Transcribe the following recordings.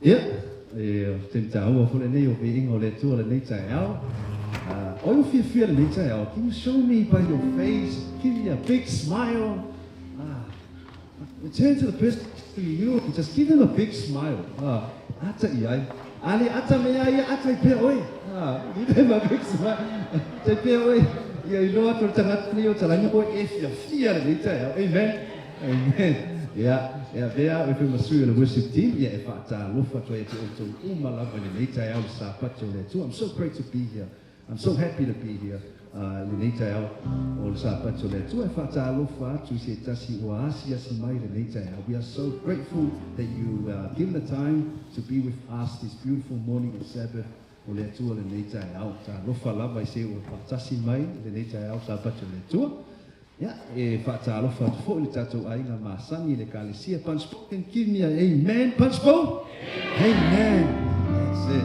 Ia, e taimi taua foi lenei o viiga o le Atua lenei taeao. O ai ua fiafia lenei taeao? Can you show me by your face? Give me a big smile. Turn to the person next to you and just give them a big smile. Ata i ai. A le ata me a ia, ata i pea oe. Give them a big smile. Ata i pea oe. Ia iloa atu le tagata nei o talani oe e fiafia lenei taeao. Amen. Amen. Ia, e avea au e fai ma sui o le worship team, ia e faatalofa atu ai ia te outou uma lava i lenei taeao i le Sapati o le Atua. I'm so great to be here. I'm so happy to be here i lenei taeao o le Sapati o le Atua. E faatalofa atu i se tasi ua asiasi mai i lenei taeao. We are so grateful that you are given the time to be with us this beautiful morning of Sabbath o le Atua lenei taeao. Talofa lava i se ua faatasi mai i lenei taeao Sapati o le Atua. Ia, e faatalofa atu foi i le tatou aiga masani i le Ekalesia Punchbowl. Can give me a amen, Punchbowl? Amen. That's it.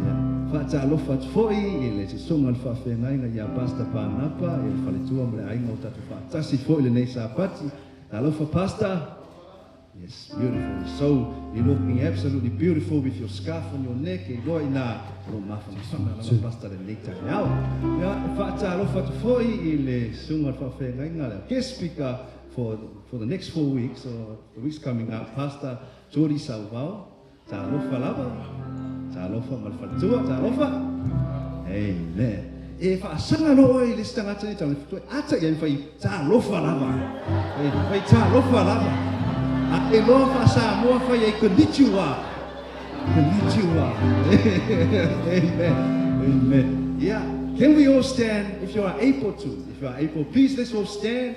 Ia, faatalofa atu foi i le susuga o le faafeagaiga ia Pastor Panapa, i le faletua ma le aiga o tatou faatasi foi i lenei Sapati. Talofa Pastor. Yes, beautiful. So, you're looking absolutely beautiful with your scarf on your neck. E iloa ina o lo mafanafana lava Pastor lenei taeao. Ia, e faatalofa atu foi i le susuga o le faafeagaiga, le guest speaker for the next 4 weeks, or the weeks coming up, Pastor Jody Sauvao. Talofa lava. Talofa ma le faletua. Talofa. Amen. E faasaga loa oe i le isi tagata nei tau toe ata i ai fai talofa lava. E fai talofa lava. A e loa faa-Samoa fai ai konnichiwa. Konnichiwa. Amen. Amen. Yeah. Can we all stand if you are able to? If you are able, please let's all stand.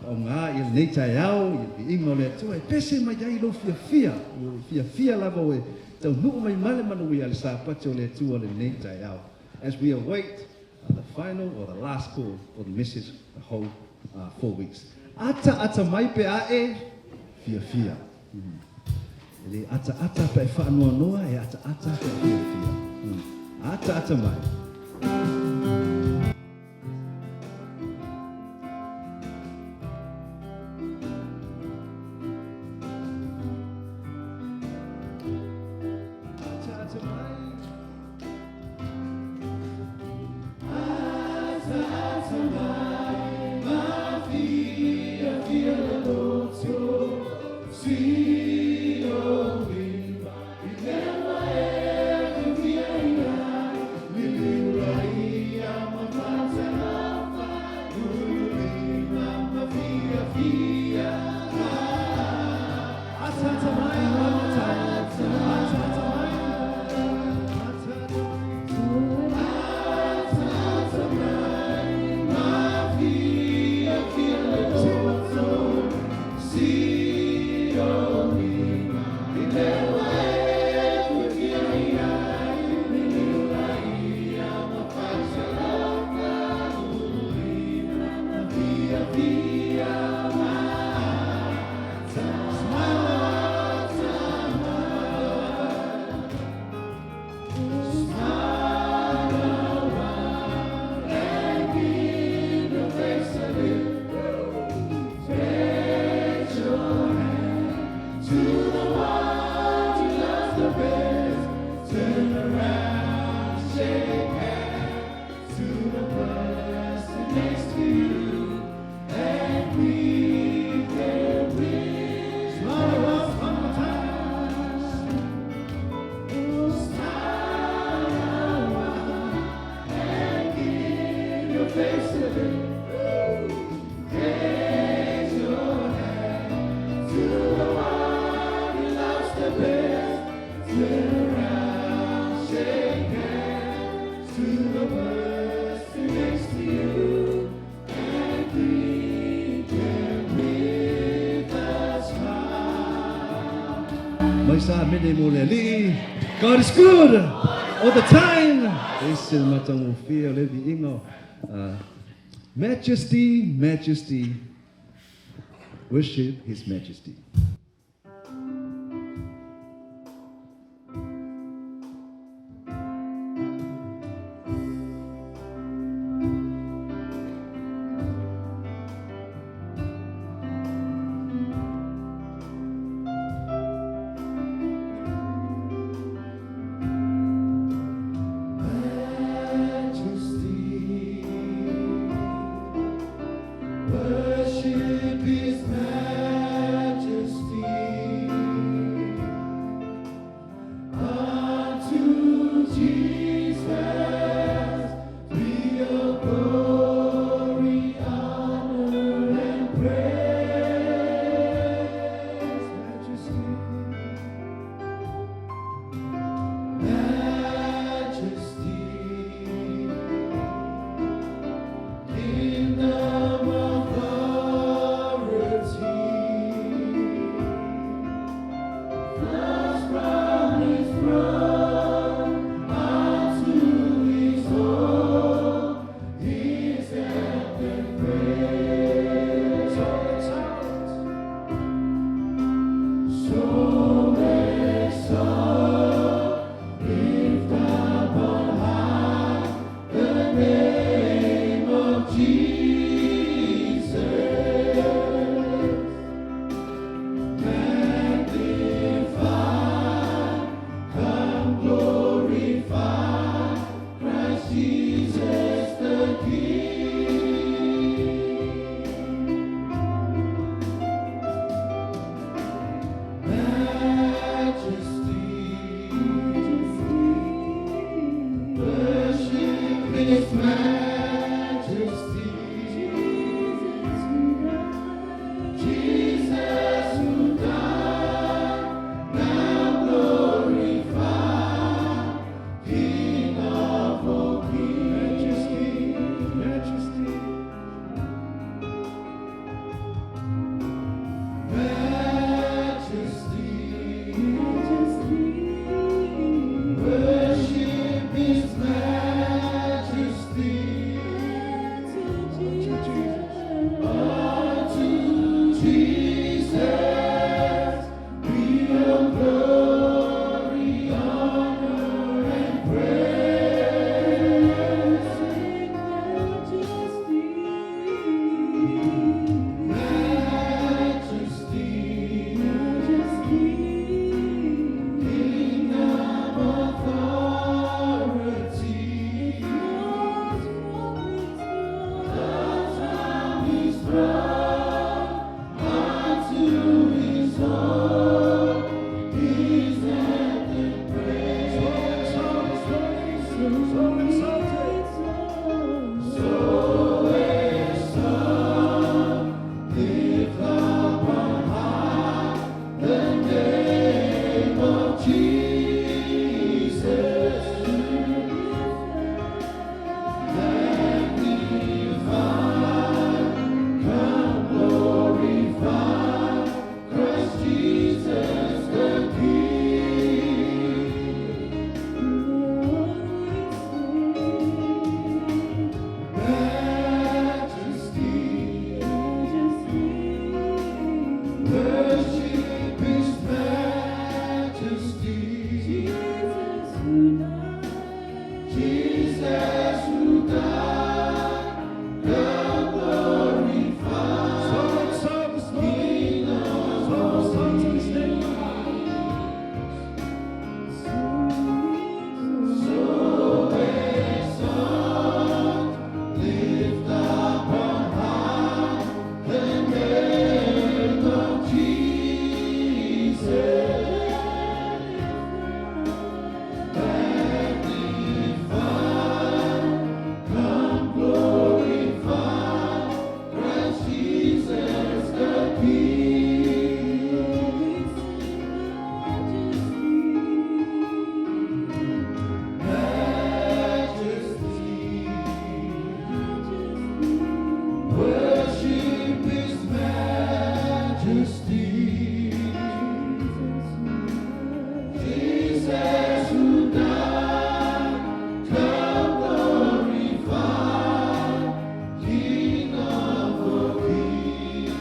O ngā i lenei taeao, i le viiga o le Atua, e pese mai ai lou fiafia, o fiafia lava oe, taunuu mai ma le manuia le Sapati o le Atua lenei taeao. As we await the final or the last call for the message the whole 4 weeks. Ata ata mai pe a'e, fiafia. E le ata ata pe e whaanoanoa, e ata ata pe e fiafia. Ata ata mai. Ata ata mai. Ata ata mai, ma fiafia le loto, si o lima, i lewa e fia ia, liliu ia ma fatalofa, ululima ma fiafia. Ata ata mai, one more time. Ata ata mai. Ata ata mai. Ata ata mai, ma fiafia le loto, si o lima, i lewa e fia ia, liliu ia ma fatalofa, ululima ma fiafia ma. Smile, smile and give your face a lift. Stretch your hand to the one you love the best. Turn around, shake hands to the person next to you, and greet them with smile one more time. Smile and give your face a lift. Raise your hand to the one you loves the best. Turn around, shake hands to the person next to you, and greet them with a smile. Mai sa mene mo le alii. God is good all the time. Ese le matagofie o le viiga. Majesty, Majesty, worship His Majesty. Jesus be all glory, honor, and praise. Majesty, majesty, kingdom authority flows from His throne unto His own, His anthem praise. So exalt, so exalt, lift up on high the name of Jesus. Magnify, come glorify Christ Jesus the King. Majesty, worship His majesty. Jesus who died, now glorified, King of all kings. Majesty, majesty. Majesty, worship His majesty. Unto Jesus be all glory, honor, and praise. Majesty, kingdom authority, flows from His throne unto His own, His anthem praise. So exalted, so exalted, lift up on high the name of Jesus. Magnify, come glorify Christ Jesus the King. Majesty, worship His majesty. Jesus who died, now glorified. So exalt this morning, so exalt His name. So exalt, lift up on high the name of Jesus. Magnify, come glorify Christ Jesus the King. Majesty, worship His majesty. Jesus who died, come glorify, King of all kings.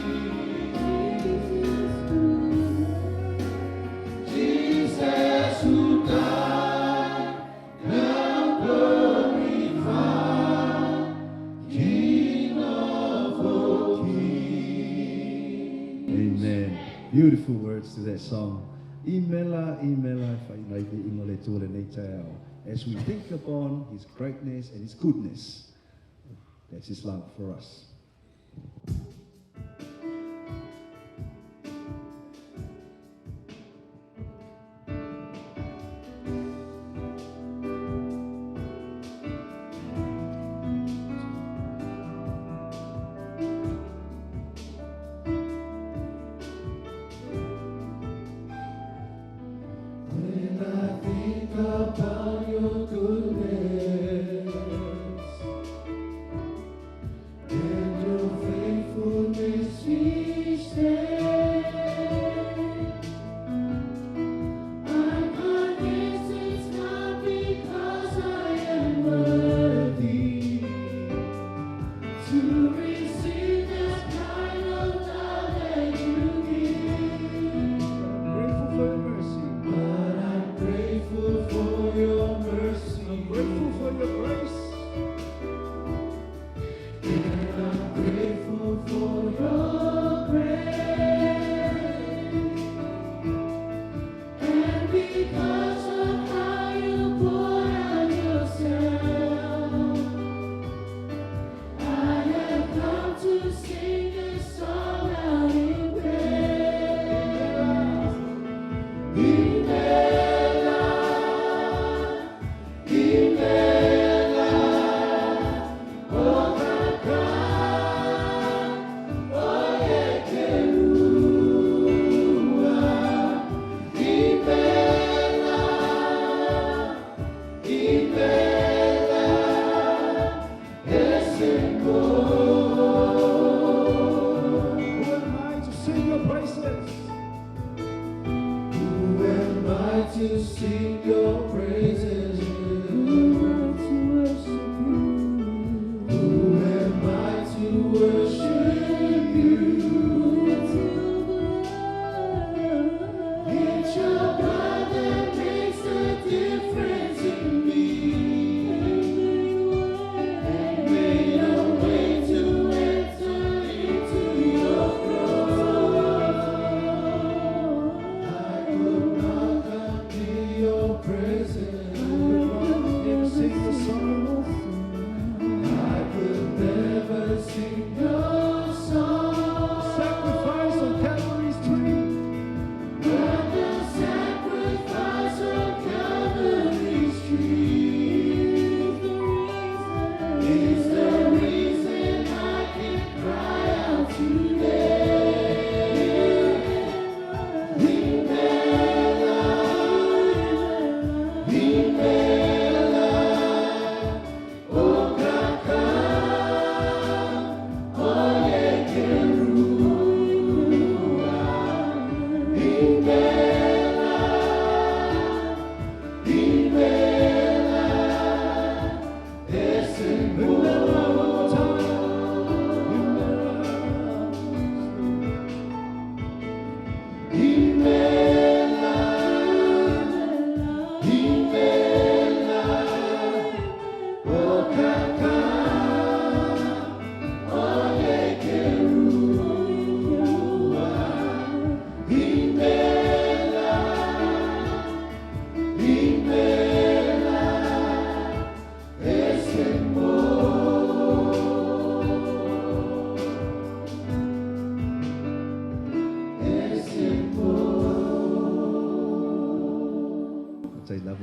Jesus who died, now glorified, King of all kings. Amen. Beautiful words to that song. Imela, imela, whainai ingo le tō le nei tau. As we think upon His greatness and His goodness, that's His love for us.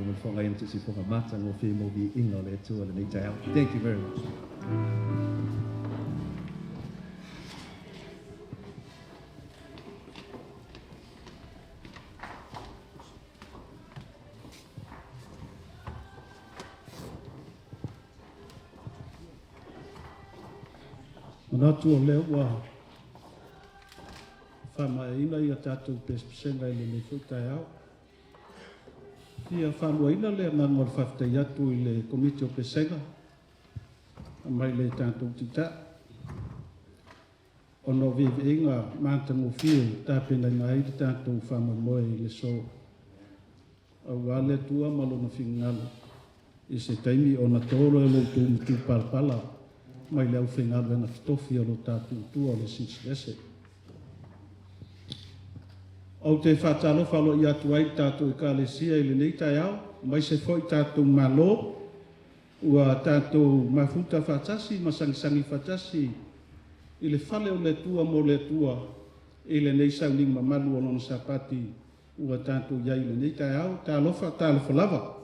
mo le faaaogaina o se siufofoga matagofie mo viiga o le Atua i lenei taeao. Thank you very much. Manatu o lea ua faamaeaina ia tatou pesepesega i lenei foi taeao. Fia faaluaina le agaga o le faafetai atu i le Komiti o Pesega mai le tatou Taitai ona o viiviiga matagofie tapenaina ai le tatou faamoemoe i le aso. Aua le Atua ma Lona finagalo i se taimi ona to lea o lo outou matupalapala mai le aufaigaluega totofi o lo tatou Atua o le Silisili Ese. Ou te faatalofa aloaia atu ai i le tatou Ekalesia i lenei taeao, aemaise foi tatou Malo ua tatou mafuta faatasi ma sagisagi faatasi i le fale o le Atua mo le Atua i lenei sauniga mamalu o Lona Sapati ua tatou i ai i lenei taeao. Talofa, talofa lava.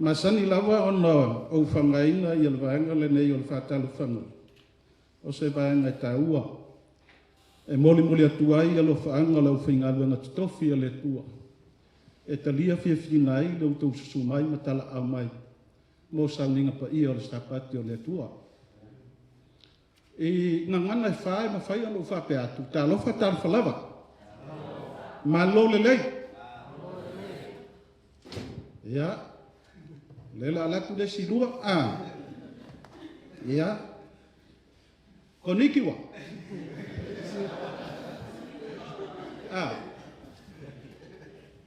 Masani lava ona ou faaaogaina le vaega lenei o le faatalofaga, o se vaega e taua e molimoli atu ai alofaaga o le aufaigaluega totofi a le Atua e talia fiafiaina ai le outou susu mai ma talaau mai mo sauniga paia o le Sapati o le Atua. I gagana e fa e mafai ona ou faapea atu, talofa, talofa lava. Malo lelei. Ia, le la alatu le isi lua. A. Ia. Konnichiwa. A.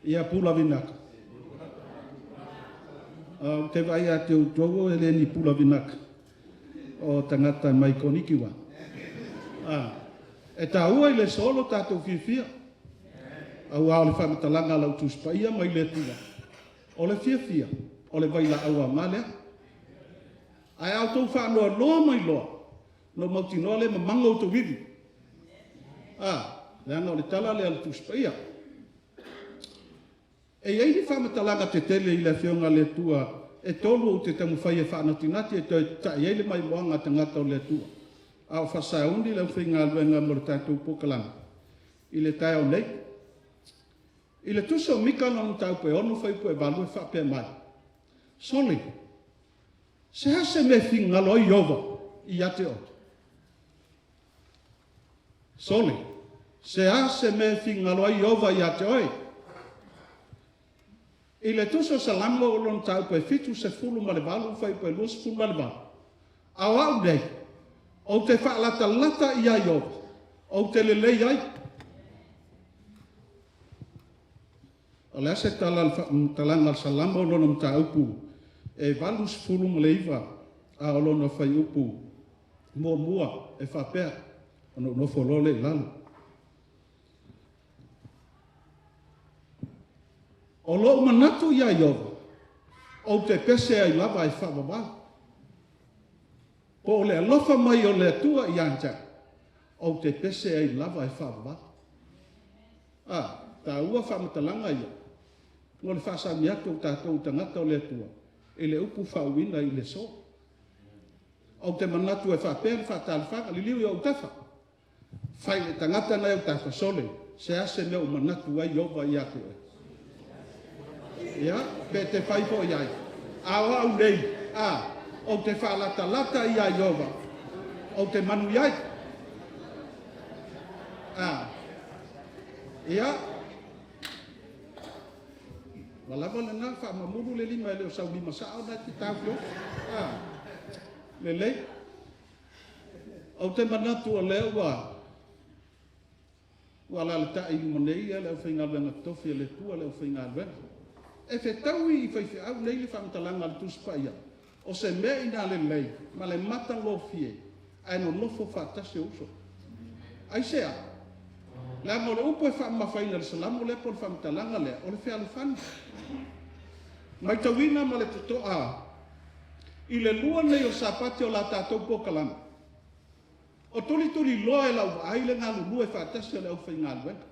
Ia pula vinaka. Ou te vaai ia te outou e le ni pula vinaka o tagata mai Konnichiwa. A. E taua i le aso lo tatou fiafia. Aua o le faamatalaga a lau Tusi Paia mai le Atua. O le fiafia, o le vailaau aoga lea. Ae a outou faanoanoa mai loa, ona ou mautinoa lea e mamago outou ivi. A, leaga o le tala lea a le Tusi Paia. E i ai ni faamatalaga tetele i le Afioga a le Atua e tolu ou te taumafai e faanatinati e toe tatai ai le maimoaga a tagata o le Atua, a o faasauni le aufaigaluega mo le tatou polokalame i le taeao nei. I le tusi o Mika lona mataupu e 6 fuaiupu e 8 e faapea mai, Sole, se a se mea e finagalo ai Ieova ia te oe? Sole, se a se mea e finagalo ai Ieova ia te oe? I le tusi o Salamo o lona mataupu e 78 fuaiupu e 28, a o au nei, ou te faalatalata ia Ieova, ou te lelei ai. O le a se tala a le faamatalaga a le Salamo o lona mataupu e 89 a o lona fuaiupu muamua e faapea, ona ou nofo loa lea i lalo. O lou manatu ia Ieova, ou te pese ai lava e faavavau. Po o le alofa mai o le Atua ia te au, ou te pese ai lava e faavavau. A, taua faamatalaga ia, mo le faasauni atu o tatou tagata o le Atua i le upu faauuina i le aso. Ou te manatu e faapea le faatalofaga, liliu i ou tafa. Fai le tagata nai ou tafa, sole, se a se mea ua manatu ai Ieova ia te oe. Ia, pe te fai foi ai. A o au nei, a, ou te faalatalata ia Ieova, ou te manuia ai. A, ia, ua lava lena, faamamulu le lima e le o sau lima sao na e te taofiofi. A, lelei. Ou te manatu o lea ua ua alaalatai i luma nei le aufaigaluega totofi a le Atua, le aufaigaluega. E fetaui i faifeau nei le faamatalaga a le Tusi Paia, o se mea ina lelei ma le matagofie ae nonofo faatasi o uso. Aisea? Leaga o le upu e faamamafaina i le Salamo lea po o le faamatalaga lea, o le fealofani. Matauina ma le totoa i le lua nei o Sapati o la tatou polokalame, o tulituliloa e lau vaai le galulue faatasi o le aufaigaluega.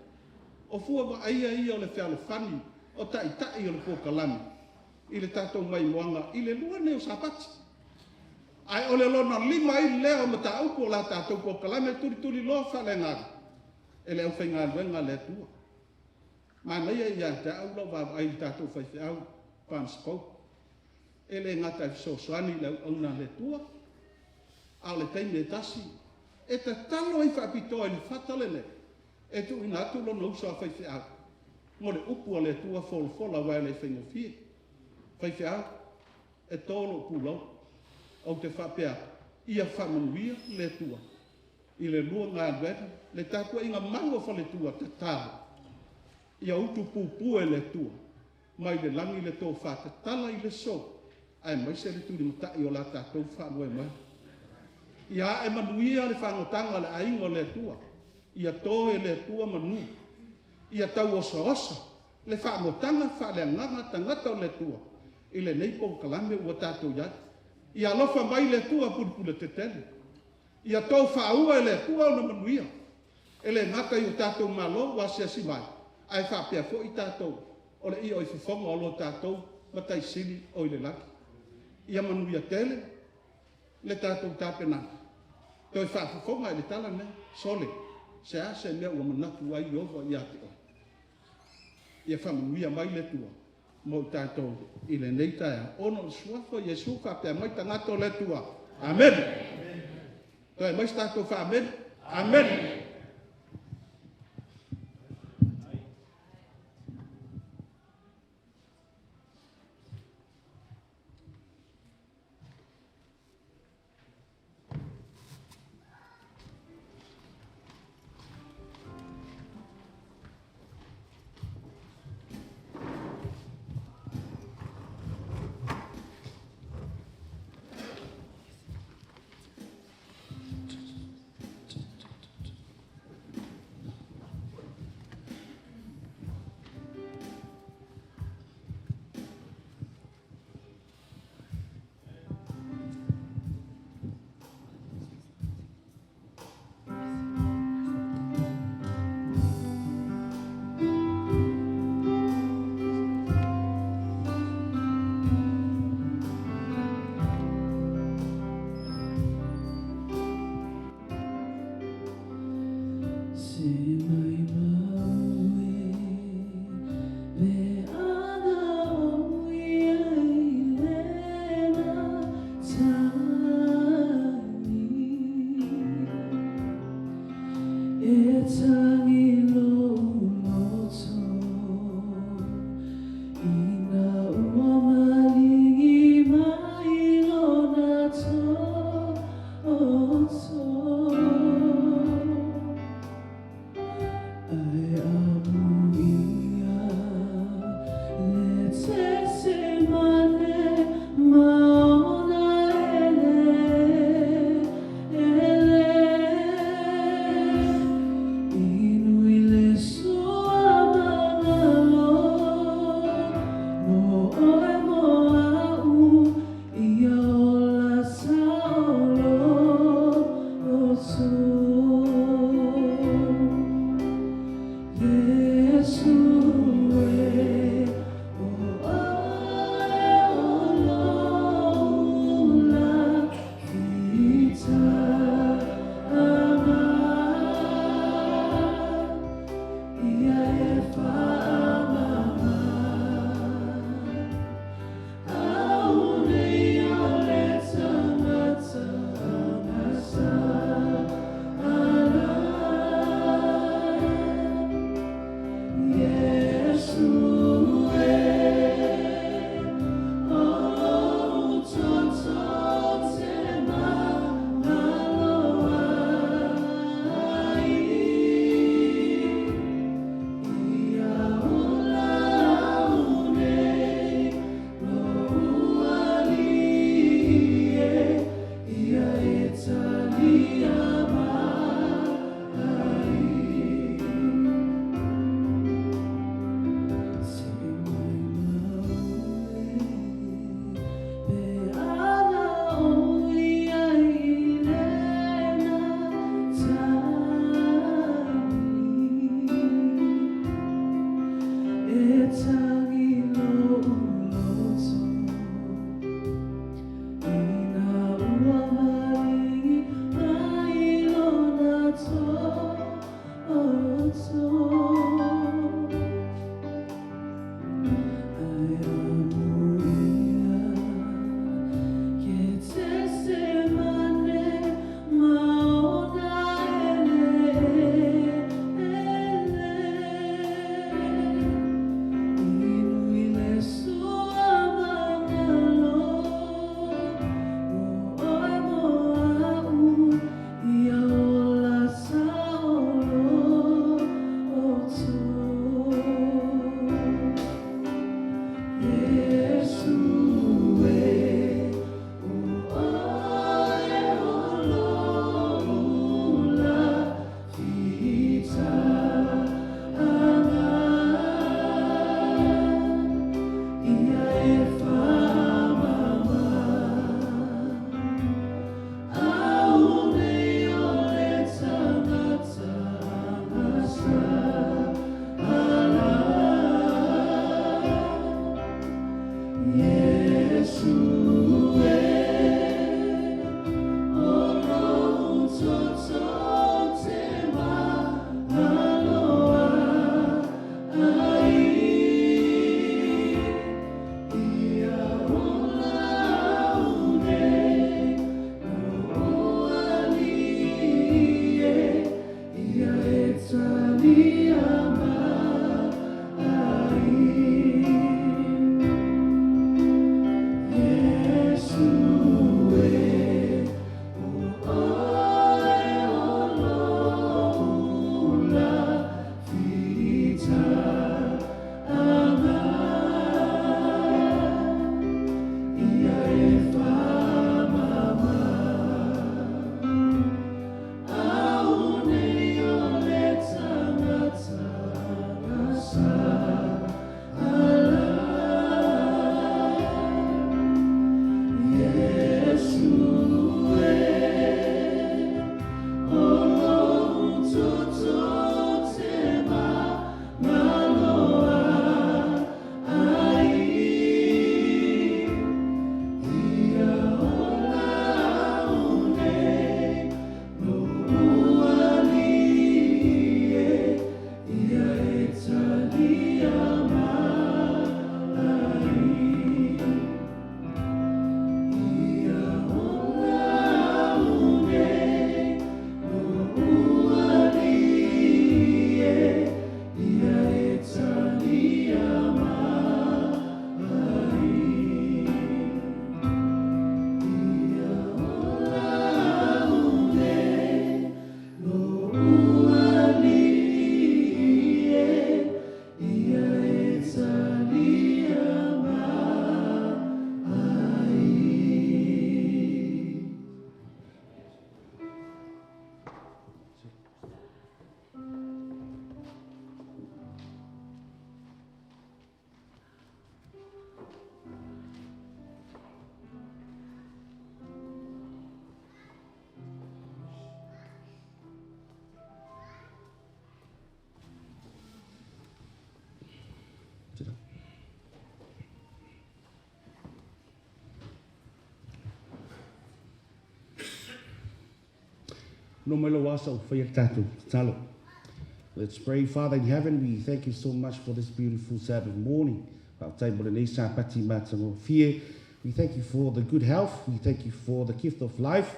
O fua vaaia ia o le fealofani O taʻitaʻi o le polokalame i le tatou maimoaga i le lua lenei o Sapati. Ae o le lona lima ai lea o mataupu o la tatou polokalame tulituliloa faaleagaga e le aufaigaluega a le Atua. Manaia ia te au lau vaavaai i le tatou faifeau Barnes Pope. E le gata e fesoasoani i le auauna a le Atua, a o le taimi e tasi, e tatalo ai faapitoa i le fata lenei, e tuuina atu lona uso a faifeau mo le upu a le Atua folafola aua e le faigofie. Faifeau, e to lou pulou, ou te faapea atu, ia faamanuia le Atua i le lua galuega, le tapuaiga mau a faletua, tatalo, ia utupupu e le Atua mai le lagi le tofa tatala i le aso, aemaise le tulimatai o la tatou faamoemoe. Ia ae manuia le fagotaga a le aiga o le Atua, ia to e le Atua manu, ia tauosaosa le faagotaga faaleagaga tagata o le Atua i lenei polokalame ua tatou i ai. Ia alofa mai le Atua pulupule tetele, ia tou faaua e le Atua ona manuia, e le gata i o tatou malo ua asiasi mai, ae faapea foi tatou o le io i fofoga o lo tatou Matai Sili o i le lagi. Ia manuia tele le tatou tapenaga, toe faafofoga i le tala lenei, sole, se a se mea ua manatu ai Ieova ia te oe. Ia faamanuia mai le Atua mo i tatou i lenei taeao, ona o le suafa o Iesu faapea mai tagata o le Atua. Amene. Toe aumai se tatou faamene. Amene. No mai lou asa ua faia le tatou tatalo. Let's pray. Father in heaven, we thank you so much for this beautiful Sabbath morning. Faafetai mo lenei Sapati matagofie. We thank you for the good health. We thank you for the gift of life.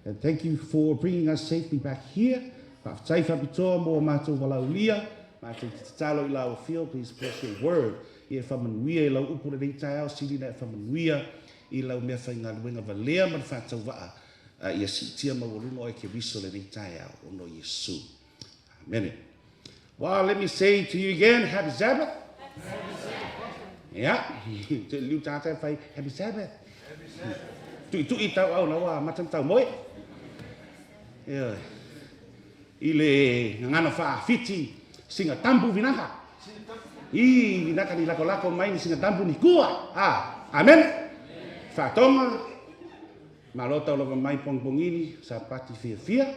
And thank you for bringing us safely back here. Faafetai faapitoa mo matou valaulia. Matou te tatalo i lau afio. Please bless your word. Ia e faamanuia i lau upu lenei taeao. Sili na e faamanuia i lau mea faigaluega valea ma le faatauvaa. A ia siitia maualuga oe Keriso lenei taeao, ona o Iesu. Amene. Well, let me say to you again, happy Sabbath. Happy Sabbath. Yeah. Te liu tātai whai, happy Sabbath. Happy Sabbath. Tui tui tau au lawa matan tau moe. Yeah. I le ngangana whaafiti, singa tambu vinaka. I vinaka ni lako lako mai ni singa tambu ni kua. Ah, amen. Whaatonga, Malo tau lava mai pongipongini sa pati fiafia.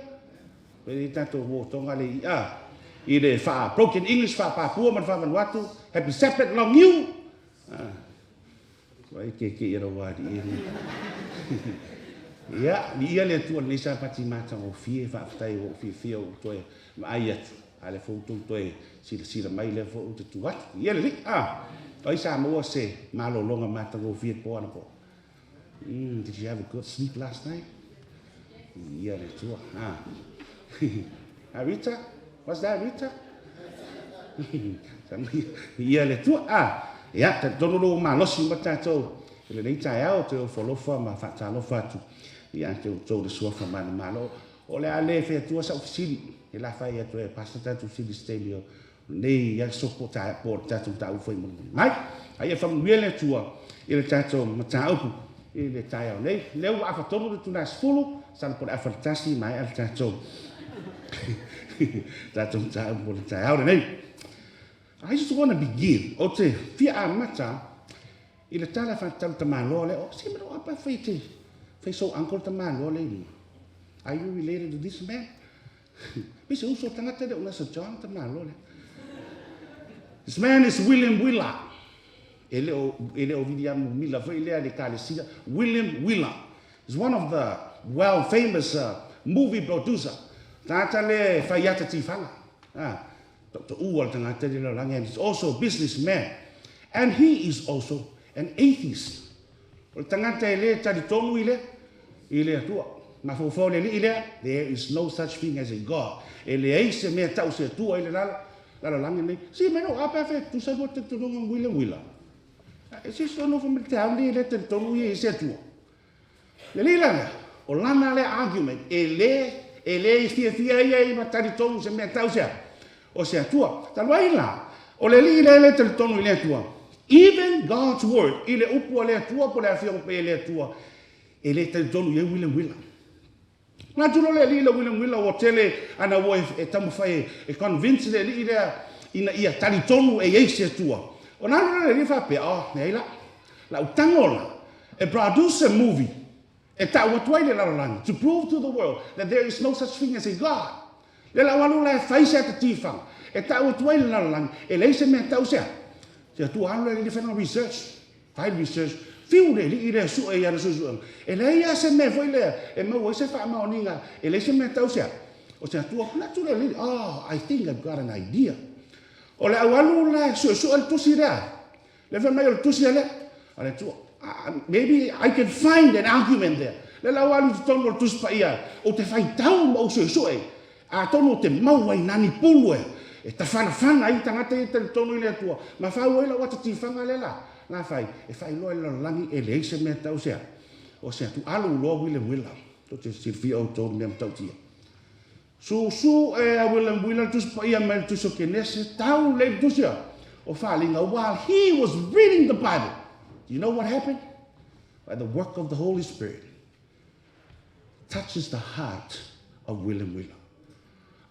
Pele tatou wo tonga le i a i le wha broken English wha papua ma le wha Vanuatu happy Sabbath long you. Ah. Wai ke ke ia rawa di ia. Ia, ni ia le atua lenei sa pati matagofie faafetai ua ou fiafia ua ou toe vaai atu. A le fou tou toe silasila mai lea foi ou te tu atu. Ia lelei. Ah. Ai sa maua se malologa matagofie po anapo. Mm, did you have a good sleep last night? Ia le tua. Ah. ah, Rita? What's that, Rita? Ia le tua. Ah, ia, talitonu lo malosi ma tātou. I lenei taeao, te ofo alofa ma faatalofa atu. Ia te outou le suafa manumalo. O le a le fai atua sa'u fesili, e la fai atu e Pastor tatou fesili se taimi o lenei aso po o le tatou mataupu fai mulimuli mai. A ia faamanuia le Atua i le tatou mataupu i le taeao nei. Lea ua 2:30 le itula e 10, masalo po o le 12:30 maea le tatou tatou mataupu o le taeao lenei. I just want to begin, ou te fia amata i le tala faatatau tamaloa lea. O se mea o apa fai te fai sou uncle tamaloa lea i luma. Are you related to this man? Pise uso tagata le una sa John tamaloa lea. This man is William Wheeler. E le o William Miller foi lea le Ekalesia. William Wheeler is one of the well famous movie producer. Tagata le fai ata tifaga. Tautaua le tagata le lalolagi, and he's also a businessman. And he is also an atheist. O le tagata e le talitonu i le Atua. Mafaufau le alii lea, there is no such thing as a God. E leai se mea tau se Atua i le lalolagi nei. Si mea no apa fe tusa lua talitonuga ma William Wheeler. E se so no fa te au le le talitonu i se Atua. Le lila lea, o lana le argument, e le fia ia i ma talitonu se mea tau se o se Atua. Talu ai la, o le alii le le talitonu i le Atua. Even God's word, i le upu a le Atua po le afioga pe le Atua, e le talitonu i William Wheeler. Nā tulo le alii le William Wheeler o tele ana ua e taumafai e convince le alii lea ina ia talitonu e iai se Atua. O nā le alii faapea, oh, nei la, la utago la, e produce a movie, e tau atu ai le lalolagi, to prove to the world that there is no such thing as a God. Le lau alu la e fai se ata tifaga, e tau atu ai le lalolagi, e leai se mea tau sea. Se Atua alu le alii whainga research, fai research, fiu le alii lea sue i ana suesuega. E leai a se mea foi lea, e maua ai se faamaoniga, e leai se mea tau sea. O se Atua, natu le alii, oh, I think I've got an idea. O le au alu la suesue le tusi lea. Le whai mai o le tusi lea, a le Atua, maybe I can find an argument there. Le lau alu te tonu o le tusi pa ia, o te whai tau ma o suesue, a tonu o te maua i nani pulu e, e tawhanawhana i tangata i te tonu i le Atua. Ma whau ai lau ata tiwhanga le la, nā whai, e whai loa i lalolagi e leai se mea tau sea. O se atu alu loa William Wheeler, to te silfia o tōru mea matautia. Su e a William Wheeler tusi pa ia mai le tusi o Kenese, tau le tusi o whalinga, while he was reading the Bible. Do you know what happened? By the work of the Holy Spirit, touches the heart of William Wheeler.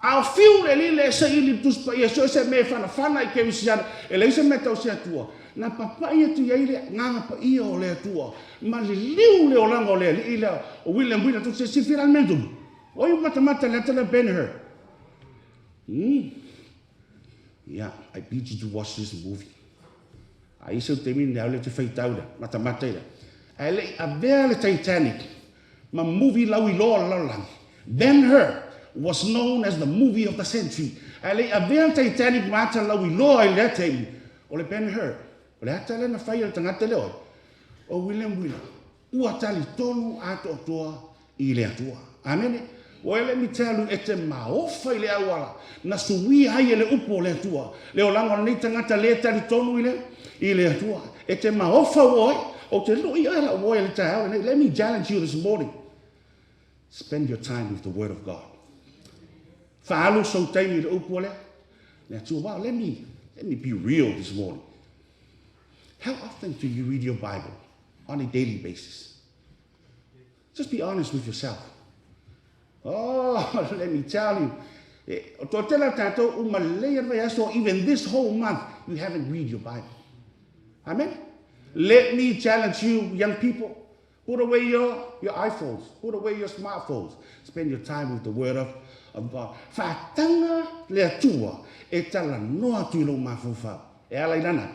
A fiu le lile se ili tusi pa ia, so se me whanawhana i kerisiana, e leai se mea tau se Atua. Na papai atu ia i le nganga pa ia o le Atua. Ma le liu le olanga o le alii lea o William Wheeler, tu se sifira al mentum. O i matamata le atala Ben-Hur. Yeah, I beat you to watch this movie. A isa te mini au le te whaitau lea, matamata ila. A le avea le Titanic, ma movie lau i loa lalolagi. Ben-Hur was known as the movie of the century. A le avea le Titanic ma ata lau i loa i lea taimi. O le Ben-Hur, o le ata le na whai le tangata le oi. O William Wheeler, ua tali tonu atoatoa i le Atua. Amene. Well, let me tell you, e te maofa i le auala, na suia ai e le upu o le Atua. Le olanga o nei tangata le tali tonu i le Atua. E te maofa oi, o te lui ai la oi le taeao. Let me challenge you this morning. Spend your time with the Word of God. Whaalu sau taimi le upu o le Atua. Wow, let me be real this morning. How often do you read your Bible on a daily basis? Just be honest with yourself. Oh, let me tell you. Even this whole month, you haven't read your Bible. Amen? Let me challenge you, young people. Put away your iPhones. Put away your smartphones. Spend your time with the Word of God. Whaatanga le Atua e tala noa tu ilo mafaufau. E ala i lana.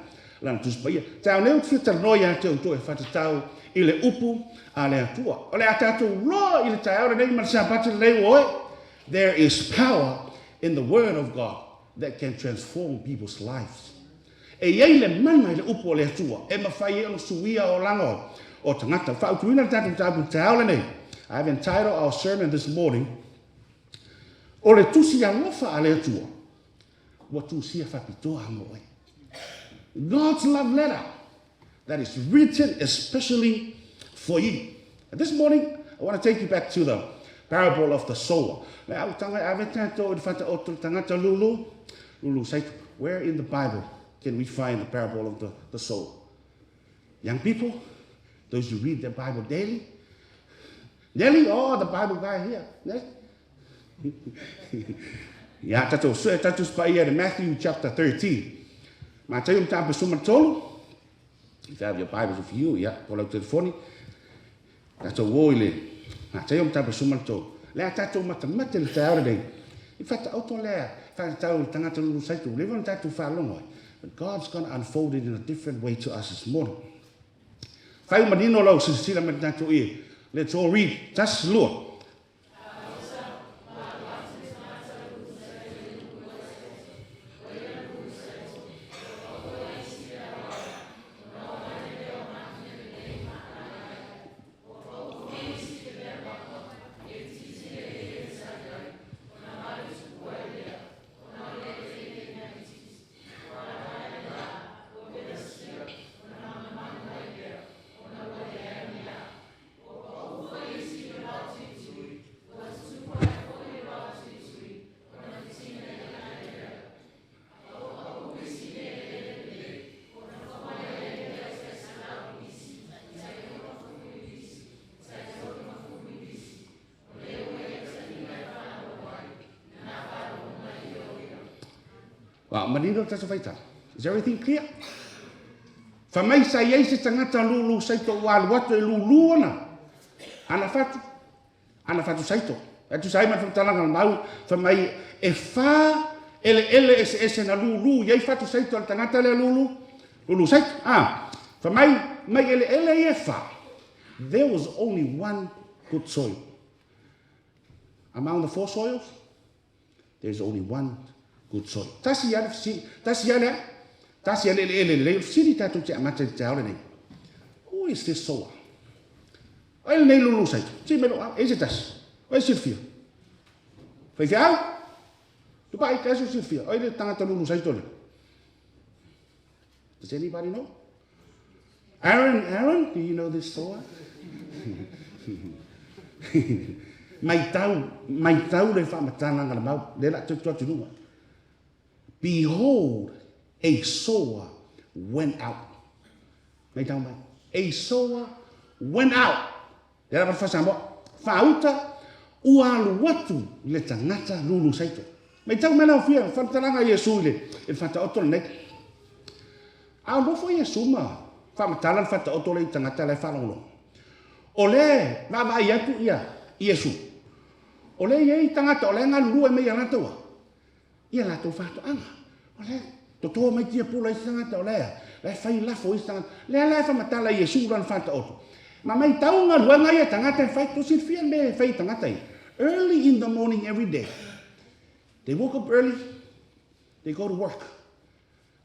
Lana tusi pa ia. Tau neo te whita noa ia te auto e whatatau i le upu a le Atua. O le atatou loa i le taeao lenei ma le Sapati lenei oe. There is power in the Word of God that can transform people's lives. E iai le mana i le upu o le Atua. E mawhai e ono suia o langa o tangata. Whaautuina le tātou tāpu taeao lenei. I have entitled our sermon this morning, O le tusi alofa a le Atua, ua tusia whapitoa mo oe. God's love letter that is written especially for you. And this morning, I want to take you back to the parable of the sower. Where in the Bible can we find the parable of the sower? Young people, those who read the Bible daily. Nelly, oh, the Bible guy here. Nelly. Ia, tatou sue, tatou spaia i Matthew chapter 13. Mataio mataupu 13. If you have your Bibles with you, ia, po lau telefoni. Tatou o i le Mataio mataupu 13. Lea tatou matamate le taeao lenei. I faataoto lea, whakatau le tagata lulu saito. Ua leva ona tatou faalogo ai. But God's going to unfold it in a different way to us this morning. Fai ua manino lau silasila mai le tatou ie. Let's all read. Tasi, lua. Ua manino le tatou faitau. Is everything clear? Fai mai sa i ai se tagata lulu saito ua alu atu e lulu ona ana fatu, ana fatu saito. E tusa ai ma le faamatalaga a le mau, fai mai e fa eleele eseese na lulu i ai fatu saito a le tagata lea lulu, lulu saito. Ah, fai mai, mai eleele ia e fa, there was only one good soil. Among the four soils, There is only one good soil. Tasi ia le fesili, tasi ia le, tasi ia le eleele lelei. O le fesili tatou te amata i le taeao lenei. Who is this sower? O ai lenei lulu saito? Ti me loa, e se tasi. O ai silafia? Faifeau? Tupai, ka se silafia. O ai le tagata lulu saito le? Does anybody know? Aaron, Aaron, do you know this sower? Maitau, maitau le faamatalaga le mau, le la tu atu luga. Behold, a sower went out. Maitau mai. A sower went out. Le la fa Samoa. Faauta ua alu atu le tagata lulu saito. Maitau mai lau fia, faamatalaga Iesu i le i le faataoto lenei. A o nofo Iesu ma faamatala le faataoto lea i tagata la e faalogologo. O lea e vaavaai atu ia Iesu, o lea e i ai tagata o la e galulue mai ia latou a? Ia latou faatoaga. O lea e toto mai tiapula isi tagata, o lea e fai lafo isi tagata. Lea la e faamatala Iesu lana faataoto. Ma maitau galuega ia tagata e fai, tou silafia le mea e fai e tagata ia. Early in the morning every day, they woke up early, they go to work.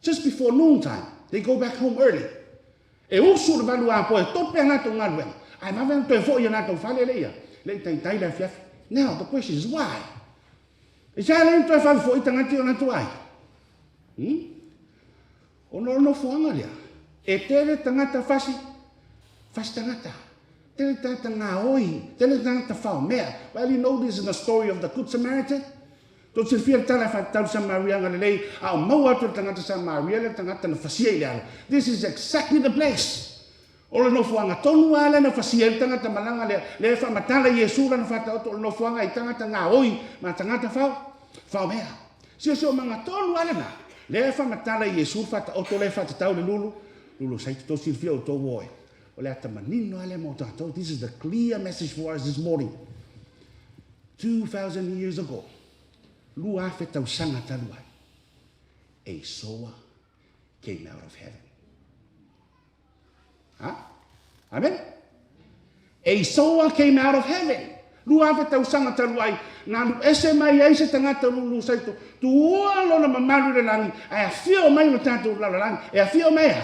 Just before noon time, they go back home early. E usu le valu apoa e tope a latou galuega, ae vave ona toe foi i a latou fale le ia, le i taitai le afiafi. Now, the question is why? I sea le toe vave foi tagata i o latou aiga? Hmm? Ona o le nofoaga lea, e tele tagata fasi, fasi tagata. Tele tagata gaoi, tele tagata faomea. Well, you know this is the story of the Good Samaritan. Tou silafia le tala e faatatau le Samariaga lelei, a o maua atu e le tagata Samaria lea le tagata na fasia i le ala. This is exactly the place. O le nofoaga tonu lava lea na fasia ai le tagata malaga lea, lea e faamatala Iesu lana faataoto o le nofoaga i tagata gaoi ma tagata fao, faomea. Siosiomaga tonu lava lena, lea e faamatala Iesu le faataoto lea e faatatau le lulu, lulu saito. Tou silafia outou oe. O le ata manino lava lea mo tatou. This is the clear message for us this morning. 2000 years ago, 2000 tausaga talu ai, a sower came out of heaven. Ha? Amen? A sower came out of heaven. 2000 tausaga talu ai, na alu ese mai ai se tagata lulu saito, tuua lona mamalu i le lagi, ae afio mai lo tatou lalolagi. E afio mai a?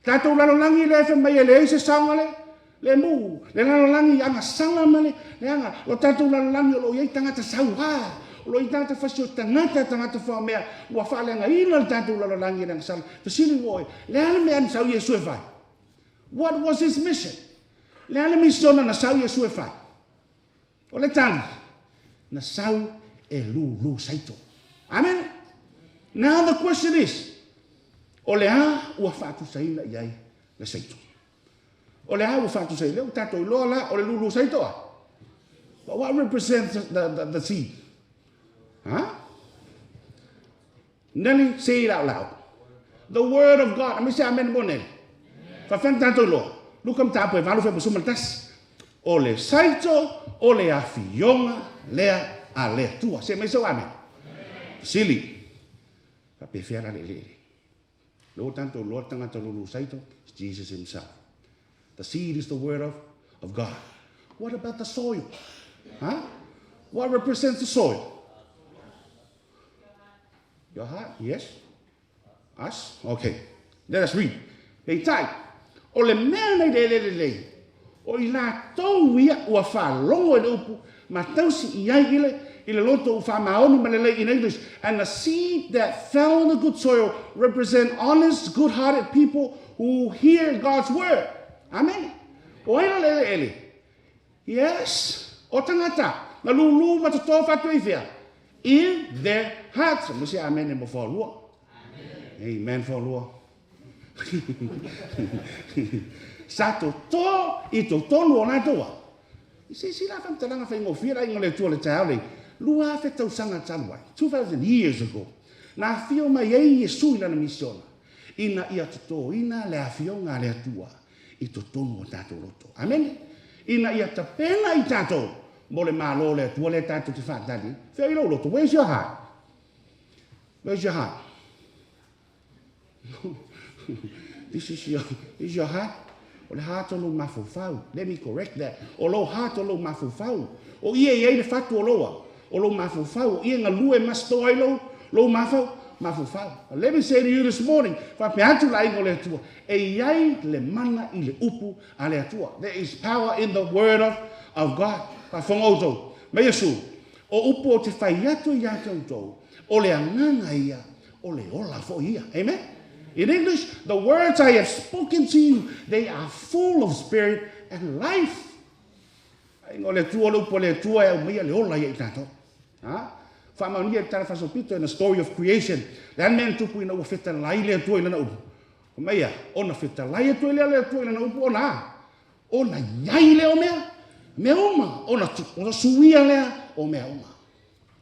Tatou lalolagi lea e fai mai e leai se saoga le, le mu, le lalolagi agasala ma le leaga. O tatou lalolagi o lo o i ai tagata sauā, o lo o i ai tagata fasi o tagata, tagata faomea, ua faaleagaina le tatou lalolagi e le agasala. Fesili ua oe, le a le mea na sau Iesu e fai? What was his mission? Le a le misiona na sau Iesu e fai? O le tali, na sau e lulu saito. Amen? Now the question is, o le a ua faatusaina i ai Le saito. O le a ua faatusa i lea ua tatou iloa la o le lulu saito a. But what represents the seed? Huh? Nelly, say it out loud. The word of God. Ame se amen mo Nelly. Faafeai tatou iloa. Luka mataupu e 8 fe 11. O le saito o le afioga lea a le Atua. Se mai sau amen. Sili. Faapefea la le eleele. Lo tatou iloa tagata lulu saito, it's Jesus himself. The seed is the word of God. What about the soil? Huh? What represents the soil? Your heart? Yes. Us? Okay. Let us read. Peitai, o le mea nei le le le le, o i latou ia ua faalogo i le upu, ma tausi i ai i le loto u faamaoni ma lelei. In English, and the seed that fell in the good soil represent honest, good-hearted people who hear God's word. Amen. O ai la le eleele? Yes. O tagata. Na lulu ma toto fatu i fea. In their hearts. Mo se amen e mo whalua. Amen whalua. Sa toto i totonu o latou a. I se si la whamtalanga whai ngō whira ingo le tua le taeao lei. 2000 tausaga talu ai. 2,000 years ago. Na afio mai ai Iesu i lana misiona. Ina ia totoina le afioga a le Atua i totonu o tatou loto. Amen. Ina ia tapena i tatou mo le malo le Atua le tatou te whaatali. Fea i lou loto. Where's your heart? Where's your heart? This is your heart. O le heart o lou mafaufau. Let me correct that. O lou heart o lou mafaufau. O ia i ai le fatu o loa. O lou mafaufau. O ia galue mastoa ai lou mafaufau. Let me say to you this morning, faapea atu la aiga o le Atua, e i ai le mana i le upu a le Atua. There is power in the word of God. Faafofoga outou. Mai Iesu, o upu o te fai atu ia te outou, o le agaga ia, o le ola foi ia. Amen? In English, the words I have spoken to you, they are full of spirit and life. Aiga o le Atua, o le upu o le Atua e aumaia le ola ia i tatou. Ha? Faamaonia le tala faasolopito in the story of creation. Le a le mea na tupu ina ua fetalai le Atua i lana upu. Maia, ona fetalai atu ai lea le Atua i lana upu ona a. Ona iai lea o mea. Mea uma. Ona suia lea o mea uma.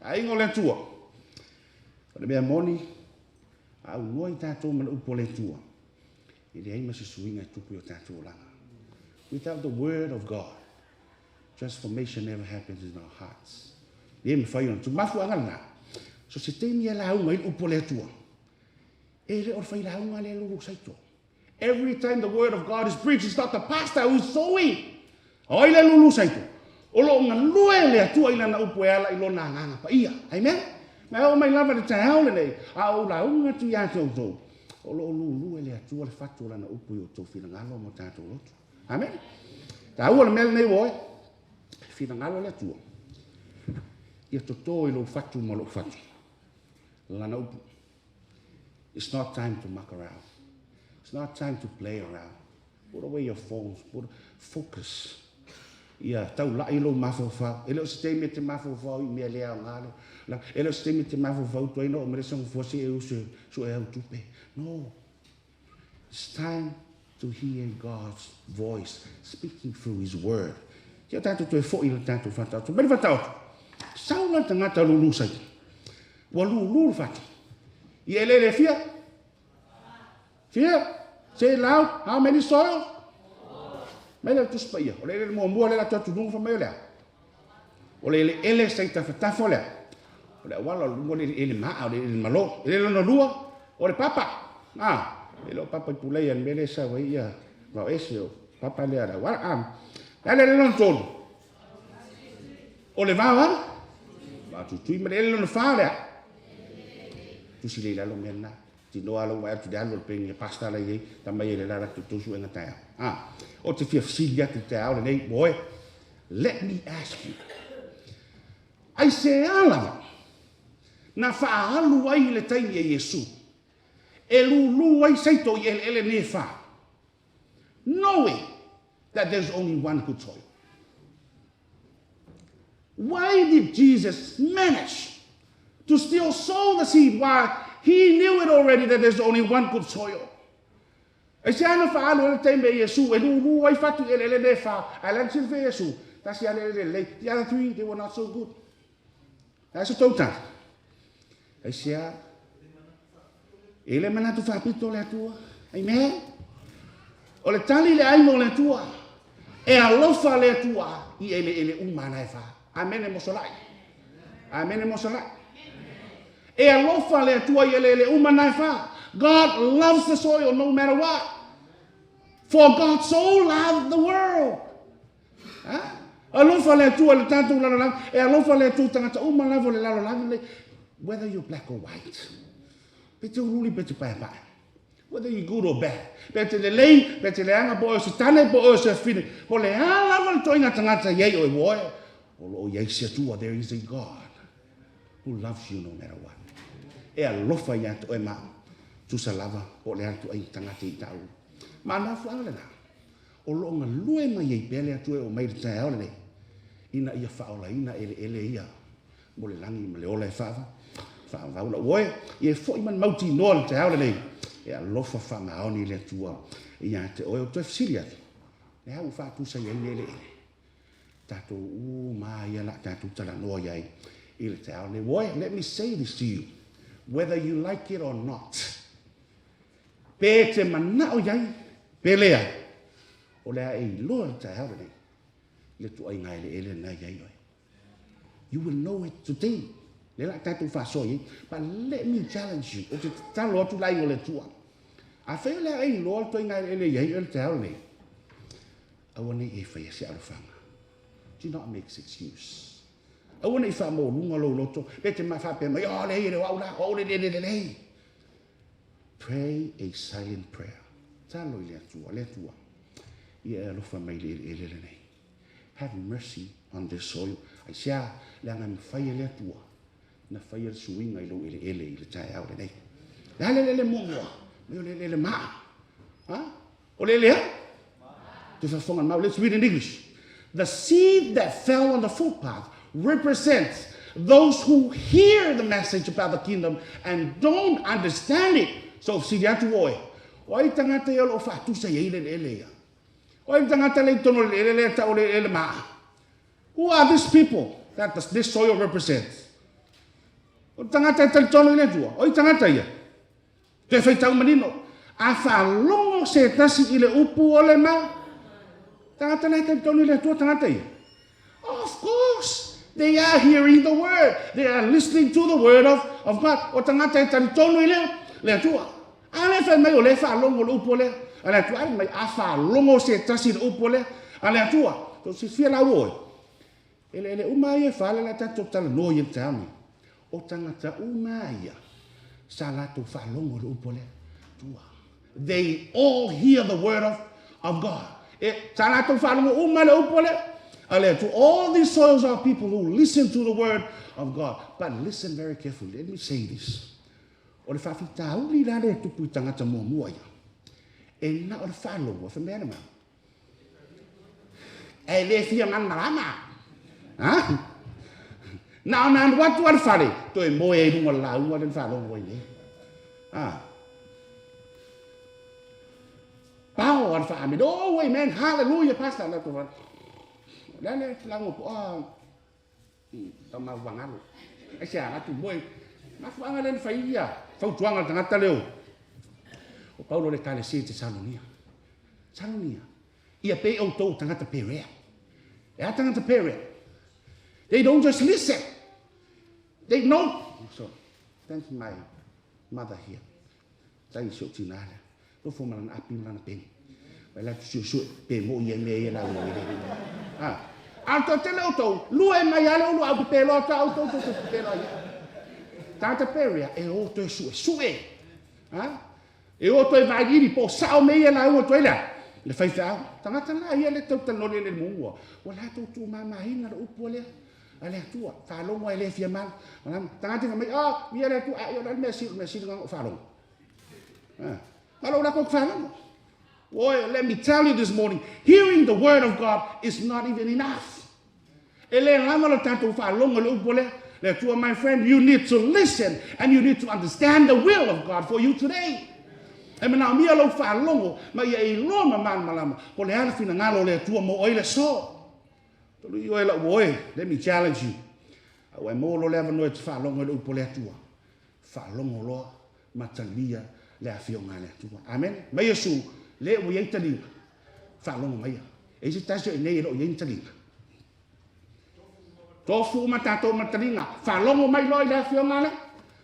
Aiga o le Atua. O le mea moni, a aunoa i tatou ma le upu o le Atua. E leai ma se suiga e tupu i o tatou olaga. Without the word of God, transformation never happens in our hearts. Le mafai ona tumafu anga lena. So se taimi e lauga i le upu o le Atua. E le o le failauga le lulu saito. Every time the word of God is preached, it's not the pastor who's sowing. O ai le lulu saito. O lo galue le Atua i lana upu e ala i lona agaga paia. Amen? Ma o mai lava le taeao lenei, a o lauga atu ia te outou. O lo o lulu e le Atua le fatu o lana upu i o tou finagalo mo tatou loto. Amen? Taua le mea lenei oe. Finagalo le Atua. Ia toto i lou fatu ma lou fatu. Lana upu. It's not time to muck around. It's not time to play around. Put away your phones. Focus. Ia taulai lou mafaufau. E le o se taimi e te mafaufau i mea le aoga le. E le o se taimi e te mafaufau tuai na o mere songa fuasi e usu su e au tupe. No. It's time to hear God's voice speaking through His word. Kia tātou toe foi le tātou whātau. Meri whātau. Sau la tagata lulu sai. Ua lulu le fatu. I eleele fia? Fia? Say it loud. How many soils? Mai le Tusi Paia. O le eleele muamua le la atu lunga fa mai o lea. O le eleele sa i tafatafa o lea. O le auala o lunga o le eleele maa o le eleele malo. Eleele lona lua o le papa. Ah, e le o papa i pulei le mea le sau ai ia vao ese o papa lea le auala. Ah, le eleele lona tolu. O le vao a? Vao tuitui ma le eleele lona fa lea. Tusi le lalo mea na. Tino alo wa atu le alu o le pengi pasta la iei, tamai e le la tu tu su enga taeao. Ah, o te fia fesili atu taeao lenei, moe. Let me ask you. Ai se alava, na faaalu ai le taimi e Iesu, e lulu ai saito i eleele ne fa. Knowing that there's only one good soil. Why did Jesus manage to still sow the seed while he knew it already that there's only one good soil? Aisea na faaalu ai le taimi a Iesu e lūlū ai fatu i eleele nei e fa, ae o le a le silafia e Iesu? Tasi lava le eleele lelei. The other three, they were not so good. O le a se tou tali? Aisea? E le manatu faapito le Atua. Amen. O le tali le aiga o le Atua. E alofa le Atua i eleele uma na e fa. Amene mosolai. Amene mosolai. E alofa le Atua i eleele uma na e fa. God loves the soil no matter what. For God so loved the world. Ha? Alofa le Atua i le tatou lalolagi. E alofa le Atua i tagata uma lava o le lalolagi lenei. Whether you're black or white. Pe te uliuli pe te paepae. Whether you're good or bad. Pe te lelei, pe te leaga, po o oe o se tane, po o oe o se afine. Po o le a lava le toaiga tagata i ai oe, ua oe, o lo o i ai se Atua. There is a God who loves you no matter what. E alofa ia te oe ma au. Tusa lava po o le a le toaiga tagata i tāu. Ma na fuaga lena. O lo o galue mai ai pea le Atua e oo mai i le taeao lenei, ina ia faaolaina eleele ia mo le lagi ma le ola e faavavau lau oe, ia e foi ma le mautinoa i le taeao lenei, e alofa faamaoni le Atua ia te oe. Ou toe fesili atu, le a ua faatusa i ai le eleele? Tatou uma ia la tatou talanoa i ai i le taeao lenei. Oe, let me say this to you, whether you like it or not, Pe te manao i ai, pe leai, o le a e iloa i le taeao lenei le tuaiga eleele lena i ai oe. You will know it today. Lea la tatou faasoa i ai. But let me challenge you. Ou te tatalo atu la i o le Atua. Afai o le a e iloa le tuaiga eleele i ai oe le taeao lenei, aua ne i e faia se alofaga. Do not make excuse. Aua ne i faamaualuga lou loto, pe te faapea mai, oh, leai, e le o au la, o au le le le lelei. Pray a silent prayer. Talo i le Atua, le Atua, ia e alofa mai i le eleele lenei. Have mercy on this soil. Aisea, leaga e mafai e le Atua na faia le suiga i lou eleele i le taeao lenei. Le a le eleele muamua? Mai o le eleele maa. Ha? O le eleele a? Te faafofoga mau. Let's read in English. The seed that fell on the footpath represents those who hear the message about the kingdom and don't understand it. So, fesili atu oe, o ai tagata ia o lo o faatusa i ai le eleele ia? O ai tagata lea i totonu o le eleele lea tau o le eleele maa? Who are these people that this soil represents? O le tagata e talitonu i le Atua, o ai tagata ia? Toe faitau manino, a faalogo se tasi i le upu o le ma tagata la e talitonu i le Atua tagata ia. Of course, they are hearing the word. They are listening to the word of, of God. O tagata e talitonu i le, le Atua. A le fai mai o le faalogo le upu o le, a le Atua. Ai mai, a faalogo se tasi i le upu o le, a le Atua. To silafia la ua oe. Eleele uma ia e fale la tatou talanoa i le taeao nei, o tagata uma ia sa latou faalogo i le upu a le Atua. They all hear the word of, of God. E, sa latou faalogo uma le upu a le, a le Atua. All these soils are people who listen to the word of God. But listen very carefully. Let me say this. O le faafitauli la lea e tupu i tagata muamua ia, e na o le faalogo, e fai mai ana mau, E le fia malamalama. Ha? Na ona alu atu a le fale, toe moe ai luga o le lauga lea na faalogo ai nei. Ha? Pao a le faamene. Oh, amen, hallelujah, pastor. Na tu Le le lauga po, ah, tau mauvagalo. Ai se ala tu moe. Mafuaaga lea na fai ia fautuaga a le tagata lea o Paulo le Ekalesia i Tesalonia. Salonia, ia pei outou o tagata Perea. E a tagata Perea? They don't just listen. They know. So, thank my mother here. Tai si o tina lea. Nofo ma lana api ma lana peni. Mai la tu sue pe mo ia mea ia la ua ile. Ha. A to tele o tou, lua e mai ale ulu au pe loa ta au tou tou pe loa ia. Tagata Perea e o toe sue sue. Ha? E o toe vailiili po o sao mea ia e lauga atu ai le a? Le faifeau. Tagata la ia le tau talanoa le muamua. Ua latou tuumamaina le upu a le a le Atua. Faalogo ai le fia malamalama. Tagata fai mai, ah, ia le Atua, ah, ia o le a le mea sili, mea sili na o faalogo. Ah. Malo la ko faalogo. Boy, let me tell you this morning, hearing the word of God is not even enough. E le lava lo tatou faalogo i le upu a le le Atua, my friend, you need to listen and you need to understand the will of God for you today. E manaomia lou faalogo ma ia e iloa ma malamalama po o le a le finagalo o le Atua mo oe i le aso. Tolu oe lau oe, let me challenge you. A ua e maua loa le avanoa e te faalogo i le upu a le Atua, faalogo loa ma talia le afioga a le Atua. Amene. Mai Iesu, lea ua i ai taliga, faalogo maia. E i ai se tasi o i inei e le o i ai ni taliga? Tofu uma tatou ma taliga. Faalogo mai loa i le afioga a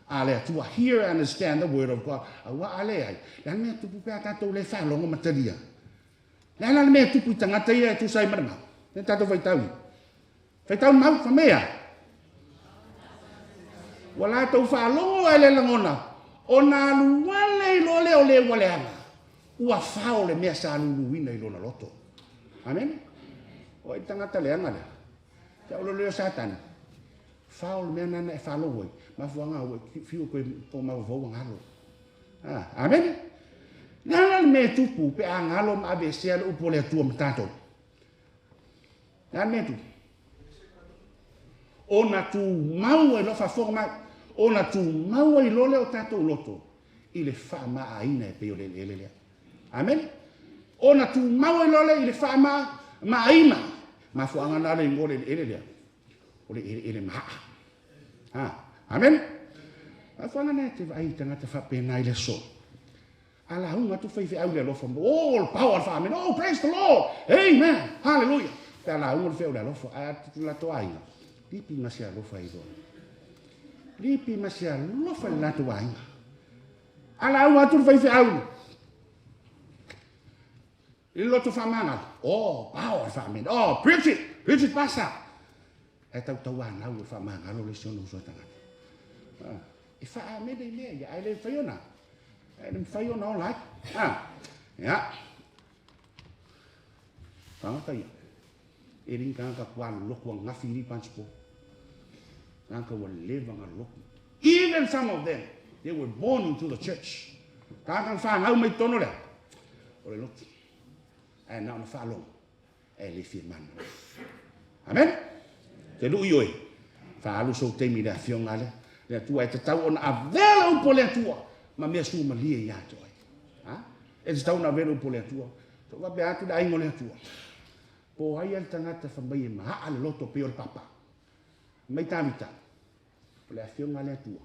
a le Atua. Hear and understand the word of God. Aua a leai, le a le mea e tupu pe a tatou le faalogo ma talia? Le a la le mea e tupu i tagata ia e tusa ai ma le mau? Le tatou faitau i. Faitau mau, fa mea. Ua latou faalogo ae le lagona, ona alu ale i loa lea o le ua leaga, ua fao le mea sa luluina i lona loto. Amen. O ai tagata leaga lea. Te au leo Satani. Fao le mea nana e faalogo ai. Mafuaaga ua fiu koe o mafaufau galo. Ah, amen. Le a le mea e tupu pe a galo ma aveesea le upu o le Atua ma tatou? Le a le mea e tupu? Ona tumau ai loa faafofoga mai. Ona tumau ai loa lea o tatou loto i le faamaaina e pei o le eleele lea. Amen. Ona tumau ai loa lea i le faamaaina. Mafuaaga na le igoa o le eleele lea. O le eleele maa. Ha. Amen. Mafuaaga na e te vaai i tagata faapena i le aso. A lauga atu faifeau i le alofa. Oh, le power o le faaamene. Oh, praise the Lord. Amen. Hallelujah. Pe a lauga le feau i le alofa. Ae atu latou aiga. Lipi ma se alofa i loa. Lipi ma se alofa i le latou aiga. A lauga atu le faifeau. I le loto faamagalo. Oh, power le faaamene. Oh, preach it. Preach it, pastor. Ae tautauanau e faamagalo le isi ona uso a tagata. Ah, e faaamene i mea ia, ae le mafai ona. Ae le mafai ona ola ai. Ah, ia. Tagata ia. E le tagata kua loku a ngafi i pansipo. Tagata ua leva nga loku. Even some of them, they were born into the church. Tagata na whanau mai tonu lea. O le lotu. Ae na ona faalogo. Ae le fia mana. Amen. Te lui oe. Faaalu sou taimi i le afioga lea. Le Atua e tatau ona avea le upu a le Atua ma mea sumalie ia te oe. Ha? E tatau ona avea le upu a le Atua. So faapea atu le aiga o le Atua. Po ai le tagata fa mai e maa le loto pei o le papa. Mai Tavita. O le afioga a le Atua.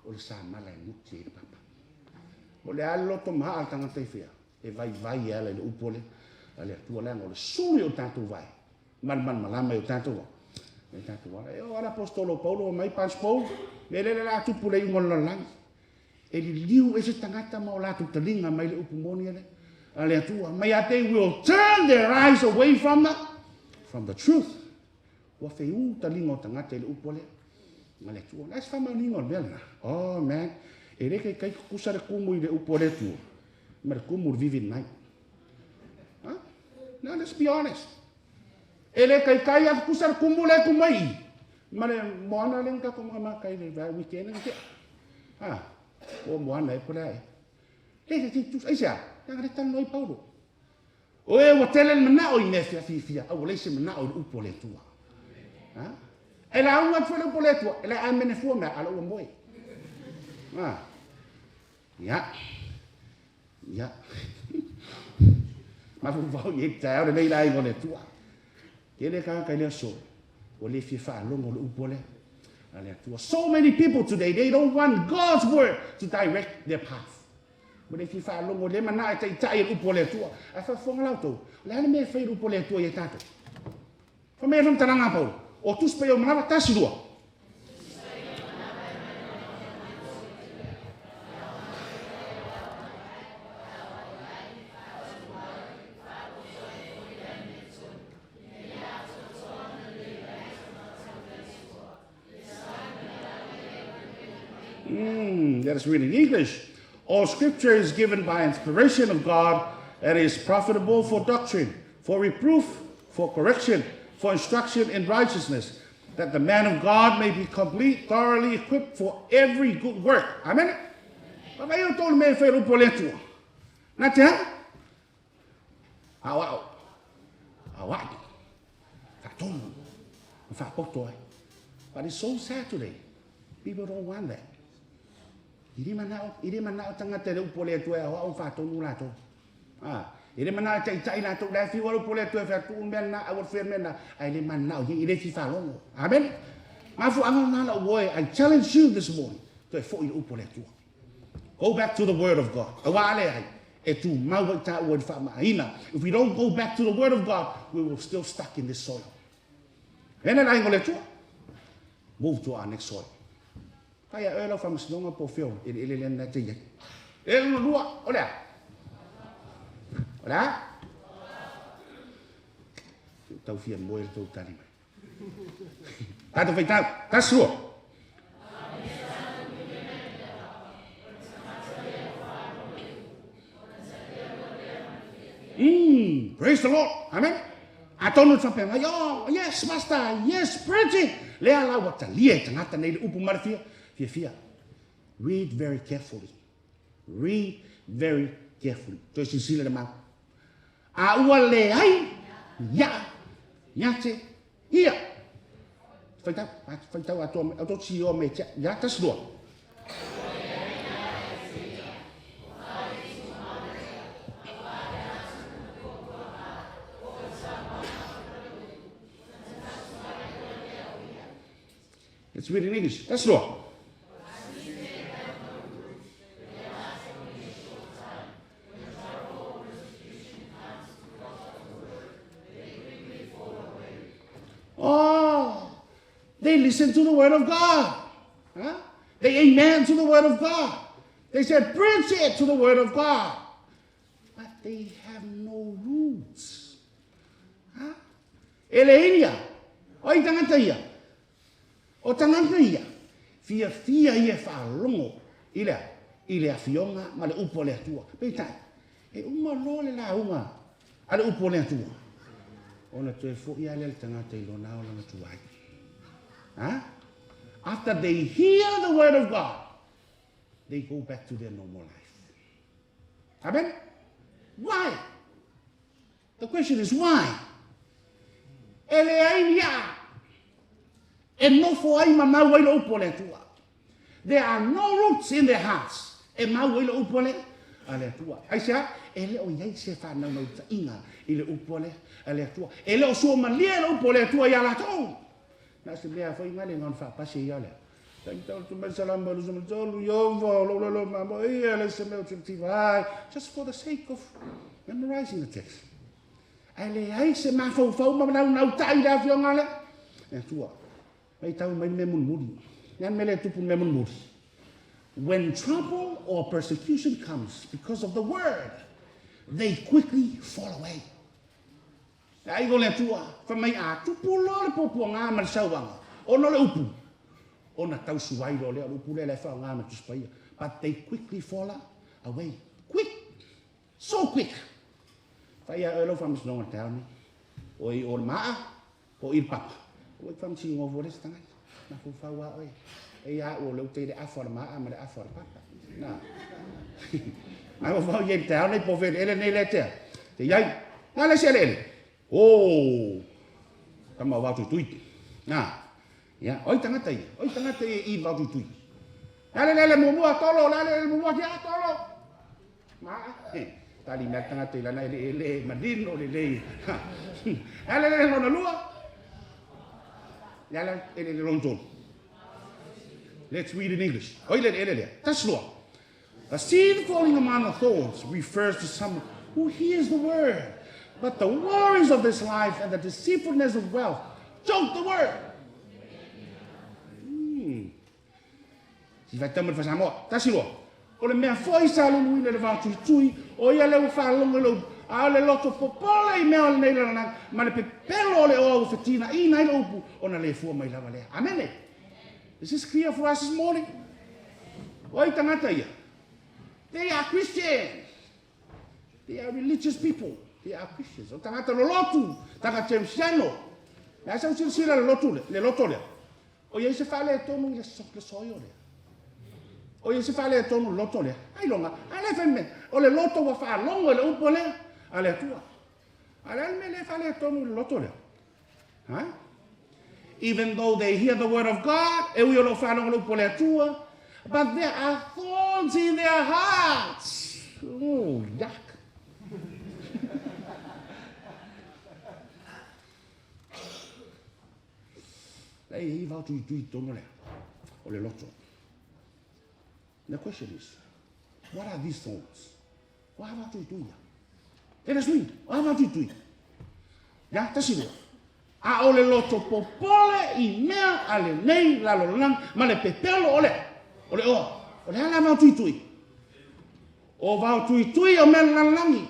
O le samala e guti ai le papa. O le a le loto maa le tagata i fea. E vaivai e ala i le upu o le a le Atua leaga o le sulu i o tatou vae. Malamalama i o tatou e tatou ala. E o ala apostolo Paulo mai paspo, me lele la tupu le iuga o le lalolagi. E liliu e se tagata ma o latou taliga mai le upu moni ale. A le Atua. Mai a they will turn their eyes away from the truth. Ua feū taliga o tagata i le upu ale. A le Atua. La se faamaoniga o le mea lena. Oh man. E le kai kai kukusa le kumu i le upu o le Atua. Ma le kumu le vivid night. Huh? Now let's be honest. E le kai kai a kukusa le kumu le kumai. Ma le moana le nga ko ma kai le vai weekend nge. Ha. O moana e pole ai. Le te tu ai sia. Na le tan noi Paulo. O e ua tele le manao i mea fia fia au le se manao i le upu o le Atua. Ha? E la unga atu le upu o le Atua, e le amene fua mea ala ua moe. Ha. Ya. Ya. Mafaufau i e taeao lenei la aiga o le Atua. Tele tagata i le aso, ua le fia faalogo le upu o le a le Atua. So many people today, they don't want God's word to direct their path. Ua le fia faalogo le manao e taitai le upu o le Atua. Ae faafofoga la outou, o le a le mea e fai le upu o le Atua ia tatou? Fa mea faamatalaga a Paulo, o Tusi Paia o Manava, 1, 2. Let us read in English. All scripture is given by inspiration of God and is profitable for doctrine, for reproof, for correction, for instruction in righteousness, that the man of God may be complete, thoroughly equipped for every good work. Amen. Vai o tolu me whai upu o le Atua. Nā te ha? Ao ao. Ao ao. Whaatonu. Whaapoto ai. But it's so sad today. People don't want that. I le manao, i le manao tagata i le upu a le Atua e aoao ma faatonu latou. A, e le manao e taitai latou, la e fiu lava le upu a le Atua e fai atu, tuu le mea lena, aua le faia le mea lena, ae le manao i ai, e le fia faalogo. Amene. Mafuaaga lena lau oe, I challenge you this morning, toe foi i le upu a le Atua. Go back to the word of God. Aua a leai, e tumau ai taua i le faamaaina. If we don't go back to the word of God, we will still stuck in this soil. Lena le aiga o le Atua. Move to our next soil. Fai a oe lau faamasinoga po o fea o eleele lea na te i ai. E lona lua, o le a? O le a? Tau fia moe le tou tali mai. Tatou faitau, tasi lua. Mm, praise the Lord. Amen. Atonu le faapea mai, oh, yes, master, yes, preach it. Lea la ua talia e tagata nei le upu ma le fia, fiafia. Read very carefully. Read very carefully. Toe silasila le mau. A ua leai ia ia te ia. Faitau, faitau atoa, atoa si o me tia, ia tasi lua. Let's read in English. Tasi lua. Oh, they listen to the word of God. Huh? They amen to the word of God. They said, preach it to the word of God. But they have no roots. Huh? E le inia, o ai tagata ia? O tagata ia, fiafia ia e faalogo i le a? I le Afioga ma le Upu a le Atua. Peitai, e uma loa le lauga a le Upu a le Atua, ona toe foi lava lea le tagata i lona olaga tuai. Ha? After they hear the word of God, they go back to their normal life. Amen? Why? The question is why? E leai ni aa e nofo ai ma mau ai le upu a le Atua. There are no roots in their hearts e mau ai le upu a le a le Atua. Aisea? E le o i ai se faanaunautaiga i le upu a le a le Atua. E le o suamalie le upu a le Atua iā latou. Na o se mea foi na le na ona faapasi ai lava lea. Just for the sake of memorizing the text. Ae leai se mafaufau ma naunautai i le afioga a le Atua. Matau mai le mea mulimuli. Le a le mea lea e tupu i le mea mulimuli? When trouble or persecution comes because of the word, they quickly fall away. E ai o le Atua, fai mai a tupu loa le puapuaga ma le sauaga, ona o le upu, ona tausu ai loa lea, o le upu lea la e faaaoga ma Tusi Paia, but they quickly fall away. Quick! So quick! Fai ia oe lau faamasinoga i le taeao lenei. O i o le maa, o i le papa. Ua i faamasinoga fua le isi tagata. Mafaufau lava oe. Eia au o lea ua tei le afa o le maa ma le afa o le papa. Na. Mafaufau i ai i le taeao nei po o fea eleele nei lea tea. Te i ai. Na le isi eleele. Oh! Tama o Vaotuitui. Na. Ia, oi tagata ia. Oi tagata ia i Vaotuitui. La le lele muamua tolo, la le lele muamua kia tolo. Maa, he, tali mea le tagata i lana eleele manino lelei. La le lele lona lua. Le ala eleele lona tolu. Let's read in English. Oi le eleele lea. Tasi lua. A seed falling among the thorns refers to someone who hears the word, but the worries of this life and the deceitfulness of wealth choke the word. Hmm. Si faitau mai le faa-Samoa. Tasi loa. O le mea foi sa luluina i le vao tuitui, o ia lea ua faalogo i le upu, a o le loto popole i mea o lenei lalolagi, ma le pepelo o le oa ua fetinaina ai le upu, ona le fua mai lava lea. Amene. Is this clear for us this morning? O ai tagata ia? They are Christians. They are religious people. They are Christians. O tagata lolotu, tagata Kerisiano. Le a sau silasila le lotu lea, le loto lea. O i ai se faaletonu i le soio lea. O i ai se faaletonu i le loto lea. Ailoga, a le fai mai, o le loto ua faalogo i le upu lea a le Atua. A o le a le mea lea e faaletonu i le loto lea? Ha? Even though they hear the word of God, e ui o lo o faalogo le upu a le Atua, but there are thorns. thorns in their hearts. Oh, yuck. Lei i vao tui tui tonu lea, o le loto. The question is, what are these thorns? O a vao tui tui ia? Let us read. O a vao tui tui? Ia, tasi lua. A o le loto popole i mea a lenei lalolagi ma le pepelo o le o le oa. O le a la vao tuitui? O vao tuitui o mea le lalolagi.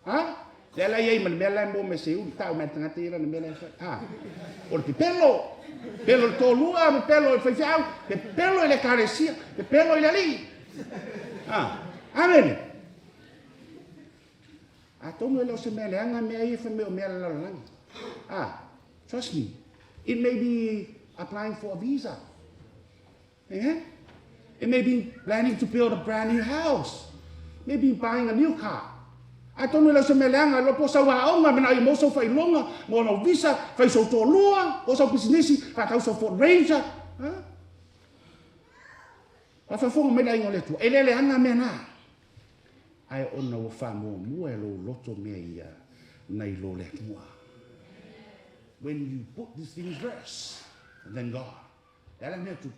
Ha? Lea la i ai ma le mea la e maua mai se uli tau mai le tagata ia lana mea la e fai. Ha? O le pepelo. Pepelo i le toalua, pepelo i le faifeau, pepelo i le ekalesia, pepelo i le alii. Ha? Amene. Atonu e le o se mea leaga mea ia fai mai o mea a le lalolagi. Ah, trust me, it may be applying for a visa. Amen? It may be planning to build a brand new house. Maybe buying a new car. Atonu e le o se mea leaga, iloa po o sau aoga, manao ia maua sau faailoga, maua lau visa, fai sou toalua, o sau pisinisi, faatau sau Ford Ranger. Ha? Faafofoga mai le aiga o le Atua, e le leaga mea na. Ae ona ua faamuamua e lou loto mea ia nai lo le Atua. When you put these things first, then God. Le a le mea tupu?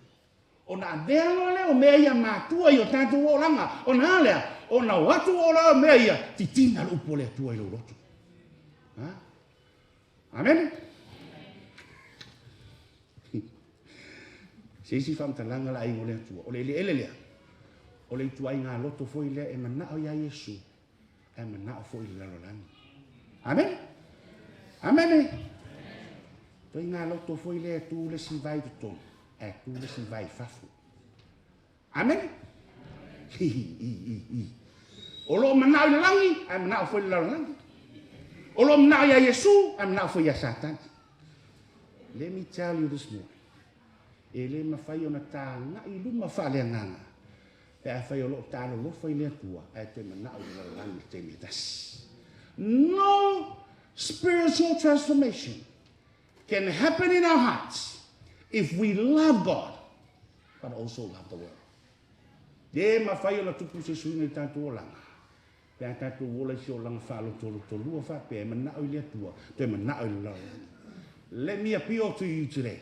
Ona avea loa lea o mea ia matua i o tatou olaga, ona a lea? Ona o atu o loa mea ia, titina le upu o le Atua i lou loto. Ha? Amene? Se isi faamatalaga la aiga o le Atua, o le eleele lea, o le ituaiga loto foi lea e manao iā Iesu, ae manao foi i le lalolagi. Amene? Amene? Ituaiga loto foi lea e tu le isi vai i totonu, ae tu le isi vai i fafo. Amene? Hi, hi, hi, hi. O lo o manao i le lagi, ae manao foi i le lalolagi. O lo o manao iā Iesu, ae manao foi iā Satani. Let me tell you this morning, e le mafai ona tagai i luma faaleagaga pe afai o lo o talolofa i le Atua ae toe manao i le lalolagi i le taimi e tasi. No spiritual transformation can happen in our hearts if we love God but also love the world. Le mafai ona tupu se suiga i tatou olaga Pe a tatou ola i se olaga faalotolotolua faapea e manao i le Atua, toe manao i le lalolagi. Let me appeal to you today.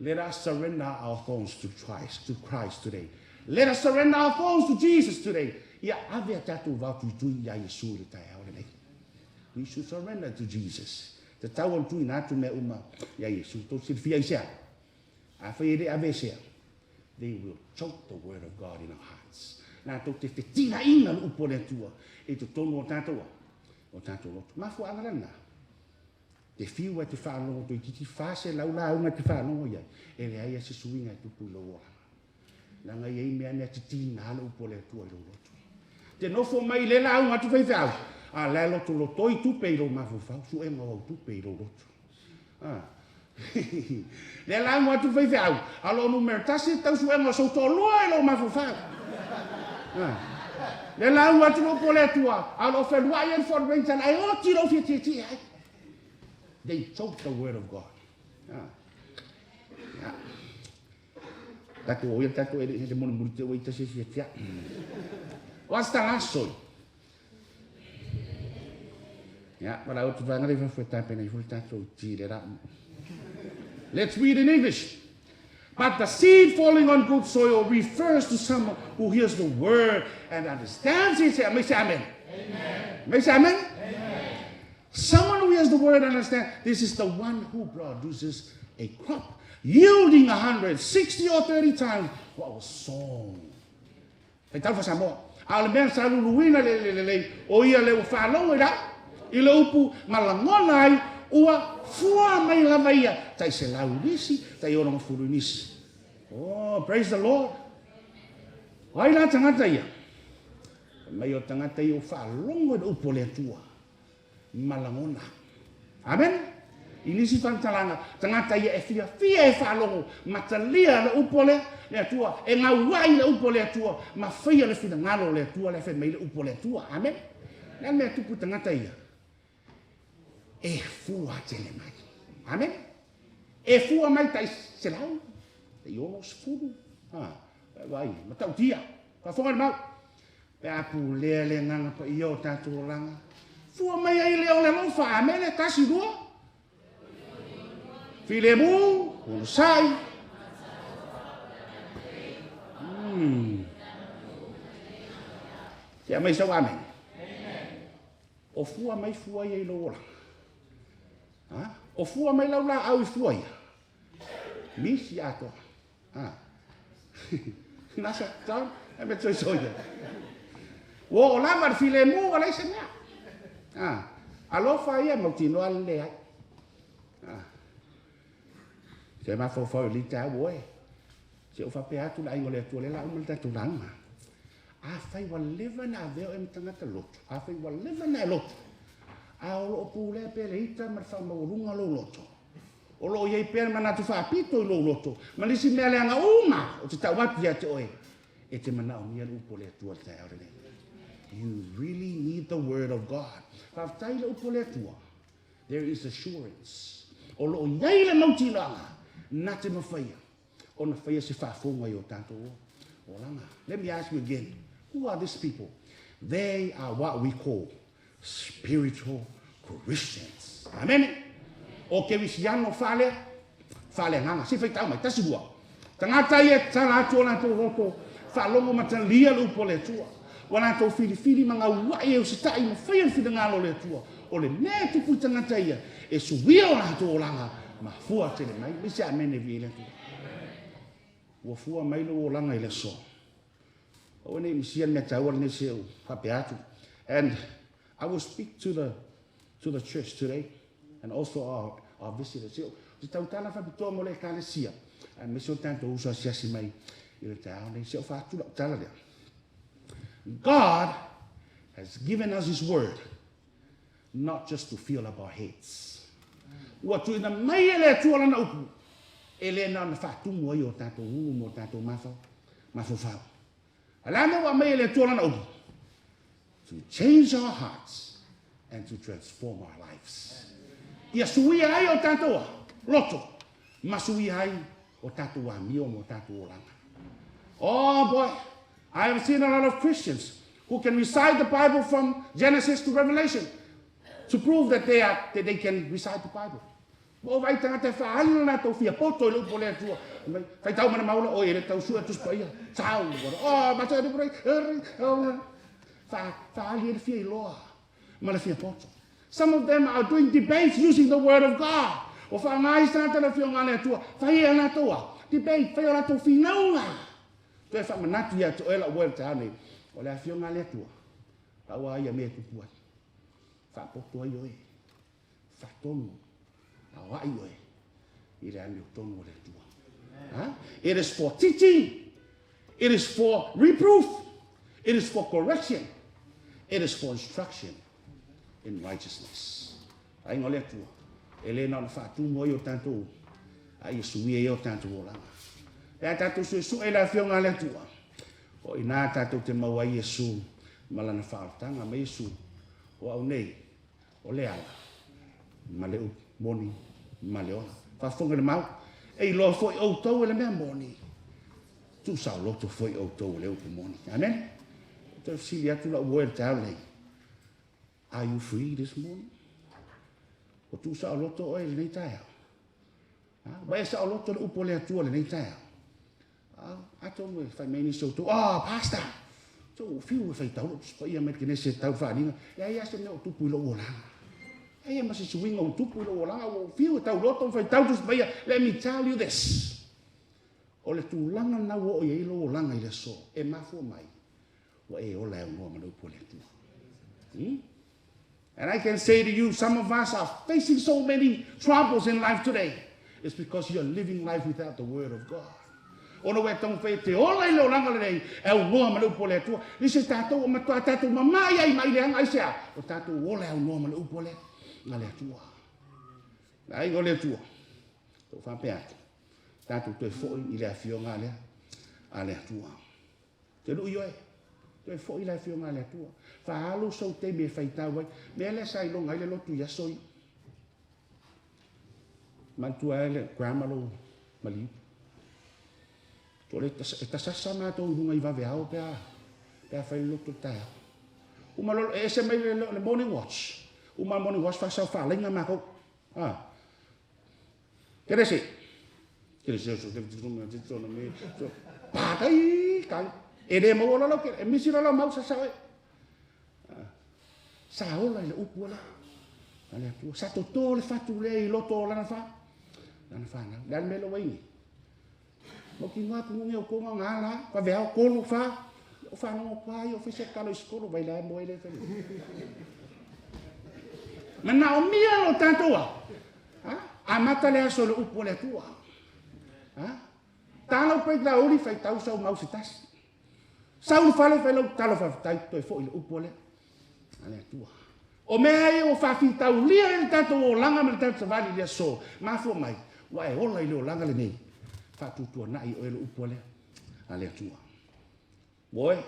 Let us surrender our thorns to Christ, to Christ today. Let us surrender our thorns to Jesus today. Ia ave a tatou vao tuitui iā Iesu i le taeao lenei. We should surrender to Jesus. Tatau ona tuuina atu mea uma iā Iesu. Tou silafia aisea? Afai e le aveesea, they will choke the word of God in our hearts. Latou te fetinaina le upu a le Atua i totonu o tatou a, o tatou loto. Mafuaaga lena, te fiu ai te faalogo toeitiiti 400 lauga e te faalogo i ai, e leai lava se suiga e tupu i lou olaga. Leaga e i ai mea na e titina le upu a le Atua i lou loto. Te nofo mai i le lauga atu faifeau, a la e lotolotoi tupe i lou mafaufau, suega o au tupe i lou loto. A. Lea lauga atu faifeau, a o loo numera tasi le tausuega o sou toalua i lou mafaufau. A. Lea lauga atu le upu a le Atua, a o loo feluai ai le Ford Ranger ae oti lou fia tietie ai. They choke the word of God. A. Yeah. Tatou o ia tatou e le mulimuli te ua i tasi isi tia. What's the last soil? Ia, wala o tuvanga le fafo e tapena i fo le tatou ti le ra. Let's read in English. But the seed falling on good soil refers to someone who hears the word and understands it. Say, say amen. Amen. Say amen. Amen. Someone who hears the word and understands, this is the one who produces a crop, yielding 160 or 30 times what was sown. Faitau faa-Samoa. A o le mea sa luluina le eleele lelei, o ia lea ua faalogo i la, i le upu ma lagona ai, ua fua mai lava ia, tai 100 i nisi, tai 60 i nisi. Oh, praise the Lord. O ai la tagata ia? Fai mai o tagata ia ua faalogo i le upu a le Atua ma lagona. Amen. I nisi faamatalaga, tagata ia e fiafia e faalogo ma talia le upu a le le Atua, e gauai le upu a le Atua, ma faia le finagalo o le Atua lea fai mai le upu a le Atua. Amen. Le a le mea tupu i tagata ia? E fua tele mai. Amen. E fua mai tai 100, tai 60. Ha. Vaai, matautia. Faafofoga le mau. Pe a pulea le Agaga Paia o tatou olaga, fua mai ai lea o le alofa. Amene, tasi, lua. Filemu, onosai. Se aumai sau amene. O fua mai fua ia i lou olaga. Ha? O fua mai lau laau i fua ia. Misi atoa. Ha? Nasa, tau, e me toi soia. Ua oo lava le filemu ua leai se mea. Ha? Alofa ia mautinoa le leai. Ha? Se mafaufau i lita au oe. Se o faapea atu le aiga o le Atua lea la uma le tatou lauga. Afai ua leva na avea oe ma tagata lotu, afai ua leva na e lotu, a o loo pulea pea le ita ma le faamaualuga o lou loto, o loo i ai pea le manatu faapito i lou loto, ma le isi mea leaga uma ou te tau atu ia te oe, e te manaomia le upu a le Atua i le taeao lenei. You really need the word of God. Faafetai i le upu a le Atua. There is assurance. O loo i ai le mautinoaga na te mafaia ona faia se faafofoga i o tatou olaga. Let me ask you again, who are these people? They are what we call spiritual Christians. Amen. O kerisiano faalea, faaleagaga. Se i faitau mai, tasi lua. Tagata ia e tatala atu o latou loto, faalogo ma talia le upu a le Atua. Ua latou filifili ma gauai e usitai ma faia le finagalo o le Atua. O le mea e tupu i tagata ia, e suia o latou olaga, ma fua tele mai. Mai se amene viia i le Atua. Ua fua mai lou olaga i le aso. Aua ne i misia le mea taua lenei se ou faapea atu. And I will speak to the, to the church today and also our, our visitors. Se, se tautala faapitoa mo le ekalesia, aemaise o tatou uso asiasi mai i le taeao nei. Se o faatu lau tala lea. God has given us His word not just to fill up our heads. Ua tuuina mai e le Atua lana upu, e le na ona faatumu ai o tatou ulu ma o tatou mafaufau. A le a mea ua aumai e le Atua lana upu? To change our hearts and to transform our lives. Ia suia ai o tatou loto, ma suia ai o tatou amio ma o tatou olaga. Oh boy, I have seen a lot of Christians who can recite the Bible from Genesis to Revelation to prove that they, are, that they can recite the Bible. Ua ou vaai i tagata e faaali lo latou fia poto i le upu a le Atua. Fai mai, Faitau mana maula, oi e le tau sue Tusi Paia. Sau, oh, matou e purei, Fa, faaali ai le fia iloa ma le fia poto. Some of them are doing debates using the word of God. Ua faaaoga isi tagata le Afioga a le Atua, fai e latou a debate, fai o latou finauga. Toe faamanatu ia te oe lau moe i le taeao nei, o le Afioga a le Atua, pau a ia mea e tupu ai. Faapoto ai oe. Faatonu aoai oe i le amiotonu o le Atua. Ha? It is for teaching. It is for reproof. It is for correction. It is for instruction in righteousness. Aiga o le Atua, e le na ona faatumu ai o tatou, a ia suia ai o tatou olaga. Pe a tatou suesue i le Afioga a le Atua, o i ina tatou te maua ai Iesu ma lana faaolataga ma Iesu o au nei, O le ala, ma le upu moni, ma le ola. Faafofoga le mau, e iloa foi outou e le mea moni, tuusaoloto foi outou e le upu moni. Amen. Toe fesili atu lau moe i le taeao lenei. Are you free this morning? O tuusaoloto oe i lenei taeao? Ua e saoloto le upu a le Atua i lenei taeao? Atonu e fai mai nisi o outou, Oh, Pastor, tou fiu e faitau lou Tusi Paia mai le Kenese e tau faaaliga. Leai lava se mea o tupu i lou olaga. Leai lava ma se suiga o tupu i lou olaga, ua ou fiu e tauloto ma faitau Tusi Paia. Let me tell you this. O le tulaga lena ua oo i ai lou olaga i le aso, e mafua mai, ua e ola e aunoa ma le upu a le Atua. And I can say to you, some of us are facing so many troubles in life today. It's because you are living life without the word of God. Ona ua e taumafai e te ola i le olaga lenei, e aunoa ma le upu a le Atua. Nisi o tatou ua matuā tatou mamai ai mai leaga, aisea? Ua tatou ola e aunoa ma le upu a le, a le Atua. Le aiga o le Atua, tou faapea atu, tatou toe foi i le afioga a le, a le Atua. Te lui oe, toe foi le Afioga a le Atua. Faaalu sou taimi e faitau ai. Mea lea sa iloga ai le lotu i aso ia. Manatua ai le grandma lou maliu. Toa le e tasasa matou i luga i vaveao pe a pe a fai le lotu i le taeao. Uma loa e ese mai le, le morning watch. Uma le morning watch faasau faalaiga matou. Ah. Kerese. Kerese so te te me so pa kai kai. E le maua loa lau e misi loa lau mau sasa oe. Sa ola i le upu ala. A le Atua. Sa toto le fatu lea i loto o lana fa. Lana whanau. Le a le mea lea ua i nei. Mautinoa atu nge o konga ngā la, pa veao kolu fa, o whanongo kwa i o fese kalo i skolo, vai la moe le whele. Mana o mia lo tātou a. Ha? A mata le aso le upu o le Atua. Ha? Tālau pai la uli whai tau sau mau se tasi. Sau le fale whai lau talo whawhitai toe fo i le upu o le a le Atua. O mea ia ua faafitaulia ai le tatou olaga ma le tatou savali i le aso, mafua mai, ua e ola i le olaga lenei, faatuatuanai oe le upu a le, a le Atua. Ua oe,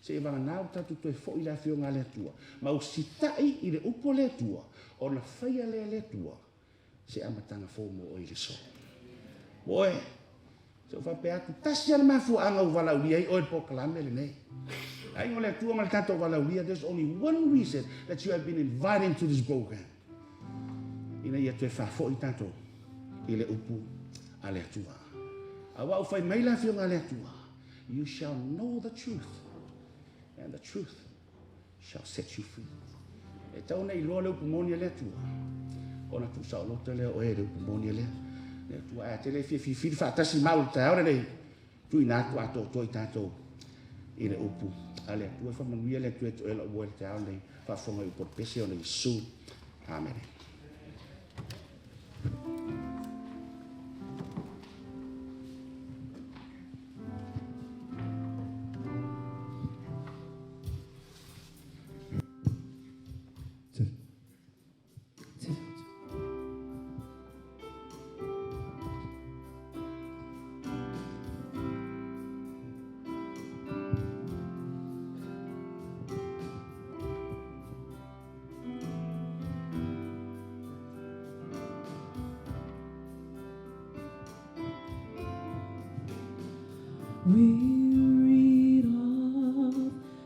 seia vagana ua tatou toe foi i le Afioga a le Atua, ma usitai i le upu a le Atua, ona faia lea e le Atua se amataga fou mo oe i le aso. Ua oe, se i ou faapea atu, tasi lava le mafuaaga ua valaaulia ai oe i le polokalame lenei. Aiga o le Atua ma le tatou valaaulia, there's only one reason that you have been invited into this program. Ina ia toe faafoi tatou i le upu a le Atua. Aua ua fai mai le Afioga a le Atua, you shall know the truth, and the truth shall set you free. E tau ona iloa le upu moni a le Atua, ona tuusaoloto lea o oe i le upu moni a le Atua. Ae a te le fia filifili faatasi ma au i le taeao lenei, tuuina atu atoatoa i tatou i le upu a le Atua. E faamanuia le Atua ia te oe lau moe i le taeao lenei, faafofoga i upu o le pese ona Iesu. Amene. We read of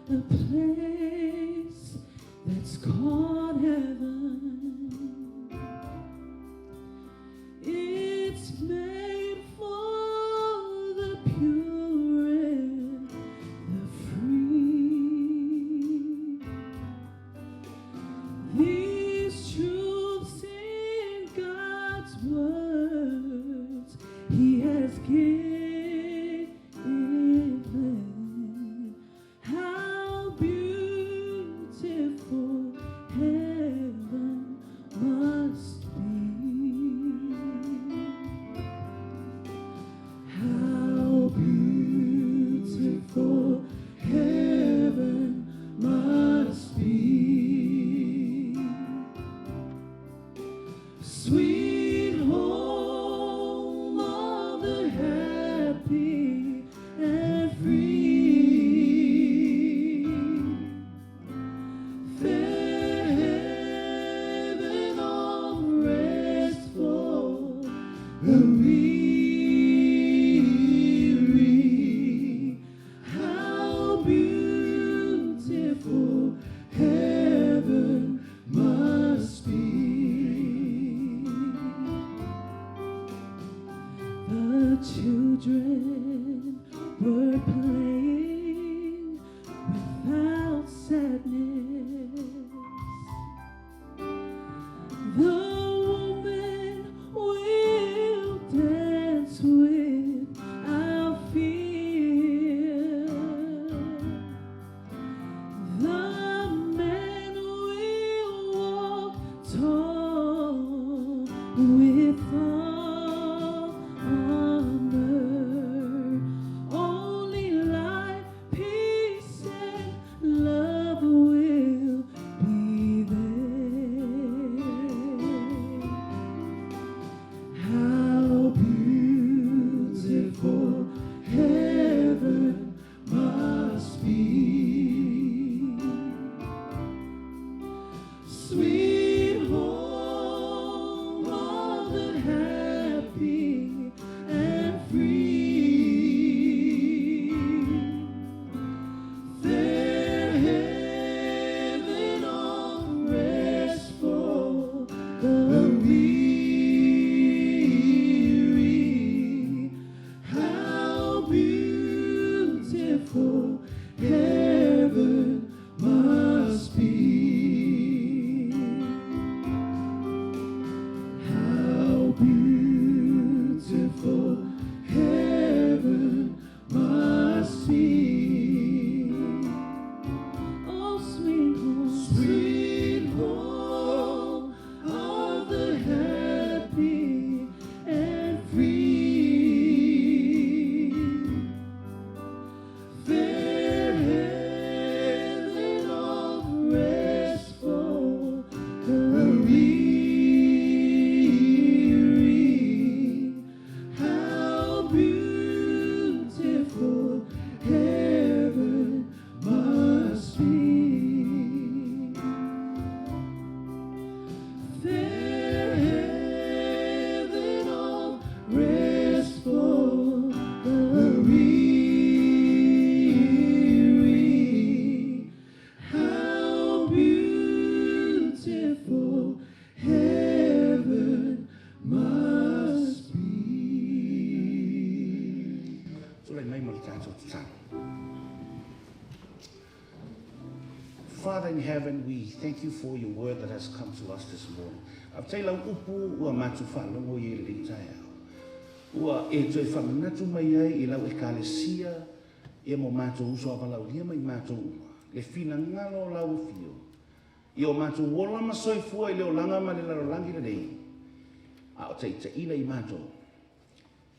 a place that's called heaven. It's made for the pure and the free. These truths in God's words He has given. How beautiful heaven must be. How beautiful heaven must be. Sweet home of the happy and free. Fair haven of rest for the weary. How beautiful heaven must be. The children were playing without sadness. The woman will dance without fear. The man will walk tall with honor. Only life. the weary. How beautiful heaven must be. How beautiful heaven must be. Oh, sweet home of the happy and free. Fair haven of rest for the weary. How beautiful heaven must be. Fair haven of rest for the weary. How beautiful heaven must be. Tulai mai mo le tātou tatalo. Father in heaven, we thank you for your word that has come to us this morning. Faafetai lau upu ua matou faalogo i ai i lenei taeao. Ua e toe faamanatu mai ai i lau Ekalesia ia ma o matou uso a valaaulia ma i matou uma, le finagalo o lau Afio i o matou ola ma soifua i le olaga ma le lalolagi lenei, a o taitaiina i matou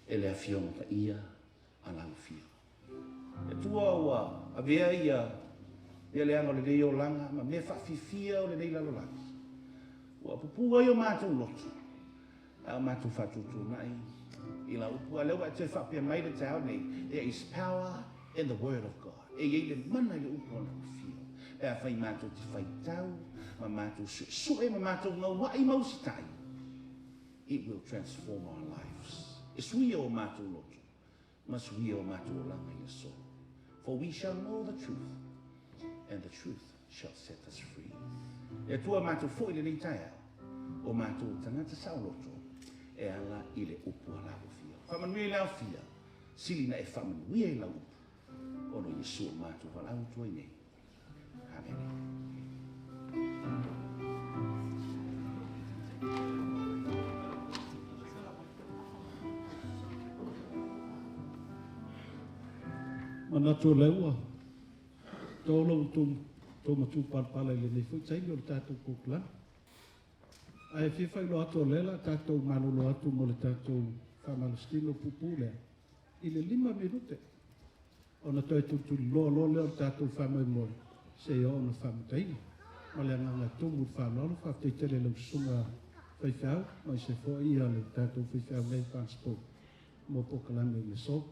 e le Afioga Paia a lau Afio. Le Atua ua avea ia mea leaga o lenei olaga ma mea faafifia o lenei lalolagi, ua pupuu ai o matou loto, a o matou faatuatuanai i lau upu. A o lea ua e toe faapea mai le taeao nei, There is power in the word of God. E i ai le mana i le upu a lau Afio. Pe afai matou te faitau ma matou suesue ma matou gauai ma usitai, it will transform our lives. E suia o matou loto ma suia o matou olaga i le aso. For we shall know the truth, and the truth shall set us free. E Atua matou foi lenei taeao, o matou tagata saoloto e ala i le upu a lau Afioga. Faamanuia i le aofia, sili na e faamanuia i lau upu, ona o Iesu o matou valaau atu ai nei. Amene. Manatu o lea ua to lo outou matupalapala i lenei foi taimi o le tatou kokolale. Ae fia faailoa atu o lea o le a tatou malolo atu mo le tatou faamalositino puupuu lea i le 5 minute ona toe tulituliloa loa lea o le tatou faamoemoe seia oo ina faamutaina. Ma le agaga e tumu i le faaaloalo, faafetai tele i lau susuga faifeau, aemaise foi le tatou faifeau nei Passport mo polokalame i le aso.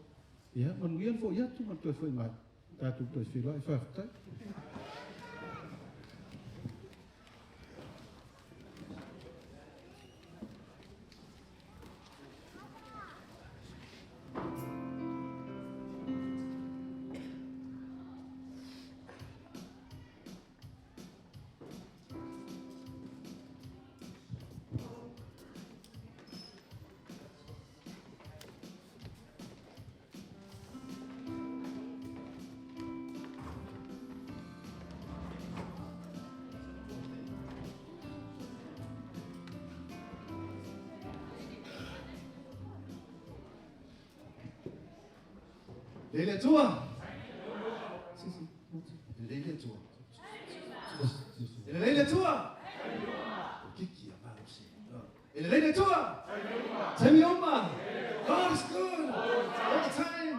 Ia, manuia le foi atu ma le toe foi mai, tatou toe feiloai, faafetai. Lelei le Atua. Lelei le Atua. E lelei le Atua. O kiki a malosi. E lelei le Atua. Taimi uma. God is good all the time.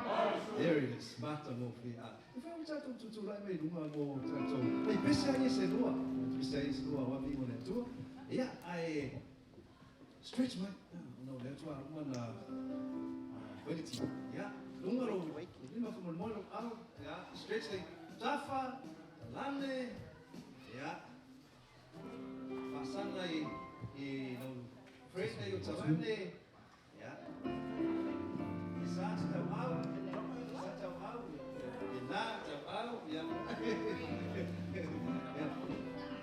There it is. Matagofie. E whai o tātou tūtūrai mai runga mō tātou. Hei, pese ai e se rua. Pese ai e se rua wa mi o le Atua. Ia, ai stretch mai. No, le Atua runga na quality. Ia, lunga ro. Lima ko mo mo au. Ia, stretch le tafa, lane. Ia. Pasana i i no friend nei o tavane. Ia. E sa te tau au. Sa tau au. E nā tau au. Ia. Ia.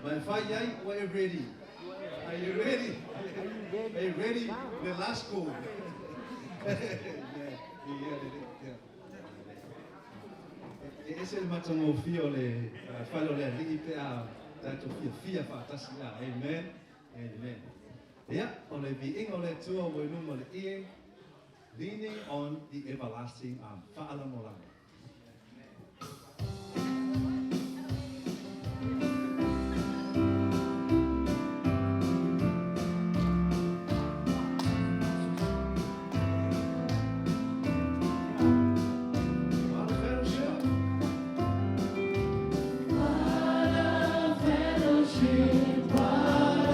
Mai whai ai, ua e ready. Are you ready? Are you ready? The last call. Yeah. E ese le matagofie o le fale o le Alii pe a tatou fiafia faatasi a. Amen. Amen. Ia, o le viiga o le Atua ua i luma o le ie, leaning on the everlasting arm. Faalagolago. What a fellowship. What a fellowship, what a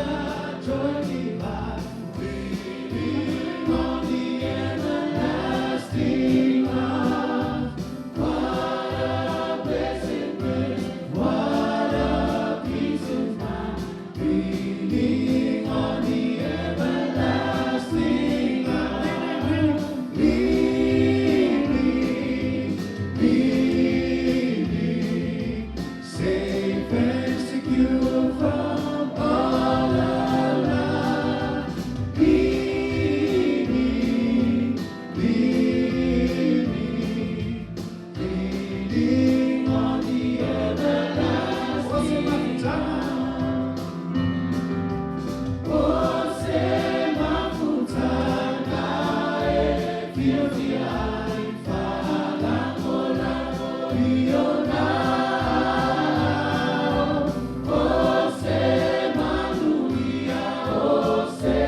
joy divine, leaning on the everlasting arms. What a blessedness, what a peace is mine, leaning on the everlasting arms. Leaning, leaning, safe and secure from all alarm. Leaning, leaning, leaning on the everlasting arm. O se mafutana e fiafia ai faalagolago i ona aao. O se manuia, o se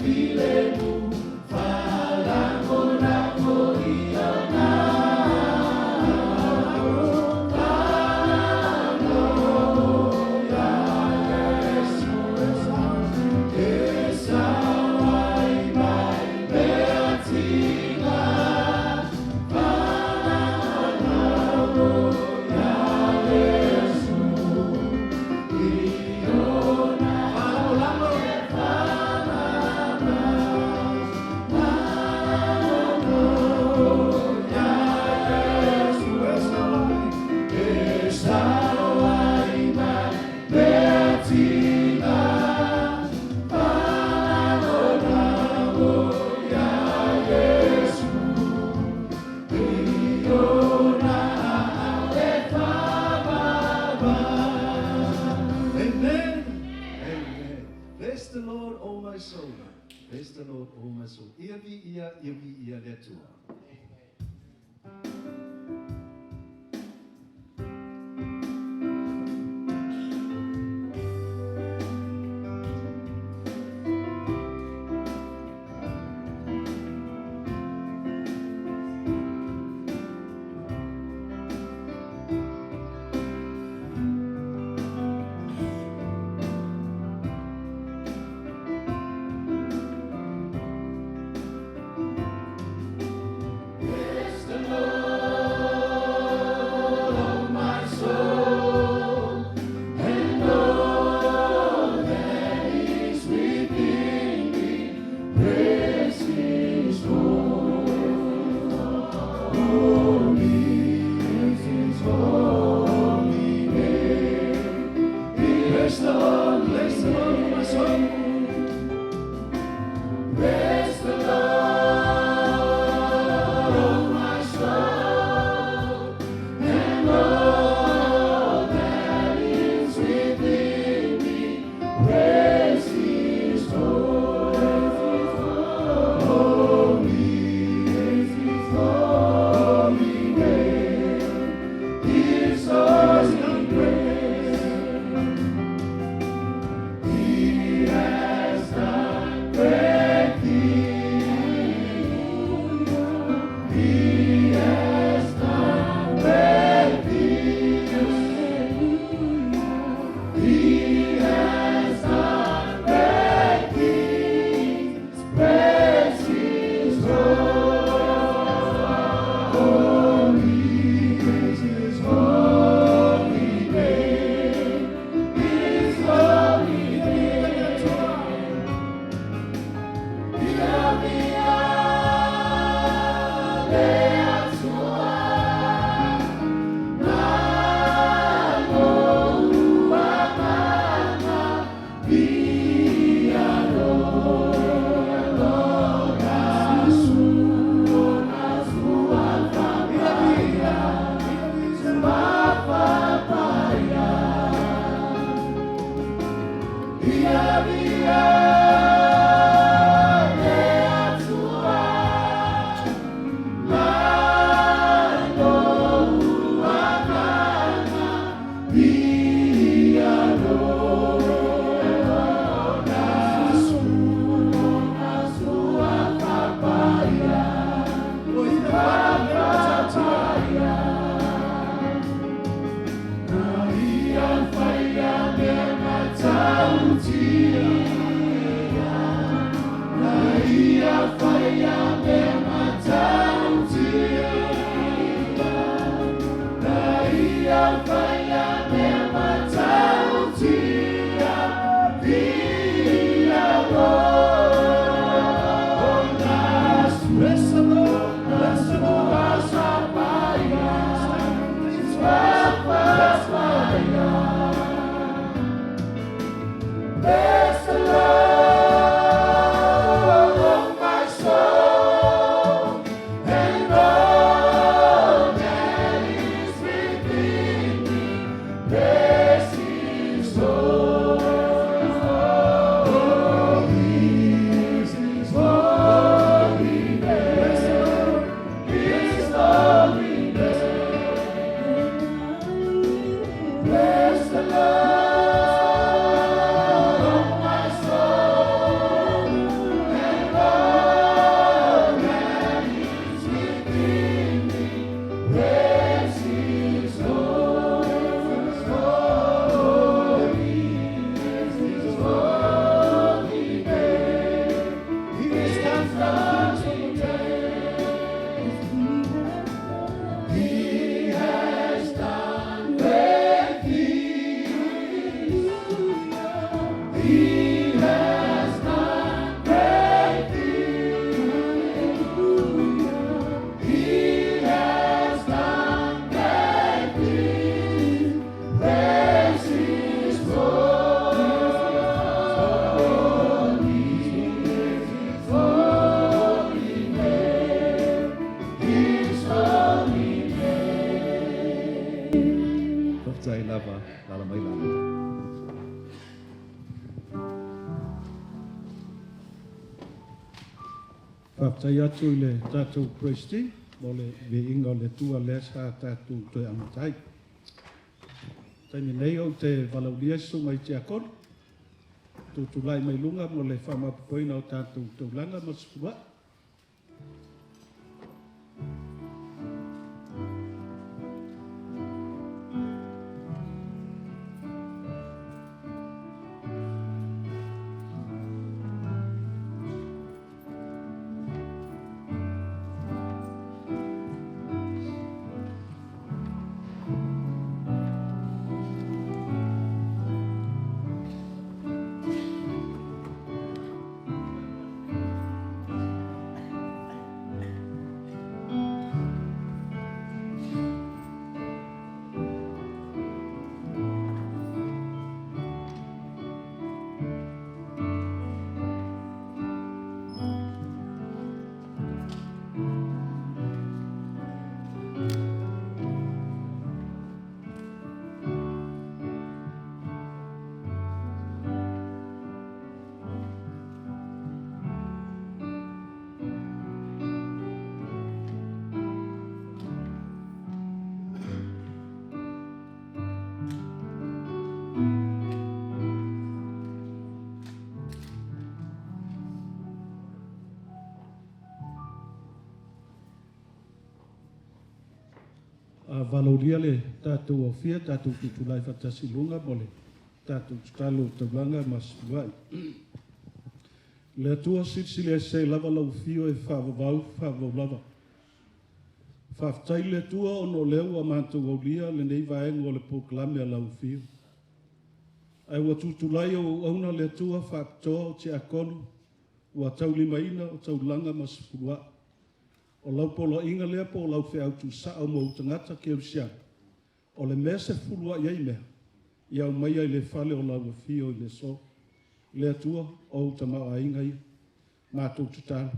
filemu, faalagolago i ona aao. Faalagolago ia Iesu e sao ai mai mea tiga. Faalagolago ia Iesu i ona alefa Faalagolago ia Iesu e sao ai mai mea tiga. Faalagolago ia Iesu i ona alefa Amen. Amen. Bless the Lord, O my soul. Bless the Lord, O my soul. Ia viia, ia viia le Atua. Bless the Lord, oh my soul, and all that is within me. Bless His holy, His holy name. Bless the Lord, O my soul. Bless the Lord, oh my soul, and all that is within me. Bless His holy name. His holy grace. He has done great things. Faafetai lava, alaala mai lalo. Faafetai atu i le tatou praise team mo le viiga o le Atua lea sa tatou toe amata ai. Taimi nei ou te valaaulia le susuga i Tiakono, tutulai mai luga mo le faamaopoopoina o tatou taulaga ma le sefuluai. A valaaulia le tatou aofia, tatou tutulai faatasi i luga mo le tatou tatalo taulaga ma sefuluai. Le Atua silisili ese lava lau afio e faavavau, faavavau lava. Faafetai le Atua ona o lea ua matou aulia lenei vaega o le polokalame a lau afio. Ae ua tutulai au auauna le Atua faapitoa o tiakono ua taulimaina o taulaga ma sefuluai. O lau poloaiga lea po o lau feau tuusao mo ou tagata kerisiano, o le mea sefuluai ai mea, ia aumaia i le fale o lau afio i le aso. Le Atua o ou tamaoaiga ia, matou tatalo,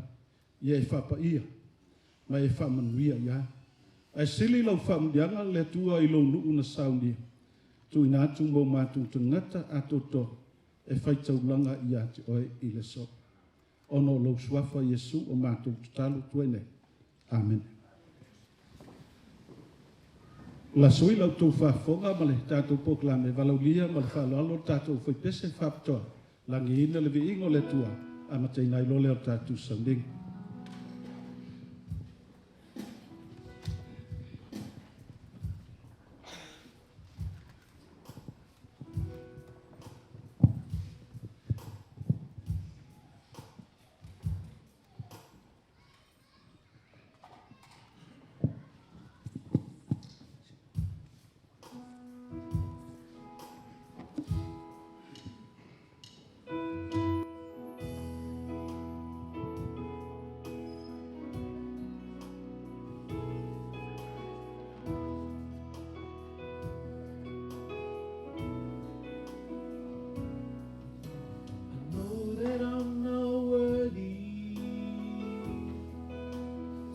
ia e faapaia ma e faamanuia i ai. Ae sili lau faamuliaga le Atua i lou nuu na saunia, tuuina atu mo matou tagata atoatoa e faitaulaga ia te oe i le aso. Ona o lou suafa Iesu o matou tatalo atu ai nei. Amene. Lafo i la outou faafofoga ma le tatou polokalame valaaulia ma le faaaloalo le tatou faipese faapitoa lagiina le viiga o le Atua amataina ai loa lea o le tatou sauniga.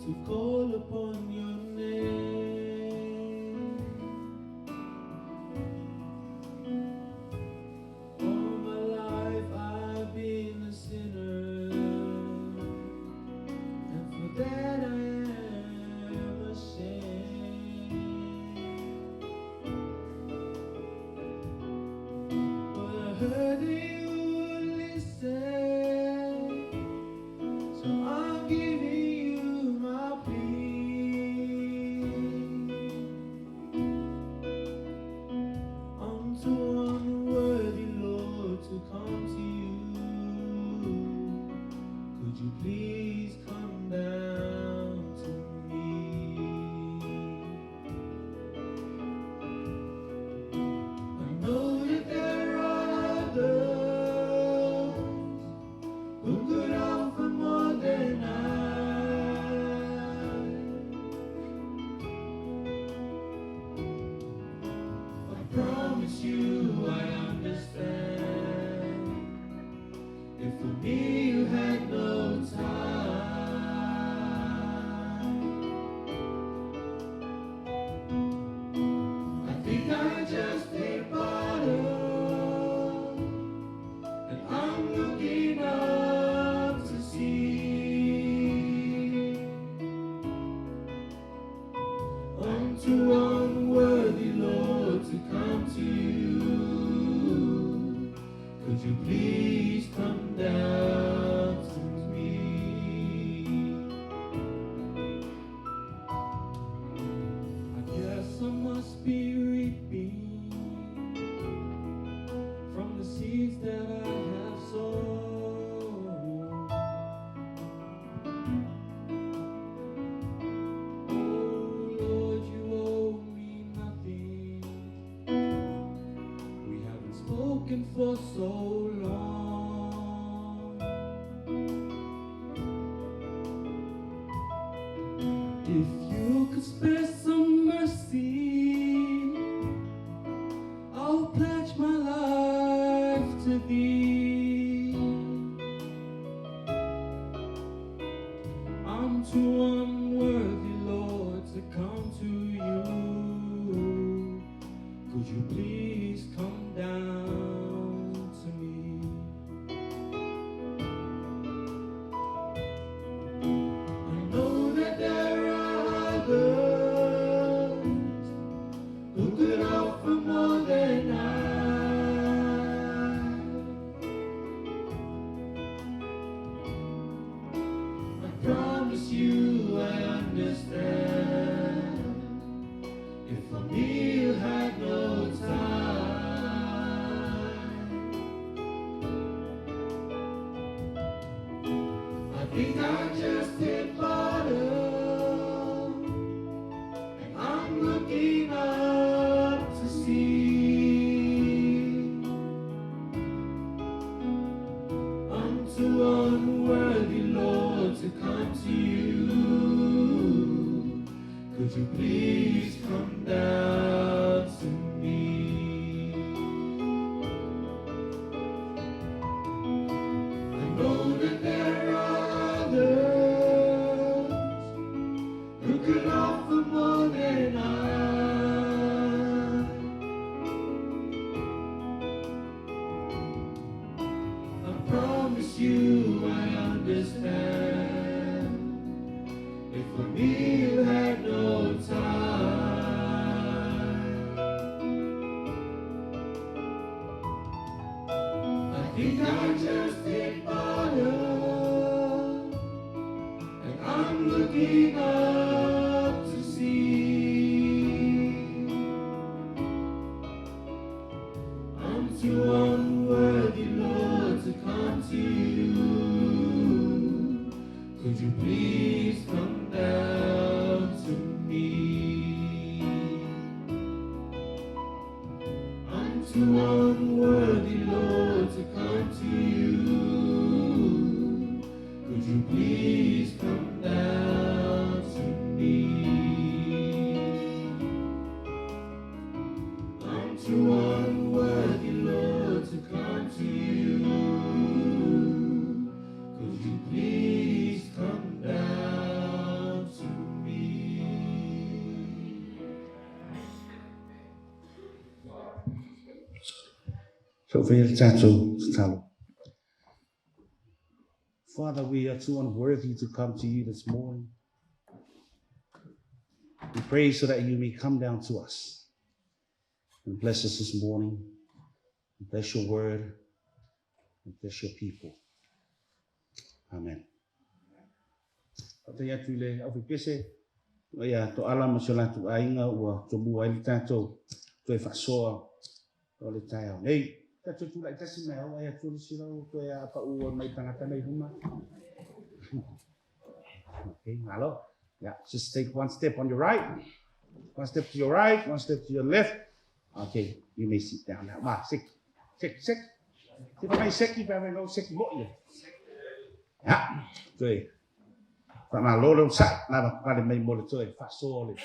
to call upon your name. All my life I've been a sinner, and for that I am ashamed. But I heard that you would listen, so I'm giving you my plea. I'm too unworthy, Lord, to come to you. Could you please come down to me? I know that there are others who could offer more than I. I promise you I understand. If for me you had no time. I think I just hit bottom, and I'm looking up to see. I'm too unworthy, Lord, to come to you. Could you please come down to me? I guess I must be reaping from the seeds that I have sown. Oh Lord, you owe me nothing. We haven't spoken for so long. If you could spare some mercy, I'll pledge my life to thee. I'm too unworthy, Lord, to come to you. Could you please come down to me? I know that there are others who could offer more than I. I promise you I understand. If for me you had no time. I think I just hit bottom, and I'm looking up to see. I'm too unworthy, Lord, to come to you. Could you please come down to me? I know that there are others who could offer more than I. I promise you I understand. If for me you had no time. I think I just hit bottom, and I'm looking up to see. I'm too unworthy, Lord, to come to you. Could you please come down to me? I'm too unworthy, Lord, to come to you. Could you please come down to me? I'm too unworthy, Lord, to come to you. Could you please come down? Tau faia le tatou tatalo. Father, we are too unworthy to come to you this morning. We pray so that you may come down to us and bless us this morning. And bless your word and bless your people. Amen. Faafetai atu i le aufipese ia Toala ma si o latou aiga ua tomua ai le tatou toe faasoa o le taeao nei. Tatou tulai tasi mai au ai atu le sila o toe a pau o mai tagata nei luma. Okay, malo. Yeah, just take one step on your right, one step to your right, one step to your left. Okay, you may sit down now. Ma, seki, seki, seki. Se fa mai seki, fa mai no seki mo ia. Ia, toe faamalo le onosai, lavapapale mai mo le toe faasoa o le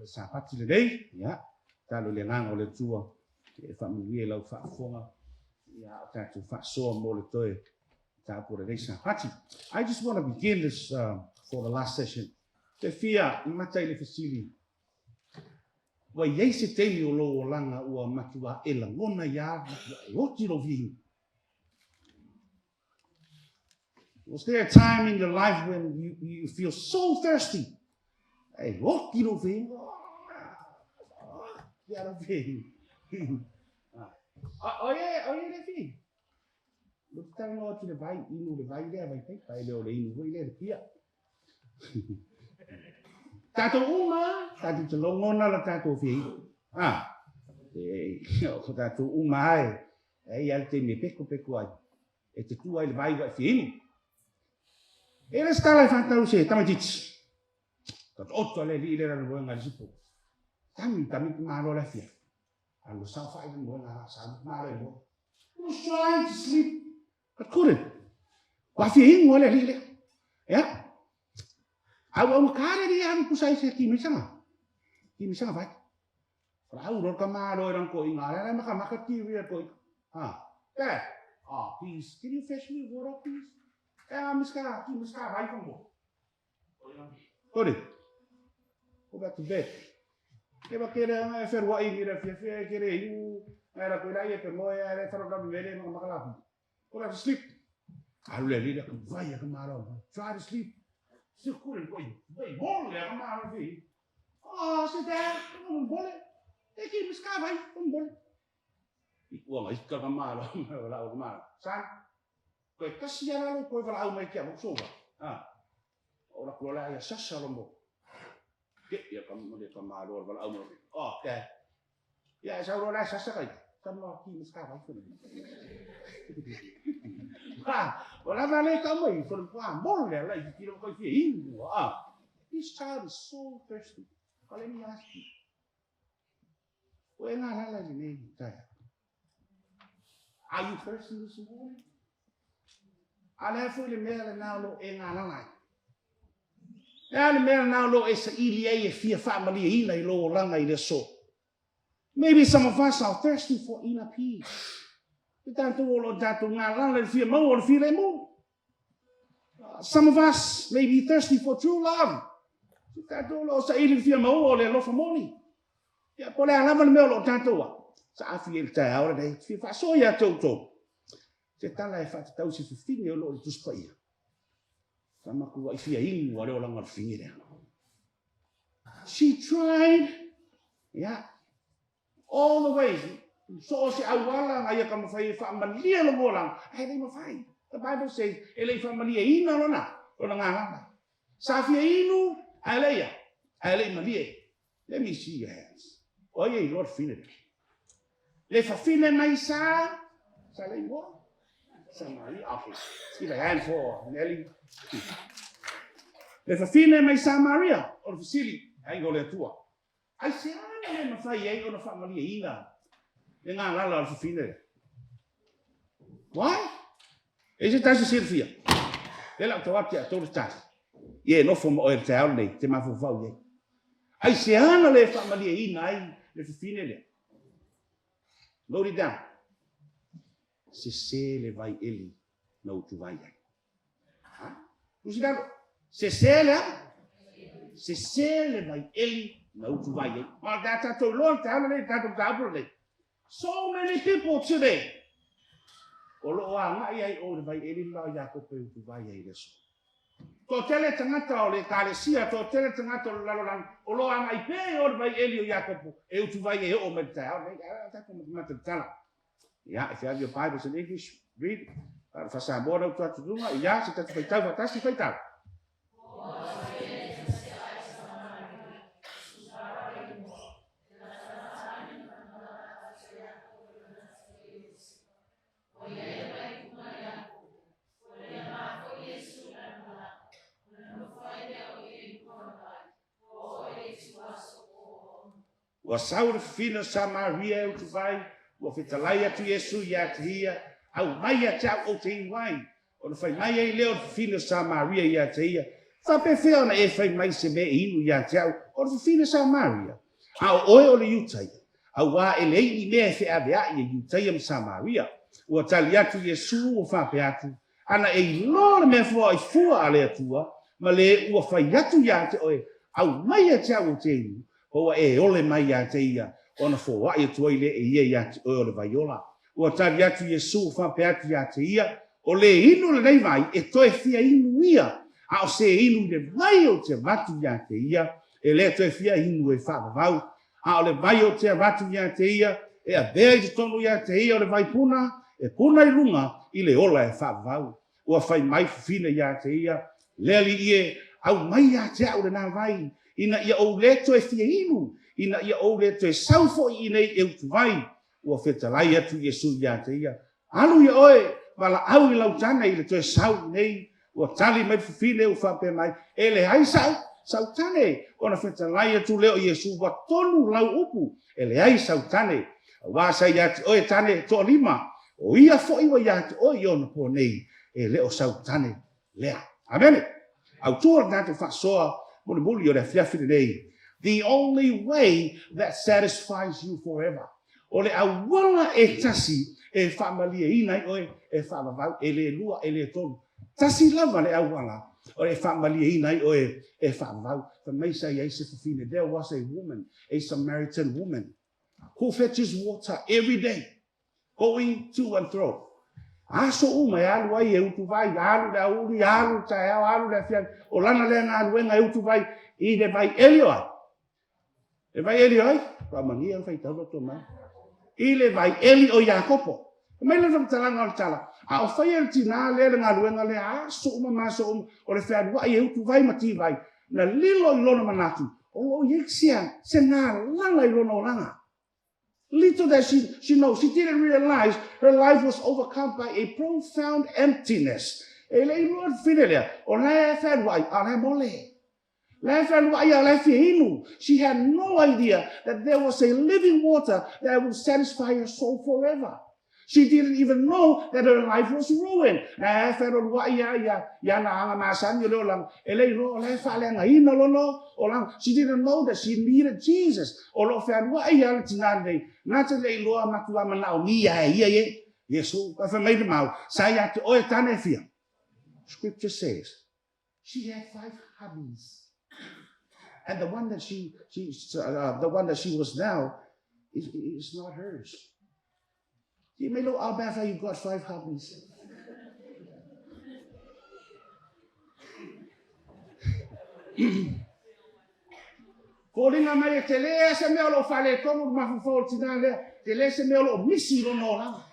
Sapati lenei. Ia, tatalo i le agaga o le Atua e faamanuia i lau faafofoga, ia, a o tatou faasoa mo le toe mataupu o lenei Sapati. I just want to begin this for the last session. Te fia mata i le fesili, ua i ai se taimi o lou olaga ua matua e lagona ia, matua e oti lou viiga? Was there a time in your life when you, you feel so thirsty? E oti lou viiga. Ia lou viiga. O ie le viiga. Lo te talanoa atu le vai, inu le vai lea, vai paipa, e le o le inu foi lea le pia. Tatou uma, tatou te logona la tatou fia Ah, e, o tatou uma ai, e i ai le taimi e pekopeko ai, e te tu ai le vai wa e fia inu. E le se tala e whātau se tamaitiiti. Ka oto le li le rana moenga le sipo. Tami, tami te malo le fia. Alo sa whai le moenga la sa malo e moe. He was trying to sleep, but couldn't. Wa fia inu le li le. Ia. Au au kare ri anu pusa i se kimi sanga. Kimi sanga vai. Rau ro ka malo e ranko i ngā rere maka maka ti ria ko. Ha. Dad. Ah, please, can you fetch me water, please? Eh, ah, miska, ki miska vai ko mo. Kore. Go back to bed. Ke ba kere anga e wherua i ngira fia fia e kere iu. Ngai ra koe lai e pe moe a re wharo kapi mele maka maka lapi. Go back to sleep. Alu le lira ka vai a ka maro. Try to sleep. Still couldn't go. Vai mole a ka maro fi. Oh, sit down. Come on, mole. E ki miska vai, mole. I ua ngai ka ka maro, la o ka maro. San. Koe kasi a lalo koe walaau mai kia mo soba. Ha. O la kuala ia sasa lo mo. Ke ia ka mo le ka malo walaau mo. Oh, ke. Ia sa ro la sasa kai. Ka mo ki mo ska vai fo. Ha, o la vale ka mo i fo pa mo le la i ki lo ko fi i. Ah. This child is so thirsty. But let me ask you. O e ngā lala i nei taia. Are you thirsty this morning? A le foi le mea le nā lo e ngā lala ai. E a le mea nā lo e sa ili ai e fia whaamalia ina i lo o langa i le so. Maybe some of us are thirsty for inner peace. Te tātou o lo tātou ngā lala i fia mau o le fia le mō. Some of us may be thirsty for true love. Te tātou o lo sa ili fia mau o le alofa moni. Ia, po le a lava le mea o lo tātou a. Sa afi e le taeao lenei, te fia faasoa ia te outou. Se tala e whaatatau se whiwhine o lo o le Tusi Paia. Sa maku ai fia inu a le olanga o le whiwhine lea. She tried, yeah, all the ways. So o se auala nga ia ka mawhai e whaamalia lo ngolanga. Ai lei mawhai. The Bible says, e lei whaamalia ina lona, lona ngā langa. Sa fia inu, ai lei ia, ai lei malie. Let me see your hands. O ia i loa le fine lea. Le fafine mai sa, sa le igoa? Sa Maria, okay. Let's give a hand for Nelly. Le fafine mai sa Maria, o le fesili, aiga o le Atua. Ai se ana le mawhai ai ona whaamalia ina le ngā lala o le fafine lea. Why? E se tasi silafia. Le lau tau atu ia tolu tali. Ia e nofo ma oe le taeao lenei, te mafaufau i ai. Ai se ana le faamalieina ai le fafine lea. Note it down. Sese le vai eli na utu vai ai. Ha? Tusi lalo. Sese le a? Sese le vai eli na utu vai ai. Ma tā tātou loa le taeao lenei, tātou mataupu lenei. So many people today. O lo o agai ai o i le vai eli le la o Iakopo e utuvai ai i le aso. Toatele tagata o le Ekalesia, toatele tagata o le lalolagi, o lo o agai pea i o i le vai eli o Iakopo e utuvai ai e oo mai i le taeao lenei. Ae a tatou matamata i le tala. Yeah, if you have your Bibles in English, read. A o le faa-Samoa na utu atu i luga, ia, se tatou faitau faatasi, faitau. Ua sau le fafine o Samaria e utuvai, ua fetalai atu Iesu ia te ia, Aumai ia te au ou te inu ai. Ona fai mai ai lea o le fafine o Samaria ia te ia, Faapefea ona e fai mai se mea e inu ia te au, o le fafine Samaria, a o oe o le Iutaia? Auā e leai ni mea e feaveaʻi e Iutaia ma Samaria. Ua tali atu Iesu ua faapea atu, Ana e iloa le mea foaʻi fua a le Atua, ma le ua fai atu ia te oe, aumai ia te au ou te inu, pa ua e ole mai ia te ia, ona foaʻi atu ai lea e ia ia te oe o le vai ola. Ua tali atu Iesu faapea atu ia te ia, O le inu lenei vai e toe fia inu ia, a o se inu i le vai ou te avatu ia te ia, e le toe fia inu e faavavau, A o le vai o te avatu ia te ia, e avea i totonu ia te ia o le vai puna, e puna i luga i le ola e faavavau. Ua fai mai fafine ia te ia, Le alii e, aumai ia te au lena vai, ina ia ou le toe fia inu, ina ia ou le toe sau foi iinei e utuvai. Ua fetalai atu Iesu ia te ia, Alu ia oe, valaau i lau tane i le toe sau iinei. Ua tali mai le fafine ua faapea mai, E leai sa'u, sa'u tane. Ona fetalai atu lea o Iesu, Ua tonu lau upu, e leai sau tane. Auā sa ia te oe tane e toalima, o ia fo'i ua ia te oe i ona po nei, e le o sau tane lea. Amene! Autū o le tatou faasoa mulimuli o le afiafi lenei, The only way that satisfies you forever. O le auala e tasi e faamalieina ai oe e faavavau, e le lua, e le tolu. Tasi lava le auala e faamalieina ai oe e faavavau. Fai mai sa i ai se fafine, there was a woman, a Samaritan woman, who fetches water every day, going to and fro. Aso uma e alu ai e utuvai, alu le aoauli, alu le taeao, alu le afiafi. O lana lea galuega e utuvai i le vai eli o ai? Le vai eli o ai? Faamanuia le faitau loto mai. I le vai eli o Iakopo. Fai mai le faamatalaga o le tala, a o faia e le tinā lea le galuega lea aso uma ma aso uma, o le fealuai e utuvai ma tivai, na lilo i lona manatu, o lo o i ai se galala i lona olaga. Little that she, she knows, she didn't realize her life was overcome by a profound emptiness. E le i iloa le fafine lea, o la e fealuai, a o la e mole. La e fealuai a o la e fia inu. She had no idea that there was a living water that would satisfy her soul forever. She didn't even know that her life was ruined. Na e fealualuai ia ia i ana aga masani o le olaga, e le iloa o la e faaleagaina lona olaga. She didn't know that she needed Jesus. O lo o fealuai ia le tinā lenei, na te le iloa matua manaomia e ia ie Iesu. Ae fai mai le mau, sa ia te oe tane e fia. Scripture says, she had five hubbies. And the one that she, she, the one that she was now is, is not hers. You may know, Alberta, you've got five hubbies. Foliga mai e tele se mea o lo o faaletonu le mafaufau o le tinā lea, tele se mea o lo o misi i lona olaga.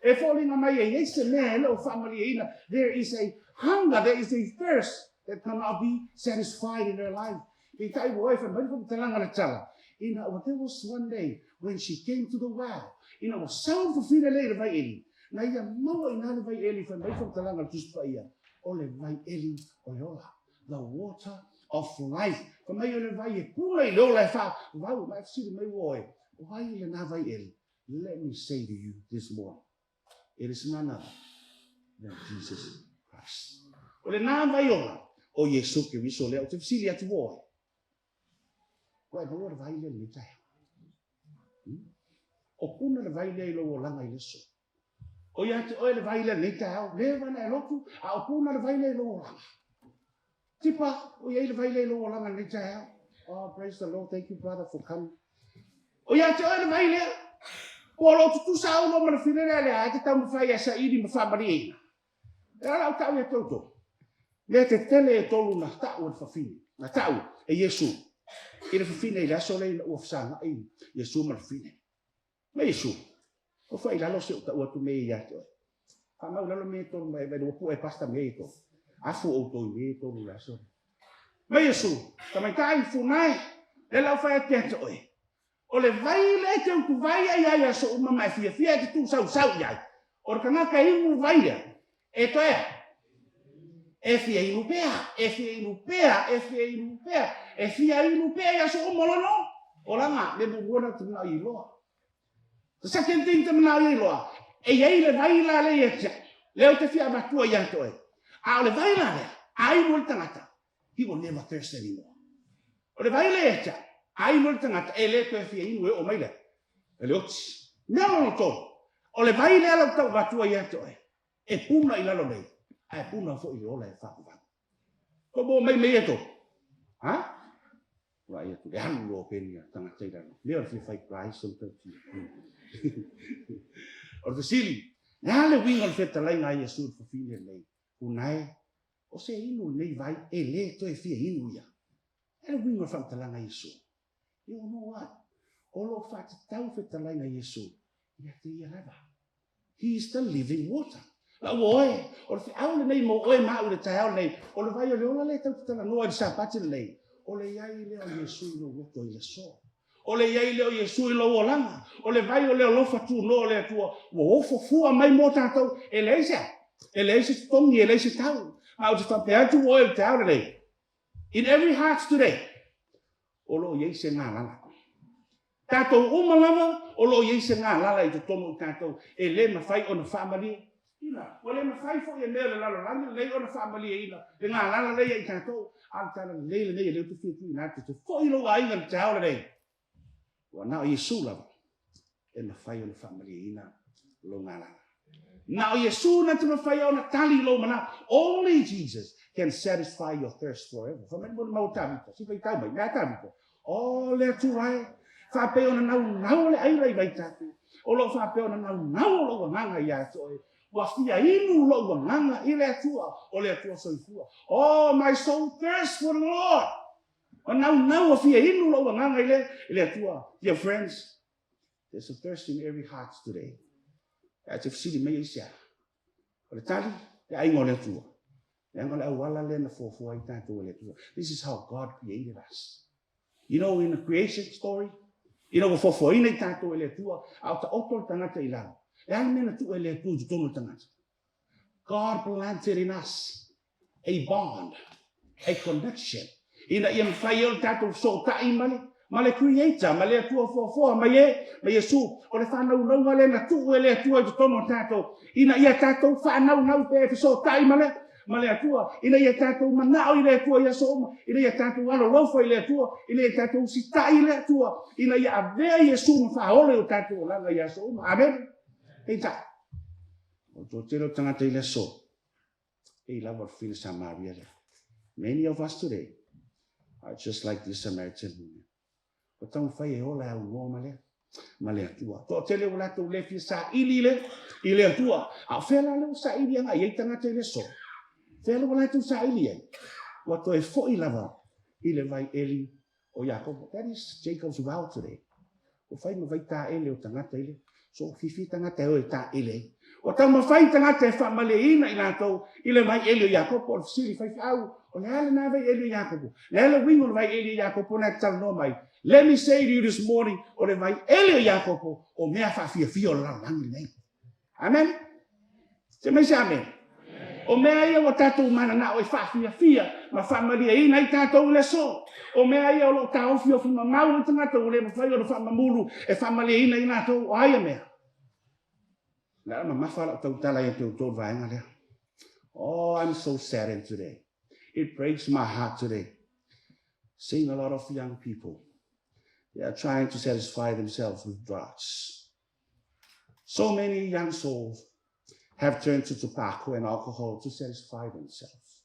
E foliga mai e i ai se mea e le o faamalieina, there is a hunger, there is a thirst that cannot be satisfied in her life. Peitai ua oe fai mai le faamatalaga a le tala, ina ua there was one day when she came to the well, ina ua sau le fafine lea i le vai eli, na ia maua i ina le vai eli, fai mai le faamatalaga a le Tusi Paia, o le vai eli o le ola, the water of life. Fai mai o le vai e puna i le ola e faavavau, ma e fesili mai ua oe, o ai lena vai eli? Let me say to you this morning, it is none other than Jesus Christ. O lena vai ola, o Iesu Keriso lea, ou te fesili atu ua oe. Ua e maua le vai lea lenei taeao. Hmm? O puna le vai lea i lou olaga i le aso. O ia te oe le vai lea lenei taeao, leva na e lotu, a o puna le vai lea i lou olaga. Tipa, o i ai le vai lea i lou olaga lenei taeao. Oh, praise the Lord, thank you brother for coming. O ia te oe le vai lea. Po o lo o tutusa aulo ma le fine lea lea e te taumafai e saili ma faamalieina. E ala o tau ia te outou. Mea tetele e tolu na tau e le fafine, na tau e Iesu i le fafine i le aso lea ina ua fesagai Iesu ma le fafine. Mai Iesu, o fai i lalo se i ou tau atu mea ia te oe. Faamau i lalo mea e tolu mai vai ua pue pasta mea e tolu. Afu outou i mea e tolu i le aso lea. Mai Iesu, tamaitai funa e, lea la ou fai atu ia te oe. O le vai lea e te utuvai ai ai aso uma ma e fiafia e te tuusausau i ai, o le tagata e inu vai lea, e toe a? E fia inu pea, e fia inu pea, e fia inu pea, e fia inu pea i aso uma o lona olaga, mea muamua lena ou te manao ia iloa. The second thing te manao ia iloa, e i ai le vai la lea ia te au, lea ou te fia avatua ia te oe. A o le vai la lea, a inu ai le tagata, he will never thirst anymore. O le vai lea ia te au, a inu ai le tagata, e le toe fia inu e oo mai le, le oti. Mea lona tolu, o le vai lea lau tau avatua ia te oe, e puna i lalo nei, ae puna foi i le ola e faavavau. Tou maua mai mea ia e tolu? Ha? Vaai atu le alu loa o peni a tagata i lalo. Mea o le fia fai prize o le tautia. O le fesili, le a le uiga o le fetalaiga a Iesu i le fafine lenei? Unae, o se inu lenei vai e le toe fia inu ia. Le a le uiga o le faamatalaga a Iesu? You know what? O lo o faatatau fetalaiga a Iesu ia te ia lava. He is the living water. Lau oe, o le feau lenei mo oe ma au i le taeao lenei, o le vai o le ola lea tatou te talanoa i le Sapati lenei, o le i ai lea o Iesu i lou loto i le aso. O le i ai lea o Iesu i lou olaga. O le vai o le alofa tunoa o le Atua ua ofo fua mai mo tatou, e leai se a? E leai se totogi, e leai se tau. Ma ou te faapea atu oe i le taeao lenei, In every heart today, o lo o i ai se galala. Tatou uma lava o lo o i ai se galala i totonu o tatou e le mafai ona faamalieina. Ua le mafai foi e mea o le lalolagi lenei ona faamalieina le galala lea ia i tatou. A o le tala lelei lenei e le ou te fia tuuina atu, te foi i lou aiga i le taeao lenei. Ua na o Iesu lava e mafai ona faamalieina lou galala. Na o Iesu na te mafai ona tali i lou manao. Only Jesus can satisfy your thirst forever. Fai mai le molimau a Tavita, si faitau mai, mea a Tavita, O le Atua e, faapea ona naunau o le aila i vaitafe, o lo o faapea ona naunau o lou agaga ia te oe, ua fia inu lou agaga i le Atua, o le Atua soifua. Oh, my soul thirsts for the Lord. Ua naunau ua fia inu lou agaga i le, i le Atua. Dear friends, there's a thirst in every heart today. Ae te fesili mai aisea? O le tali, le aiga o le Atua. Leaga o le auala lea na fuafua ai tatou e le Atua. This is how God created us. You know, in the creation story, ina ua fuafuaina i tatou e le Atua, a o taoto le tagata i lalo. Le a le mea na tuu e le Atua i totonu o le tagata? God planted in us a bond, a connection, ina ia mafai ai ona tatou fesootai ma le, ma le Creator, ma le Atua foafoa mai e, ma Iesu. O le faanaunauga lea na tuu e le Atua i totonu o tatou, ina ia tatou faanaunau pea e fesootai ma le, ma le Atua, ina ia tatou manao i le Atua i aso uma, ina ia tatou alolofa i le Atua, ina ia tatou usitai i le Atua, ina ia avea Iesu ma faaola i o tatou olaga i aso uma. Amene. Peitai, o le toatele o tagata i le aso, e lava o le fafine Samaria lea. Many of us today are just like this Samaritan woman. Ua taumafai e ola e aunoa ma le, ma le Atua. Toatele ua latou le fia saili le, i le Atua. A o fea la lea ua saili agai ai tagata i le aso? Fea lea ua latou saili ai? Ua toe foi lava i le vai eli o Iakopo. That is Jacob's well today. Ua fai ma vai taele o tagata i le so fifi tagata e o e taele ai. Ua taumafai tagata e faamalieina i latou i le vai eli o Iakopo. O le fesili faifeau, o le a lena vai eli o Iakopo? Le a le uiga o le vai eli o Iakopo na e talanoa mai? Let me say to you this morning, o le vai eli o Iakopo, o mea faafiafia o le lalolagi lenei. Amen. Se mai se amen. O mea ia ua tatou mananao e faafiafia ma faamalieina ai tatou i le aso. O mea ia o lo o taofiofi mamau ai tagata ua le mafai ona faamamulu e faamalieina i latou. O a ia mea? O le a mamafa lau tautala ia te outou i le vaega lea. Oh, I'm so saddened today. It breaks my heart today. Seeing a lot of young people, they are trying to satisfy themselves with drugs. So many young souls have turned to tobacco and alcohol to satisfy themselves.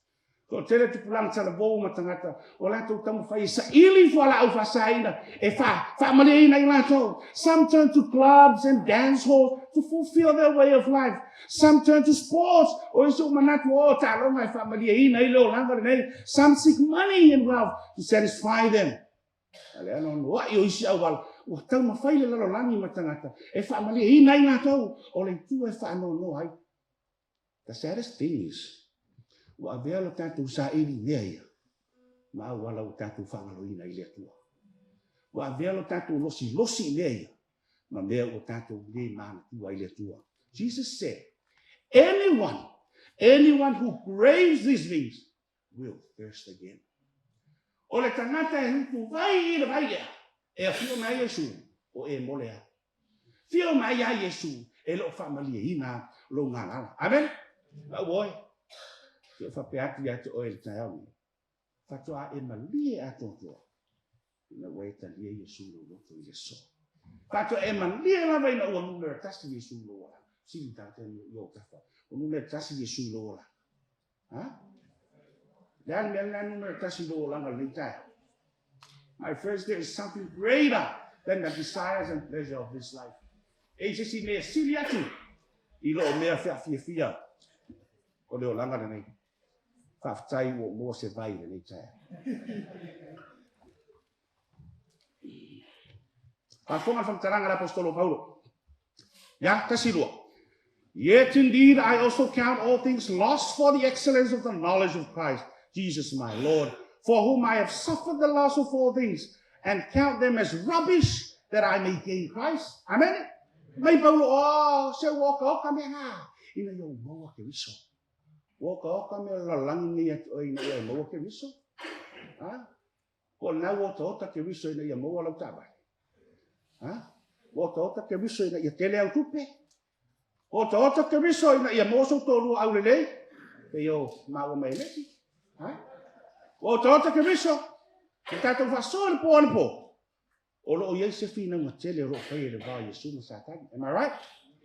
Toatele tupulaga talavou ma tagata ua latou taumafai e saili fualaau faasaina e faamalieina ai latou. Some turn to clubs and dance halls to fulfill their way of life. Some turn to sports, o isi ua manatu o taaloga e faamalieina ai le olaga lenei. Some seek money and wealth to satisfy them. A le anoanoai o isi auala ua taumafai le lalolagi ma tagata e faamalieina ai latou o le itu e faanoanoa ai. The saddest thing is, ua avea lo tatou saili i mea ia ma auala ua tatou faagaloina ai le Atua. Ua avea lo tatou losilosi i mea ia ma mea ua tatou le manatua ai le Atua. Jesus said, Anyone, anyone who craves these things will thirst again. O le tagata e hutuvai i le vai lea, e afio mai ai Iesu, o e mole a. Fio mai iā Iesu e le o faamalieina lou galala. Amen? Lau oe, ke o faapea atu ia te oe i le taeao nei, faatoa e malie atoatoa ina ua e talia Iesu i lou loto i le aso. Faatoa e malie lava ina ua numera tasi Iesu i lou olaga. Sili tagata i ou tafa. Ua numera tasi Iesu i lou olaga. Ha? Le a le mea lena numera tasi i lou olaga i lenei taeao? My friends, there is something greater than the desires and pleasure of this life. E i se isi mea sili atu i loo mea feafiafia o le olaga lenei. Faafetai ua ou maua se vai i lenei taeao. Faafofoga le faamatalaga a le Aposetolo Paulo. Ia, tasi lua. Yet indeed I also count all things lost for the excellence of the knowledge of Christ Jesus my Lord, for whom I have suffered the loss of all things, and count them as rubbish that I may gain Christ. Amen. Mai Paulo, oh, se ua okaoka mea ngā, ina ia ua maua Keriso. Ua okaoka mea lalagi nei ia te oe ina ia e maua Keriso. Ha? Ko lena ua otaota Keriso ina ia maua lau taavale. Ha? Ua otaota Keriso ina ia tele au tupe. Ua otaota Keriso ina ia maua sou toalua aulelei, pei o maua ma Elesi. Ha? Ua otaota Keriso, le tatou faasoa i le po anapo. O lo o i ai se finauga tele o lo o faia i le va o Iesu ma Satani. Am I right?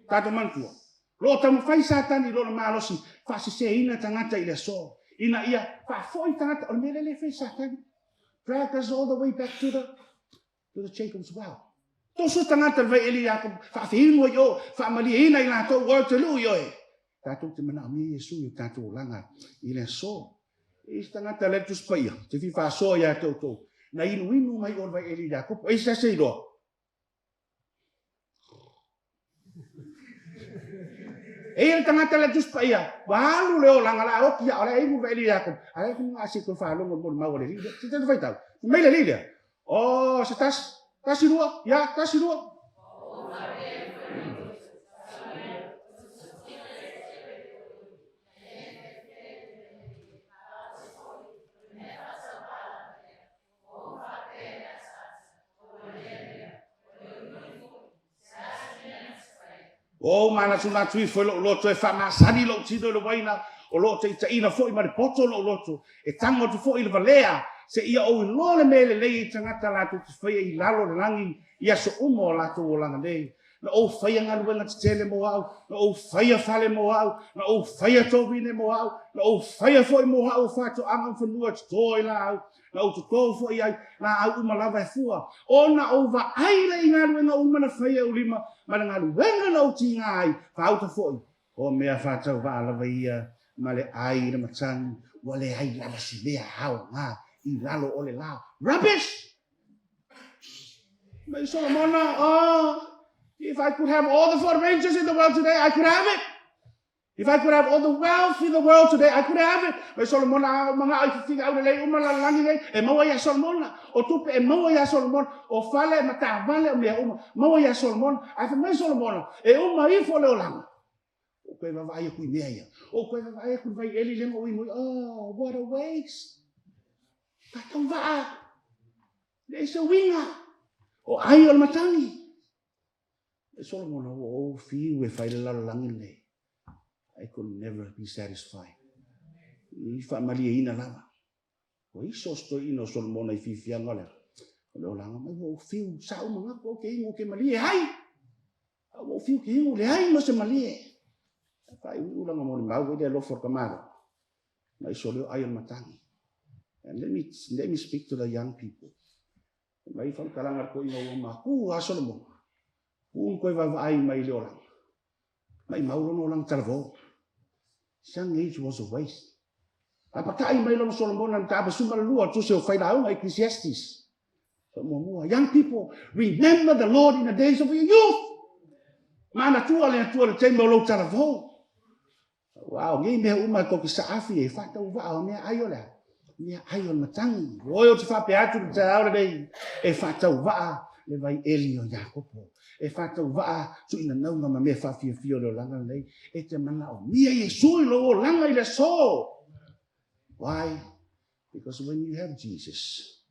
Tatou manatua. O lo o taumafai Satani i lona malosi faaseseina tagata i le aso, ina ia faafoi tagata. O le mea lea e fai e Satani. Drag us all the way back to the, to the Jacob's well. Toso tagata le vai eli ia faafeinu ai o, faamalieina i latou, ua te luu i oe. Tatou te manaomia Iesu i o tatou olaga i le aso. E i se tagata le Tusi Paia, te fia faasoa ia te outou, na inuinu mai o le vai eli Iakopo. E i se ase iloa. E ia le tagata le Tusi Paia, ua alu le olaga la oti ia o le inu vai eli Iakopo. A e ku ngā se koe whaalongo mo le mau a le lile. Se te whaitau. Mai le lile. Oh, se tasi, tasi lua, ia, tasi lua. O manatunatu ifo i lou loto e faamasani lou tino i le uaina, o lo o taitaiina foi ma le poto lou loto, e tago atu foi i le valea, seia ou iloa le mea e lelei ai tagata latou te faia i lalo o le lagi i aso uma o latou olaga nei. Na ou faia galuega tetele mo au, na ou faia fale mo au, na ou faia tovine mo au, na ou faia foi mo au o faatoaga ma fanua e toto ai laau, Na ou totō foi ai laau uma lava e fua, ona ou vaai lea i galuega uma na fai e ou lima, ma le galuega na ou tiga ai, faauta foi, o mea faatauvaa lava ia ma le ai i le matagi, ua leai lava se mea aoga i lalo o le la. Rubbish! Mai Solomona, oh, if I could have all the Ford Rangers in the world today, I could have it. If I could have all the wealth in the world today, I could have it. Mai Solomona, o mga ai whiwhinga au lelei uma lalagi nei, e maua ia Solomona. O tupe e maua ia Solomona. O fale ma taavale o mea uma, maua ia Solomona. Ae fai mai Solomona, e uma ifo le olaga. O koe vavaai aku i mea ia. O koe vavaai aku i vai eli le mo inu. Oh, what a waste. Tātou vaa. Leai se uiga. O ai o le matagi. E Solomona, ua ou fiu e fai le lalolagi lenei. I could never be satisfied. I faamalieina lava. Ua i so se toeaina o Solomona i fiafiaga lea. O le olaga mai ua ou fiu, sa ou manatu au ke igu ke malie ai. A ua ou fiu ke igu leai ma se malie. Faaiuiu lana molimau ai le alofa o le tamaloa. Mai so leo ai o le matagi. And let me, let me speak to the young people. Mai faamatalaga le toeaina ua maku a Solomona. Ku koe vaavaai mai le olaga. Maimau lona olaga talavou. His young age was a waste. Apatai mai lona Solomona na taapasuma le lua tusi o failauga Ecclesiastes. Muamua, young people, remember the Lord in the days of your youth. Manatua le Atua le taimi o lou talavou. Aua o nei mea uma e tou te saafi ai, faatauvaa o mea ai o le a? Mea ai o le matagi. Oi ou te faapea atu i le taeao lenei, e faatauvaa le vai eli o Iakopo. E faatauvaa tuuinanauga ma mea faafiafia o le olaga lenei. E te manaomia Iesu i lou olaga i le aso. Why? Because when you have Jesus,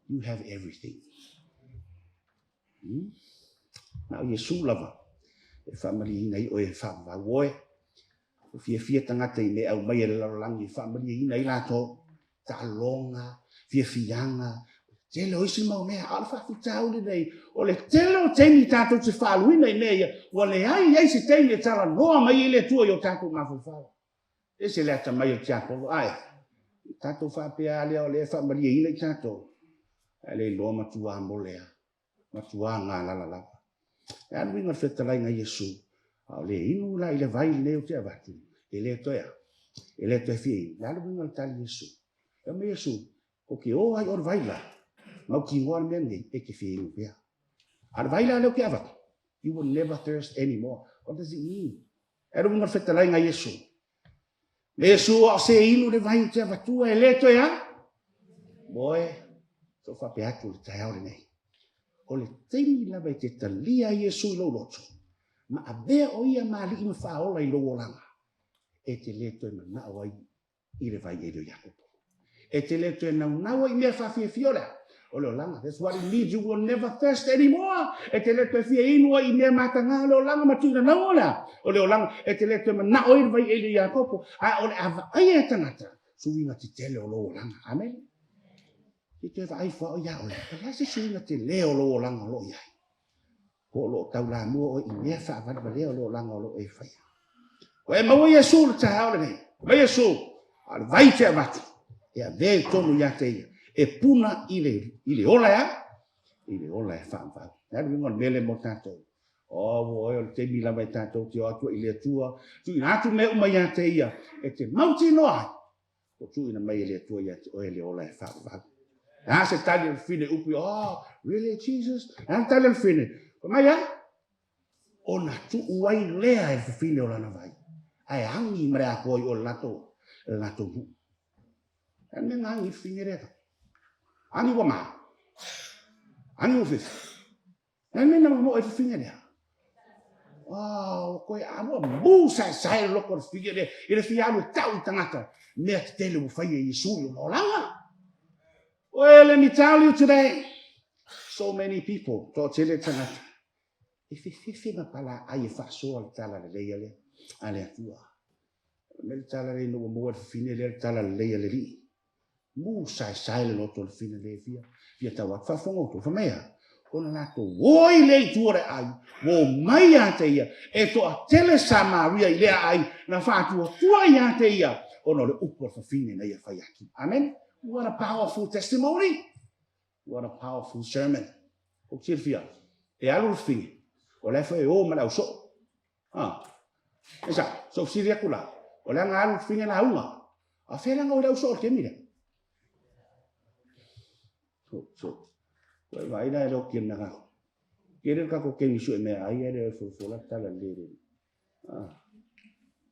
you have everything. Hmm? Na o Iesu lava e faamalieina ai oe e faavavau oe. Ua fiafia tagata i mea aumai e le lalolagi e faamalieina ai latou. Taaloga, fiafiaga, tele o isi mau mea. A o le faafitauli lenei, o le tele o taimi tatou te faaluina i mea ia, ua leai ai se taimi e talanoa mai ai le Atua i o tatou mafaufau. Ese le atamai o le tiapolo, ae tatou faapea lava lea o lea e faamalieina i tatou, ae le iloa matua mole a, matua galala lava. E a le uiga o le fetalaiga a Iesu, a o le inu la i le vai lenei ou te avatu, e le toe a, e le toe fia inu. Le a le uiga o le tali a Iesu? Fai mai Iesu, Ko ke o ai o le vai la, mautinoa le mea lenei, e te fia inu pea. A o le vai la lea ou te avatu, you will never thirst anymore. What does it mean? E alu luga le fetalaiga a Iesu. Le Iesu a o se inu le vai o te avatua e le toe a. Moe, so faapea atu le taeao lenei. O le taimi lava e te talia ai Iesu i lou loto, ma avea o ia ma alii ma faaola i lou olaga, e te le toe manao ai i le vai eli o Iakopo. E te le toe naunau ai i mea faafiafia o le a? O le olaga. That's what it means. You will never thirst anymore. E te le toe fia inu ai i mea matagā o le olaga ma tuinanau o le a? O le olaga. E te le toe manao ai i le vai eli o Iakopo, a o le a vaaia e tagata suiga tetele o lou olaga. Amen. Se i toe vaai fua oe iā oe, o le a se suiga tele o lou olaga o lo o i ai? Po o lo o taulamua oe i mea faavalevalea o le olaga o lo o e faia. Ua e maua Iesu le taeao lenei. Mai Iesu, a o le vai te avatu, e avea i totonu ia te ia, e puna i le, i le ola e a? I le ola e faavavau. Le a le uiga o le mea lea mo tatou? Oh, ua oe o le taimi lava e tatou te o atu ai i le Atua, tuuina atu mea uma ia te ia, e te mautinoa ai, Ua tuuina mai e le Atua ia te oe le ola e faavavau. E a se tali o le fine upu, oh, really, Jesus? E a le tali o le fine? Fai mai a? Ona tuu ai lea e le fafine o lana vai, ae agi ma le atoa i o le latou, le latou nuu. E mea nga agi fafine lea ka. Agi ua mā. Agi ua fefe. E mea na mamoe fafine lea. Oh, ua koe a ua mu saesae le loko o le fafine lea i le fia alu e tau i tagata mea tetele ua faia e Iesu i ona olaga. Well, let me tell you today, so many people, toatele tagata, e fefefe ma palaaai e faasoa le tala lelei a le, a le Atua. Me le tala lea ina ua maua le fafine lea le tala lelei a le Alii. Mu saesae le loto o le fina le fia, fia tau atu. Faafofoga outou, fai mai a, ona latou o ai lea i tua o le aai, ua omai ia te ia, e toatele Samaria i lea aai na faatuatua ia te ia, ona o le upu a le fafine na ia fai atu. Amen. What a powerful testimony! What a powerful sermon! Ou te silafia, e alu le fafine, o la e foi e o ma le ausoo. Ha. E sa, so fesili atu la, o le aga alu fafine lauga. A fea la nga o le ausoo o le taimi lea? So, so, ko e vaai la e leo kia mea kako. Kia leo kako kemi sue mea ai e leo e folofola tala le le. Ah.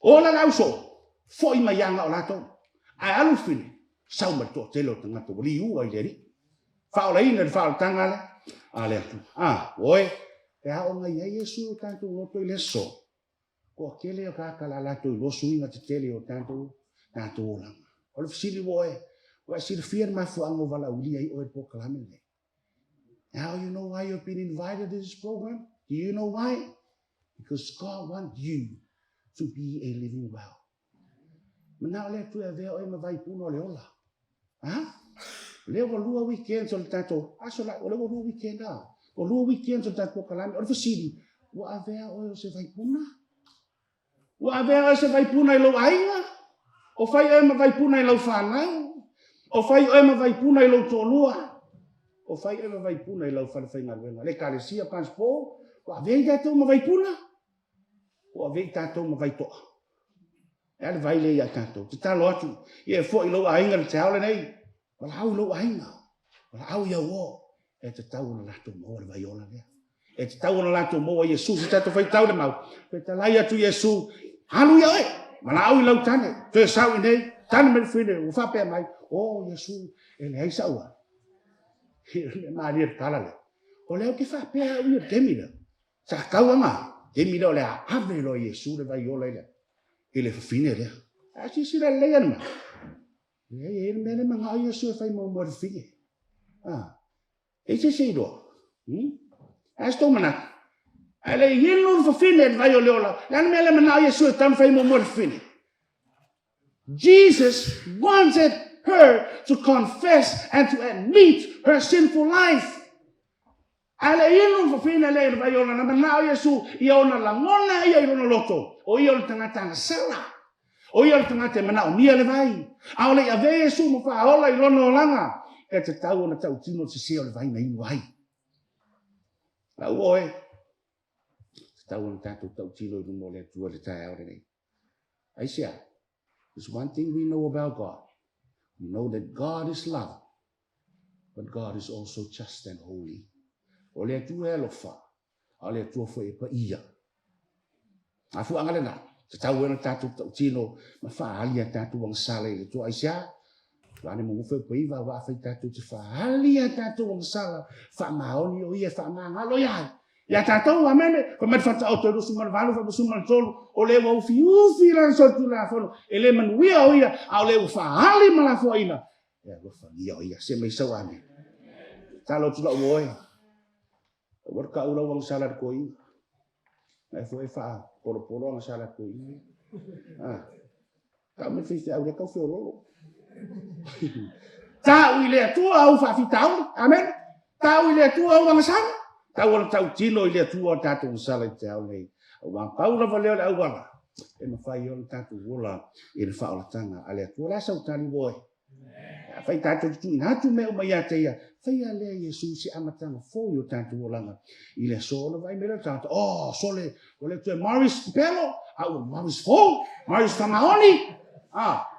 O la le ausoo, foi mai anga o latou. Ae alu fafine, sau ma le toatele o tagata ua liua i le Alii. Faaolaina le faaolataga a le a le Atua. A, oe, e aoga i ai Iesu i o tatou loto i le aso. Toatele o tagata la latou iloa suiga tetele o tatou, tatou olaga. O le fesili ua oe, ua e silafia le mafuaaga ua valaaulia ai oe i le polokalame lenei? Now you know why you've been invited to this program? Do you know why? Because God wants you to be a living well. Manao le Atua e avea oe ma vaipuna o le ola. Ha? Lea ua lua weekends o le tatou, aso la, o lea ua lua weekend a. Ua lua weekends o le tatou polokalame. O le fesili, ua avea oe o se vaipuna? Ua avea oe se vaipuna i lou aiga? O fai oe ma vaipuna i lau fanau. O fai oe ma vaipuna i lou toalua. O fai oe ma vaipuna i lau fale faigaluega. Le Ekalesia Paspo, ua avea i tatou ma vaipuna, ua avea i tatou ma vaitoa. E a le vai lea ia tatou. Tatalo atu, ia e foi i lou aiga i le taeao lenei. Valaau i lou aiga, valaau i au uo, e tatau ona latou maua le vai ola lea. E tatau ona latou maua Iesu. Se tatou faitau le mau, fetalai atu Iesu, alu ia oe, valaau i lau tane, toe sau i nei, tane mai le fine, ua faapea mai, o oh, Iesu, e leai sau a. E malie le tala lea. O lea ou te faapea au ia le taimi lea. Sa tau aga, taimi lea o le a ave loa Iesu le vai ola i le, i le fafine lea. A silasila lelei ana mai. Leai, e i ai le mea lea e manao Iesu e fai muamua i le fafine. A, e i se isi e iloa? Hmm? A se tou manatu? Ae le i inu le fafine i le vai o le ola, le a le mea lea e manao Iesu e tatau ona fai muamua i le fafine? Jesus wanted her to confess and to admit her sinful life. Ae le inu le fafine lea i le vai ola, na manao Iesu ia ona lagona ia i lona loto, o ia o le tagata agasala. O ia o le tagata e manaomia le vai. A o le i avea Iesu ma faaola i lona olaga, e tatau ona tautino le sese o le vai na inu ai. Lau oe, tatau ona tatou tautino i luma o le Atua i le taeao lenei. Aisea? There's one thing we know about God. We know that God is love, but God is also just and holy. O le Atua e alofa, a o le Atua foi e paia. Mafuaaga lena, tatau ai ona tatou tautino ma faaali a tatou agasala i le Atua. Aisea? Vane mugufe o paiva, aua afai tatou te faaali a tatou agasala, faamaoni o ia e faamagalo ia ai. Ia tatou, amene, fai mai le Faataoto e 28 fa 13, o le ua ufiufi i lana solitulafono, e le manuia o ia, a o le ua faaali ma lafoaiina, e alofagia o ia. Se mai sau, amene. Tatalo atu lau oe, aua le kau lau agasala i le toeaina. Na e foi e faapolopolo agasala i le toeaina. Ah. Tau mai faifeau lea tau feololo. Tau i le Atua au faafitauli. Amen. Tau i le Atua au agasala. Tau ona tautino i le Atua o tatou agasala i te ao nei. Aua pau lava lea o le auala e mafai ona tatou ola i le faaolataga a le Atua. O le a sau tali oe? Afai tatou te tuuina atu mea uma ia te ia, faia lea Iesu se amataga fou i o tatou olaga. I le aso ona vaai mai lea o le tagata, oh, sole, ua le toe Morris Pelo, a ua Morris fou, Morris Fagaoni. Ah,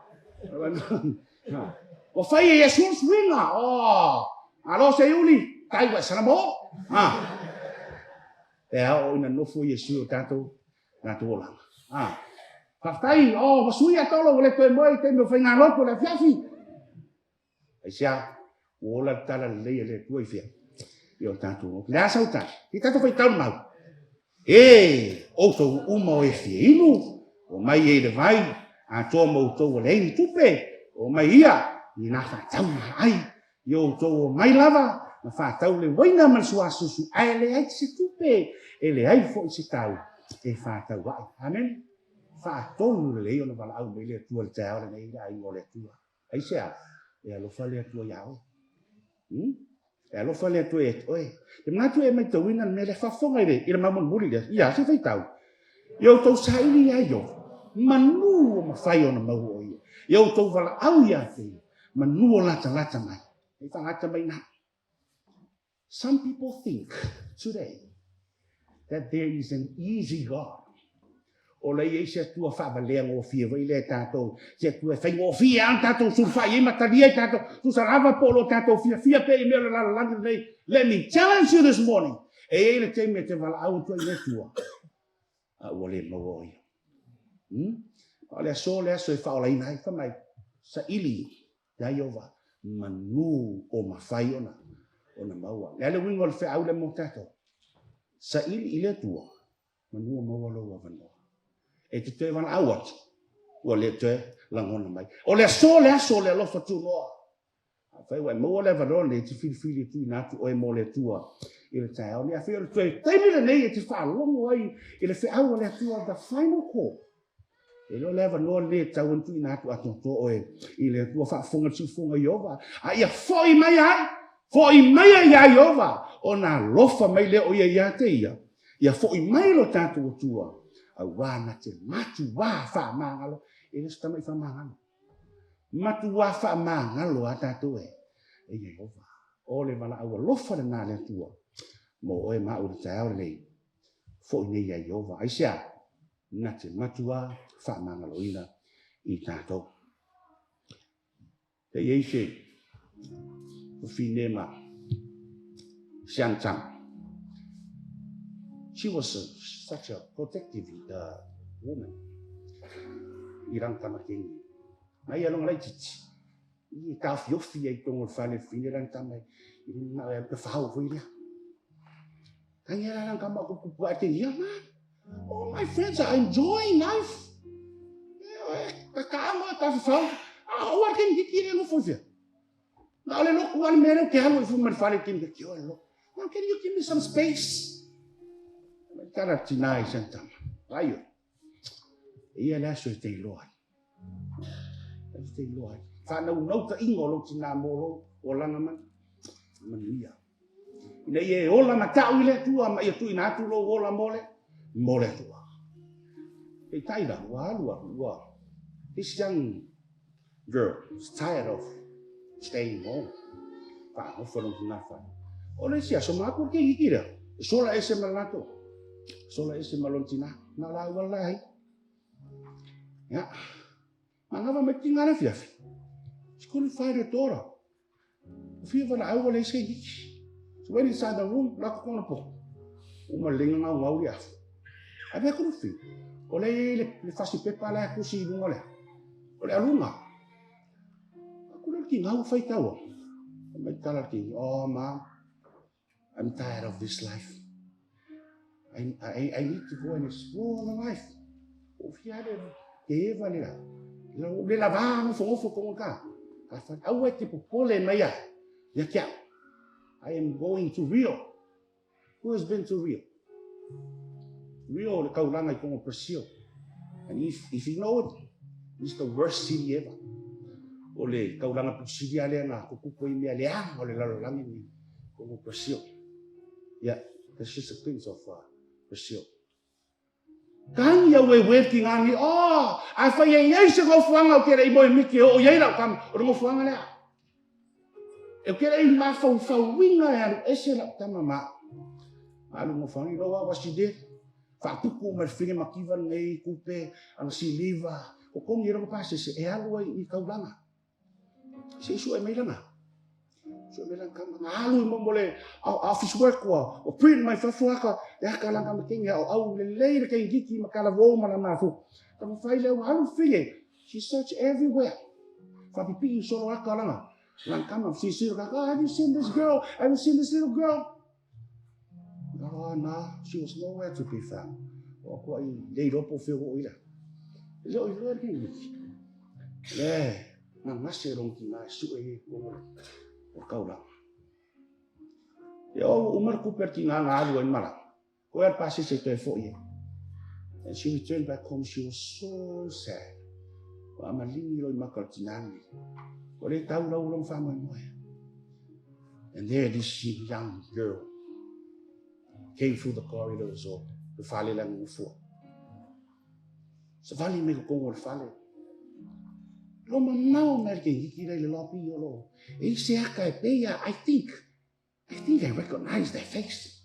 ua fai e Iesu le suiga, oh, alo se iuli, tai ua e salamo. Ah, e ao ina nofo Iesu i o tatou tatou olaga. Ah, faafetai, oh, ua sui a tolo, ua le toe moe i taimi o faigalotu o le afiafi. Aisea, ua ola le tala lelei a le Atua i fea? I o tatou. Le a sau tala? I tatou faitau le mau. E, outou uma o e fia inu, omai e i le vai, atoa ma outou ua leai ni tupe, omai ia, i nā faatau na ai, I outou omai lava ma faatau le uaina ma le suasusu, ae leai se tupe, e leai foi se tau e faatau ai. Amene. Faatonu lelei ona valaau mai le Atua i le taeao lenei i le aiga o le Atua. Aisea? E alofa le Atua iā oe. Hmm? E alofa le Atua ia te oe. Te manatu e maitauina le mea lea, faafofoga i le, i le mau mulimuli lea, ia, se faitau. Ia outou saili iā Iowa, manu o mafai ona maua o ia. Ia outou valaau ia te ia, manu o latalata mai. Hei whangata mai nā. Some people think today that there is an easy God. O le i ai se Atua faavalea gofie foi lea e tatou, se Atua e faigofie lava ona tatou sulufai i ai ma talia ai tatou, tusa lava po o lo tatou fiafia pea i mea o le lalolagi lenei. Let me challenge you this morning. E i ai le taimi e te valaau atu ai i le Atua, a ua le maua o ia. Hmm? O le aso le aso e faaolaina ai, fai mai, saili iā Ieova manu o mafai ona ona maua. Le a le uiga o le feau lea mo tatou? Saili i le Atua, manu o maua lou avanoa. E te toe valaau atu, ua le toe lagona mai. O le aso le aso o le alofa tunoa. Afai ua e maua le avanoa lenei, e te filifili e tuuina atu oe mo le Atua i le taeao nei. Afai o le toe taimi lenei e te faalogo ai i le feau a le Atua, the final call. E le o le avanoa lenei e tatau ona tuuina atu atoatoa oe i le Atua, faafofoga le siufofoga Ieova, a ia foi mai ai, foi mai ai iā Ieova, ona alofa mai lea o ia ia te ia, ia foi mai lo tatou Atua, auā na te matuā faamagalo, e le o se tama'i faamagalo. Matuā faamagalo lava tatou e Ieova. O le valaau alofa lena a le Atua mo oe ma au i le taeao lenei, foi nei ia Ieova. Aisea? Na te matuā faamagaloina i tatou. E i ai se fafine ma Siang Tang. She was a, such a protective woman i lana tama keini. Na ia longa laititi. I e taofiofi ai tonu o le fale fafine lana tama i na e ka whahau foi lea. Tangi ala lana tama kupu a te ia ma. All my friends are enjoying life. Ka kaanga ka whawhau. A o ar ken hiki le ngofo fia. Na ole loku ale mere ke halu ifu mar fale kim ke o lo. Now can you give me some space? Tara tina i sentama. Aio. Ia le aso e te iloa ai. E te iloa ai. Whanau ka ingo lo tina mō lo o langa mai. Manuia. Ina ia e ola ma tau i le Atua, ma ia tuuina atu lou ola mo le, mo le Atua. Peitai la, ua alu alu, ua, this young girl is tired of staying home. Faagofo lona tungafale. O le isi aso, mapu le keiki lea, e sola ese ma le latou. Sola ese ma lona tina, na o laua la ai. Ia, manava mai tina le afiafi. She couldn't find her daughter. Fia valaau wale se hiki. So went inside the room, la ko kona po. Uma lenga ngau ngau le afu. A vea kuru fi. O le le le fasi pepa la kusi i lunga le. O le alunga. Aku le ki ngau whai taua. Mai tala ki, oh mom, I'm tired of this life. I, I, I need to go and explore the life. O fia le ke eva le la. Le la va no fo fo ko ka. A fa au e te popole mai a. Ia kia. I am going to Rio. Who has been to Rio? Rio le kaulanga i kongo Brazil. And if you know it, it's the worst city ever. O le kaulanga pusili a lea nga kukupu i mea leaga o le lalolagi ni kongo Brazil. Yeah, that's just a glimpse of Brazil. Kangi au e web ki ngā ni, oh, a whai e iei se ngofuanga o kere i moe miki o iei lau kama, o le ngofuanga lea. E kere i mawhauwhauinga e alu ese lau tama ma. Alu ngofuanga i loa wasi de, whaapuku ma le whine makiva nei, kupe, ana siliva, o kongi rongo pasese, e alu ai i kaulanga. Se i sue mai langa. Sue mai langa kama. Nga alu i mo le office work ua. O print mai fafo aka. E aka langa ma kengi au au le lei le kengi kiki ma kala wo ma la mafu. Kama fai le ua alu fige. She search everywhere. Whapipi i solo aka langa. Langa kama si si kaka, oh, have you seen this girl? Have you seen this little girl? Oh, nah, she was nowhere to be found. O kua i lei ropo whio o ira. Le o i loa le wiki. Le, ngā ngase rong ki ngā sue e kongo o kaulanga. E o umar kuper ki ngā ngā alua i mara. Ko e pasi se toe fo ie. And she returned back home, she was so sad. Ko ama lingi roi maka o tinani. Ko le tau rau rong whamoi moe. And there this young girl came through the corridors o le fale la ngufua. Sa vali me ko kongo le fale. Lo mamao me ke hiki le lopi o lo. E se aka e peia, I think I recognize that face.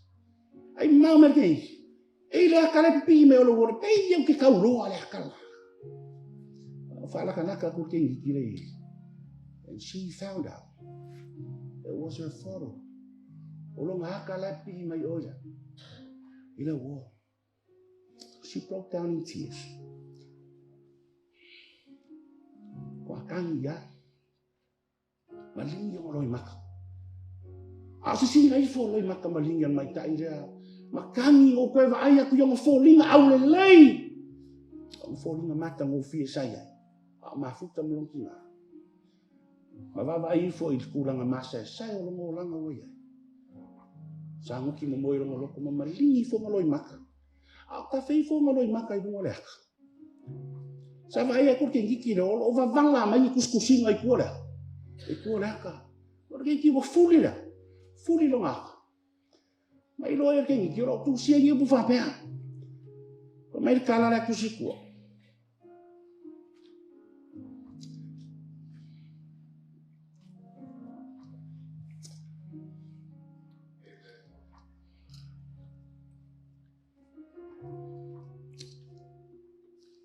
Ai mau me ke E le aka le pipi me o lo wole peia ke kau loa le aka la. Whaalakanaka ko ke hiki le. And she found out it was her photo. O lo ngā aka le pipi mai oia. I le wall. She broke down in tears. Ko akangi ia. Malingi o loi maka. A o se sina ifo loi maka malingi al maitai lea. Makangi o koe vaai atu i ona foliga aulelei. Ona foliga matagofie sa i ai. A o mafuta ma lona tina. Ma vaavaai ifo i le tulaga masaesae o lona olaga ua i ai. Sa goki momoe i lona loto ma malingi ifo ma loi maka. A o tafe ifo ma loi maka i luga o le aka. Sa vaai atu le keikiki lea, o lo o vavanga mai ni tusitusiga i tua lea, i tua o le aka. O le keiki ua fuli lea, fuli lona aka. Mai loa ia le keikiki, o lo o tusia i ni upu faapea. Fai mai le tala lea tusi i tua.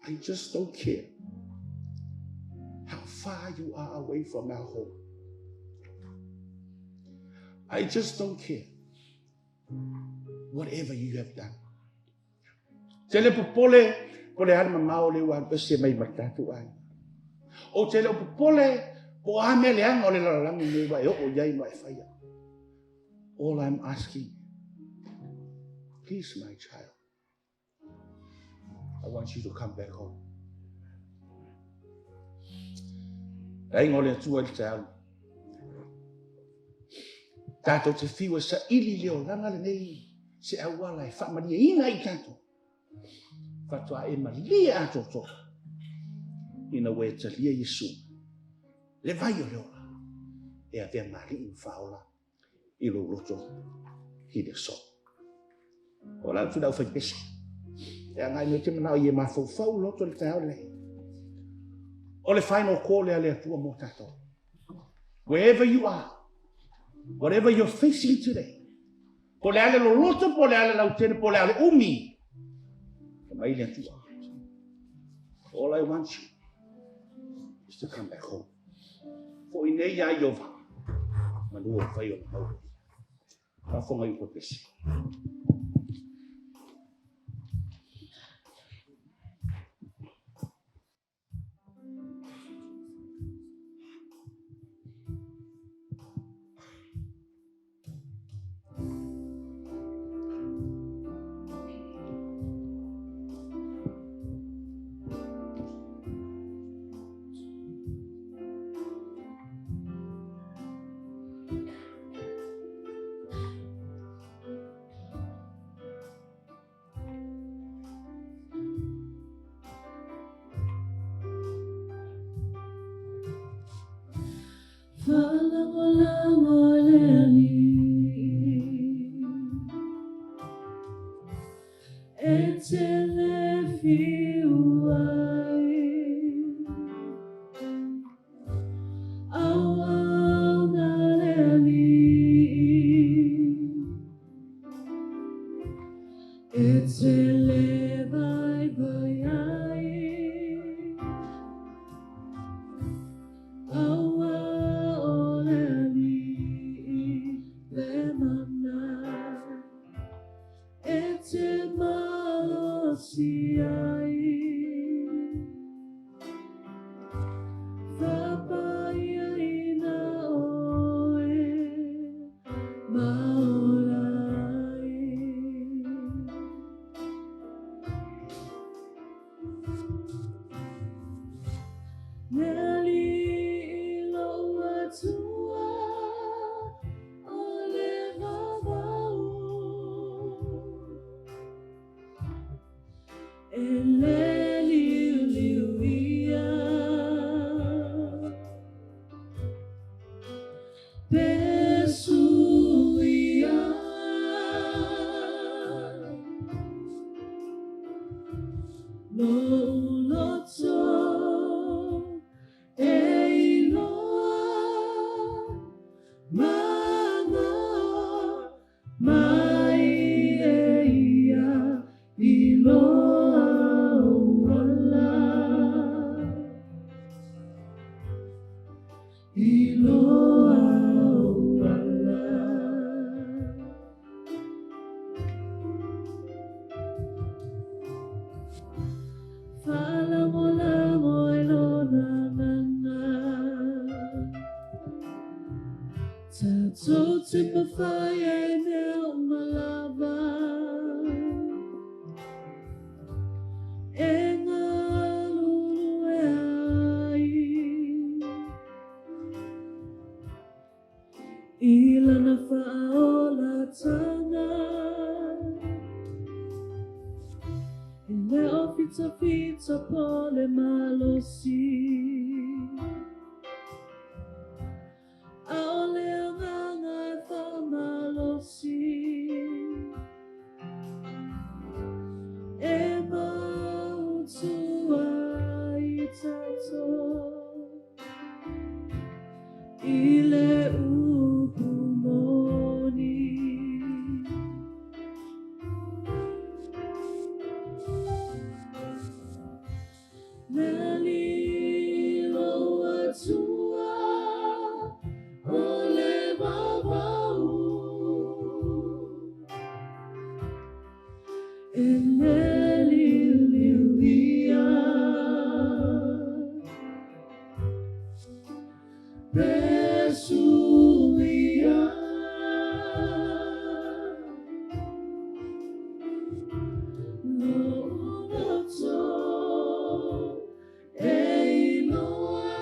I just don't care how far you are away from our home. I just don't care whatever you have done. Te le popole, po le a le mamao le ua alu ese mai ma le tatou aiga. Ou te le o popole po o a mea leaga o le lalolagi nei ua e oo i ai ma e faia. All I'm asking, please my child, I want you to come back home. Le aiga o le Atua i le taeao. Tatou te fiu e saili le olaga lenei se auala e faamalieina ai tatou. Faatoa e malie atoatoa ina ua e talia Iesu, le vai o le ola, e avea ma alii ma faaola i lou loto i le aso. O la atu le aufaipese. E agai mai te manao i e mafaufau loto le taeao lenei. O le final call lea le Atua mo tatou. Wherever you are, whatever you're facing today, po le a le loloto, po le a le lautele, po le a le umi, e mai le Atua. All I want you is to come back home. Foʻi nei iā Ieova, manu o fai ona mau. Faafofoga i upu pese. Faalagolago i le Alii, e te le fiu ai. Auauna le Alii, e te le vaivai ai. Aua o le Alii le mana e te malosi ai. Fapaiaina oe ma ola ai. Le Alii lou Atua o le vavau, E le liuliu ia, Pesu ia. Lou loto e iloa mana mai e ia i loa ou ala. I loa ou ala. Faalagolago i lona mana. Tatou te mafai ai mea uma lava. E galulue ai i lana faaolatanga. E le o fitafita po le malosi. ʻAʻole agaga e faamalosi. E mautu ai tatou i le upu moni. Iesu ia. Lo'u loto e iloa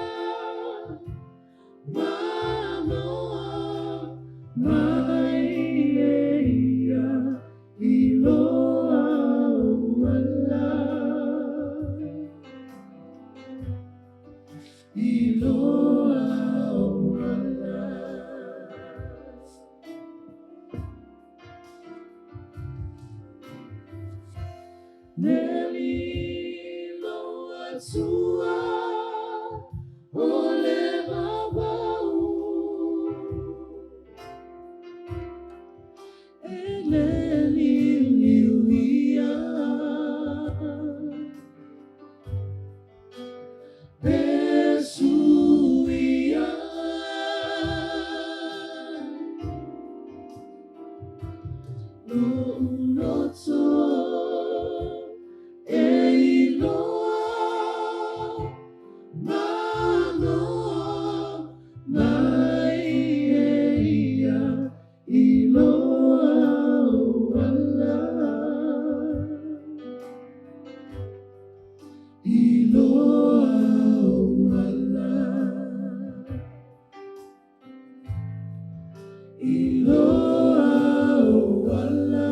Manoa mai e ia i loa ou ala. I loa ou ala. Neli lou Atua o le vavau E le liuliu ia Pesu ia Lo'u loto e iloa Manoa mai e ia i loa ou ala. I loa ou ala. I loa ou ala.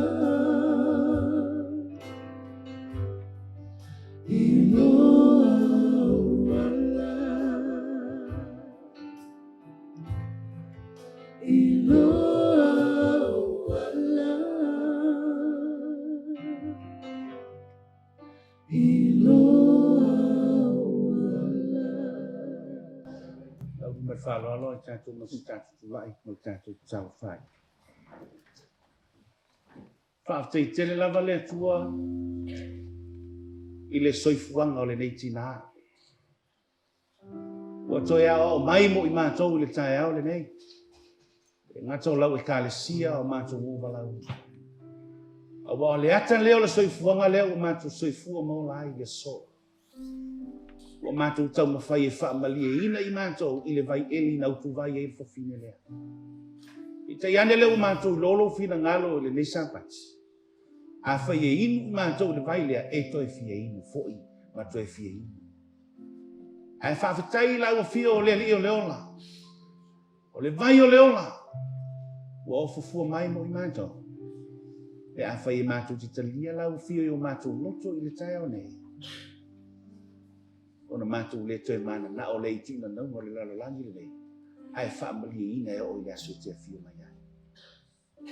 I loa ou ala. I loa ou ala. I loa ou ala. Lau ma le faaaloalo i tatou ma se tatou tulai ma le tatou talofa ai. Faafetai tele lava le Atua i le soifuaga o lenei tinā. Ua toe aoao mai mo i matou i le taeao lenei. E gata o lau Ekalesia o matou ua valaauina. Aua o le ata lea o le soifuaga lea ua matou soifua ma ola ai i le aso. Ua matou taumafai e faamalieina i matou i le vai eli na utuvai ai le fafine lea. Peitai ane lea ua matou iloa lou finagalo i lenei Sapati. Afai e inu i matou i le vai lea, e toe fia inu foi ma toe fia inu. Ae faafetai i lau afio o le Alii o le ola. O le vai o le ola ua ofofua mai mo i matou. Pe afai e matou te talia lau afio i o matou loto i le taeao nei, ona matou le toe mananao lea i tinanauga o le lalolagi lenei, ae faamalieina e oo i le aso e te afio mai ai.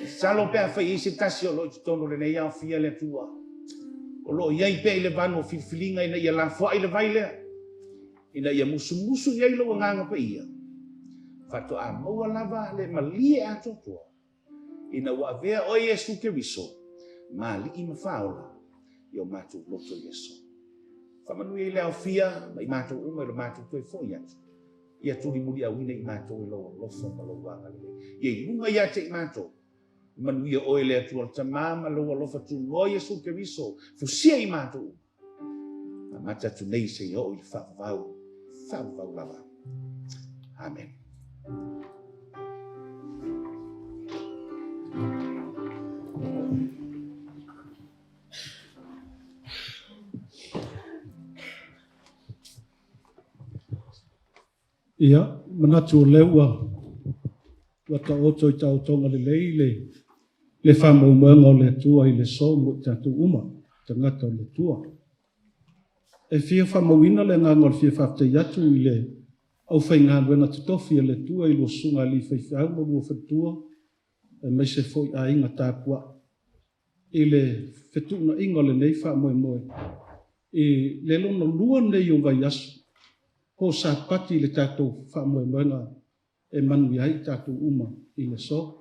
Masalo pe afai e i ai se tasi o lo o i totonu o lenei aofia le Atua, o lo o i ai pea i le vanu o filifiliga ina ia lafoai le vai lea, ina ia musumusu i ai lou Agaga Paia, faatoa maua lava le malie atoatoa ina ua avea oe Iesu Keriso ma Alii ma Faaola i o matou loto i le aso. Faamanuia i le aofia ma i matou uma i lo matou toe foi atu. Ia tulimuliauina i matou e lou alofa ma lou agalelei. Ia i luga ia te i matou. Manuia oe le Atua le Tama ma lou alofa tunoa Iesu Keriso, fusia i matou uma. Amata atu nei seia oo i le faavavau, faavavau lava. Amen. Ia, manatu o lea ua ua taoto i taotoga lelei le le faamaumauga o le Atua i le aso mo i tatou uma, tagata o le Atua. E fia faamauina le agaga o le fia faafetai atu i le aufaigaluega totofi a le Atua i lua susuga alii faifeau ma lua faletua, aemaise foi aiga tapuai i le fetuunaiga o lenei faamoemoe i le lona lua lenei o vaiaso po o Sapati i le tatou faamoemoega e manuia ai i tatou uma i le aso.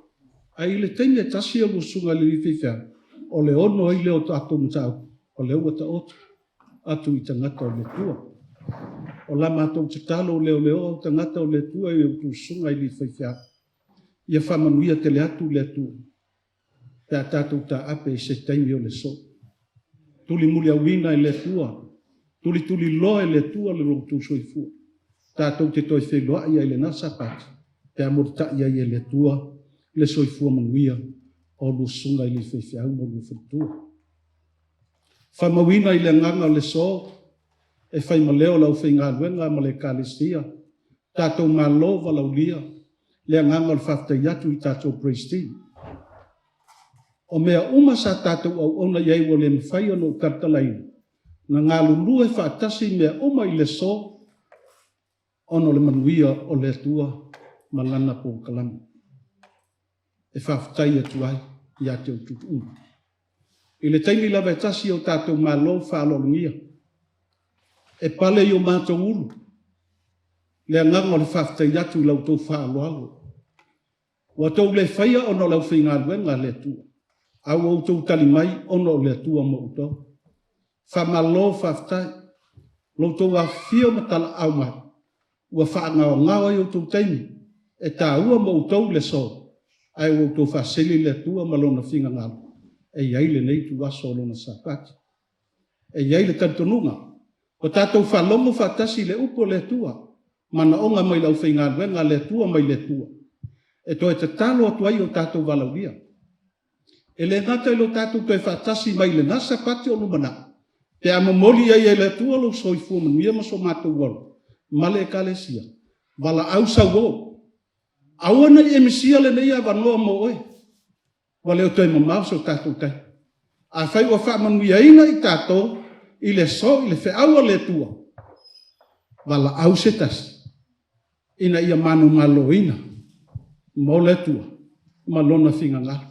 Ae i le taimi e tasi o lua susuga i le alii faifeau, o le ono ai lea o tatou mataupu, o lea ua taoto atu i tagata o le Atua. O la matou tatalo leoleo au tagata o le Atua i outou susuga i alii faifeau, ia faamanuia tele atu le Atua pe a tatou taape i se taimi o le aso. Tulimuliauina e le Atua, tulituliloa e le Atua le lo outou soifua, tatou te toe feiloai ai i lena Sapati. pe a mulitai ai e le Atua le soifua manuia o lua susuga i le faifeau ma lua faletua. Faamauina i le agaga o le so e fai ma leo o le aufaigaluega ma le Ekalesia, tatou Malo valaulia le agaga o le faafetai atu i tatou praise team. O mea uma sa tatou auauna i ai ua le mafai ona ou talatalaina, na galulue faatasi mea uma i le so ona o le manuia o le Atua ma Lana polokalame. E faafetai atu ai ia te outou uma. I le taimi lava e tasi o tatou Malo faaaloalogia, e pale i o matou ulu le agaga o le faafetai atu i la outou faaaloalo. Ua outou le faia ona o le aufaigaluega a le Atua, a ua outou tali mai ona o le Atua ma outou. Faamalo faafetai. Lo outou afifio ma talaau mai, ua faagaogao ai outou taimi e taua mo outou le aso, ae ua outou faasili le Atua ma Lona finagalo e i ai lenei ituaso o Lona Sapati. E i ai le talitonuga, ua tatou faalogo faatasi i le upu a le Atua, manaoga mai le aufaigaluega a le Atua mai le Atua, e toe tatalo atu ai i o tatou valaaulia. E le gata i lo tatou toe faatasi mai i lena Sapati o lumanai, pe a momoli ai e le Atua lou soifua manuia ma so matou ola ma le Ekalesia, valaau sauō. Aua ne i e misia lenei avanoa mo oe. Ua le o toe mamao so tatou taimi. Afai ua faamanuiaina i tatou i le aso i le feau a le Atua, valaau se tasi ina ia manumaloina mo le Atua ma Lona finagalo.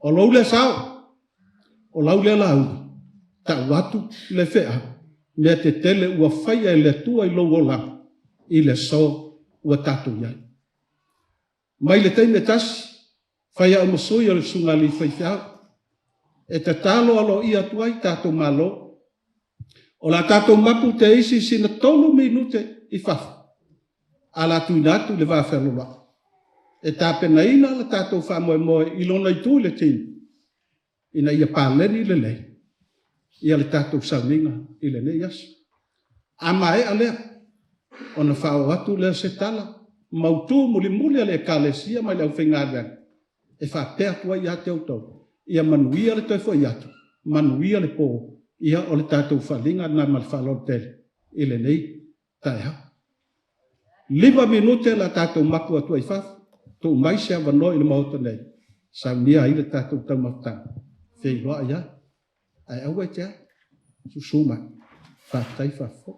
O lou lea sao, o lau lea lauga, tau atu le feau, mea tetele ua faia e le Atua i lou olaga i le aso ua tatou i ai. Mai le taimi e tasi, fai au ma sui o le Susuga Alii Faifeau e tatalo aloaia atu ai tatou Malo. O le a tatou mapu te isi sina tolu minute i fafo, a la tuuina atu i le va fealoaloai e tapenaina le tatou faamoemoe i lona itu i le tino ina ia paleni lelei ia le tatou sauniga i lenei aso. A maea lea, ona faaoo atu lea o se tala mautu mulimuli a le Ekalesia mai le aufaigaluega e faapea atu ai ia te outou, ia manuia le toe foi atu, manuia le po, ia o le tatou faaaliga lena ma le faaaloalo tele i lenei taeao. Liva minute la tatou mapu atu ai i fafo, tuu mai se avanoa i le Maota nei, saunia ai le tatou taumafataga, feiloai ai, ae aua e te alu, susu mai. Faafetai faafoi.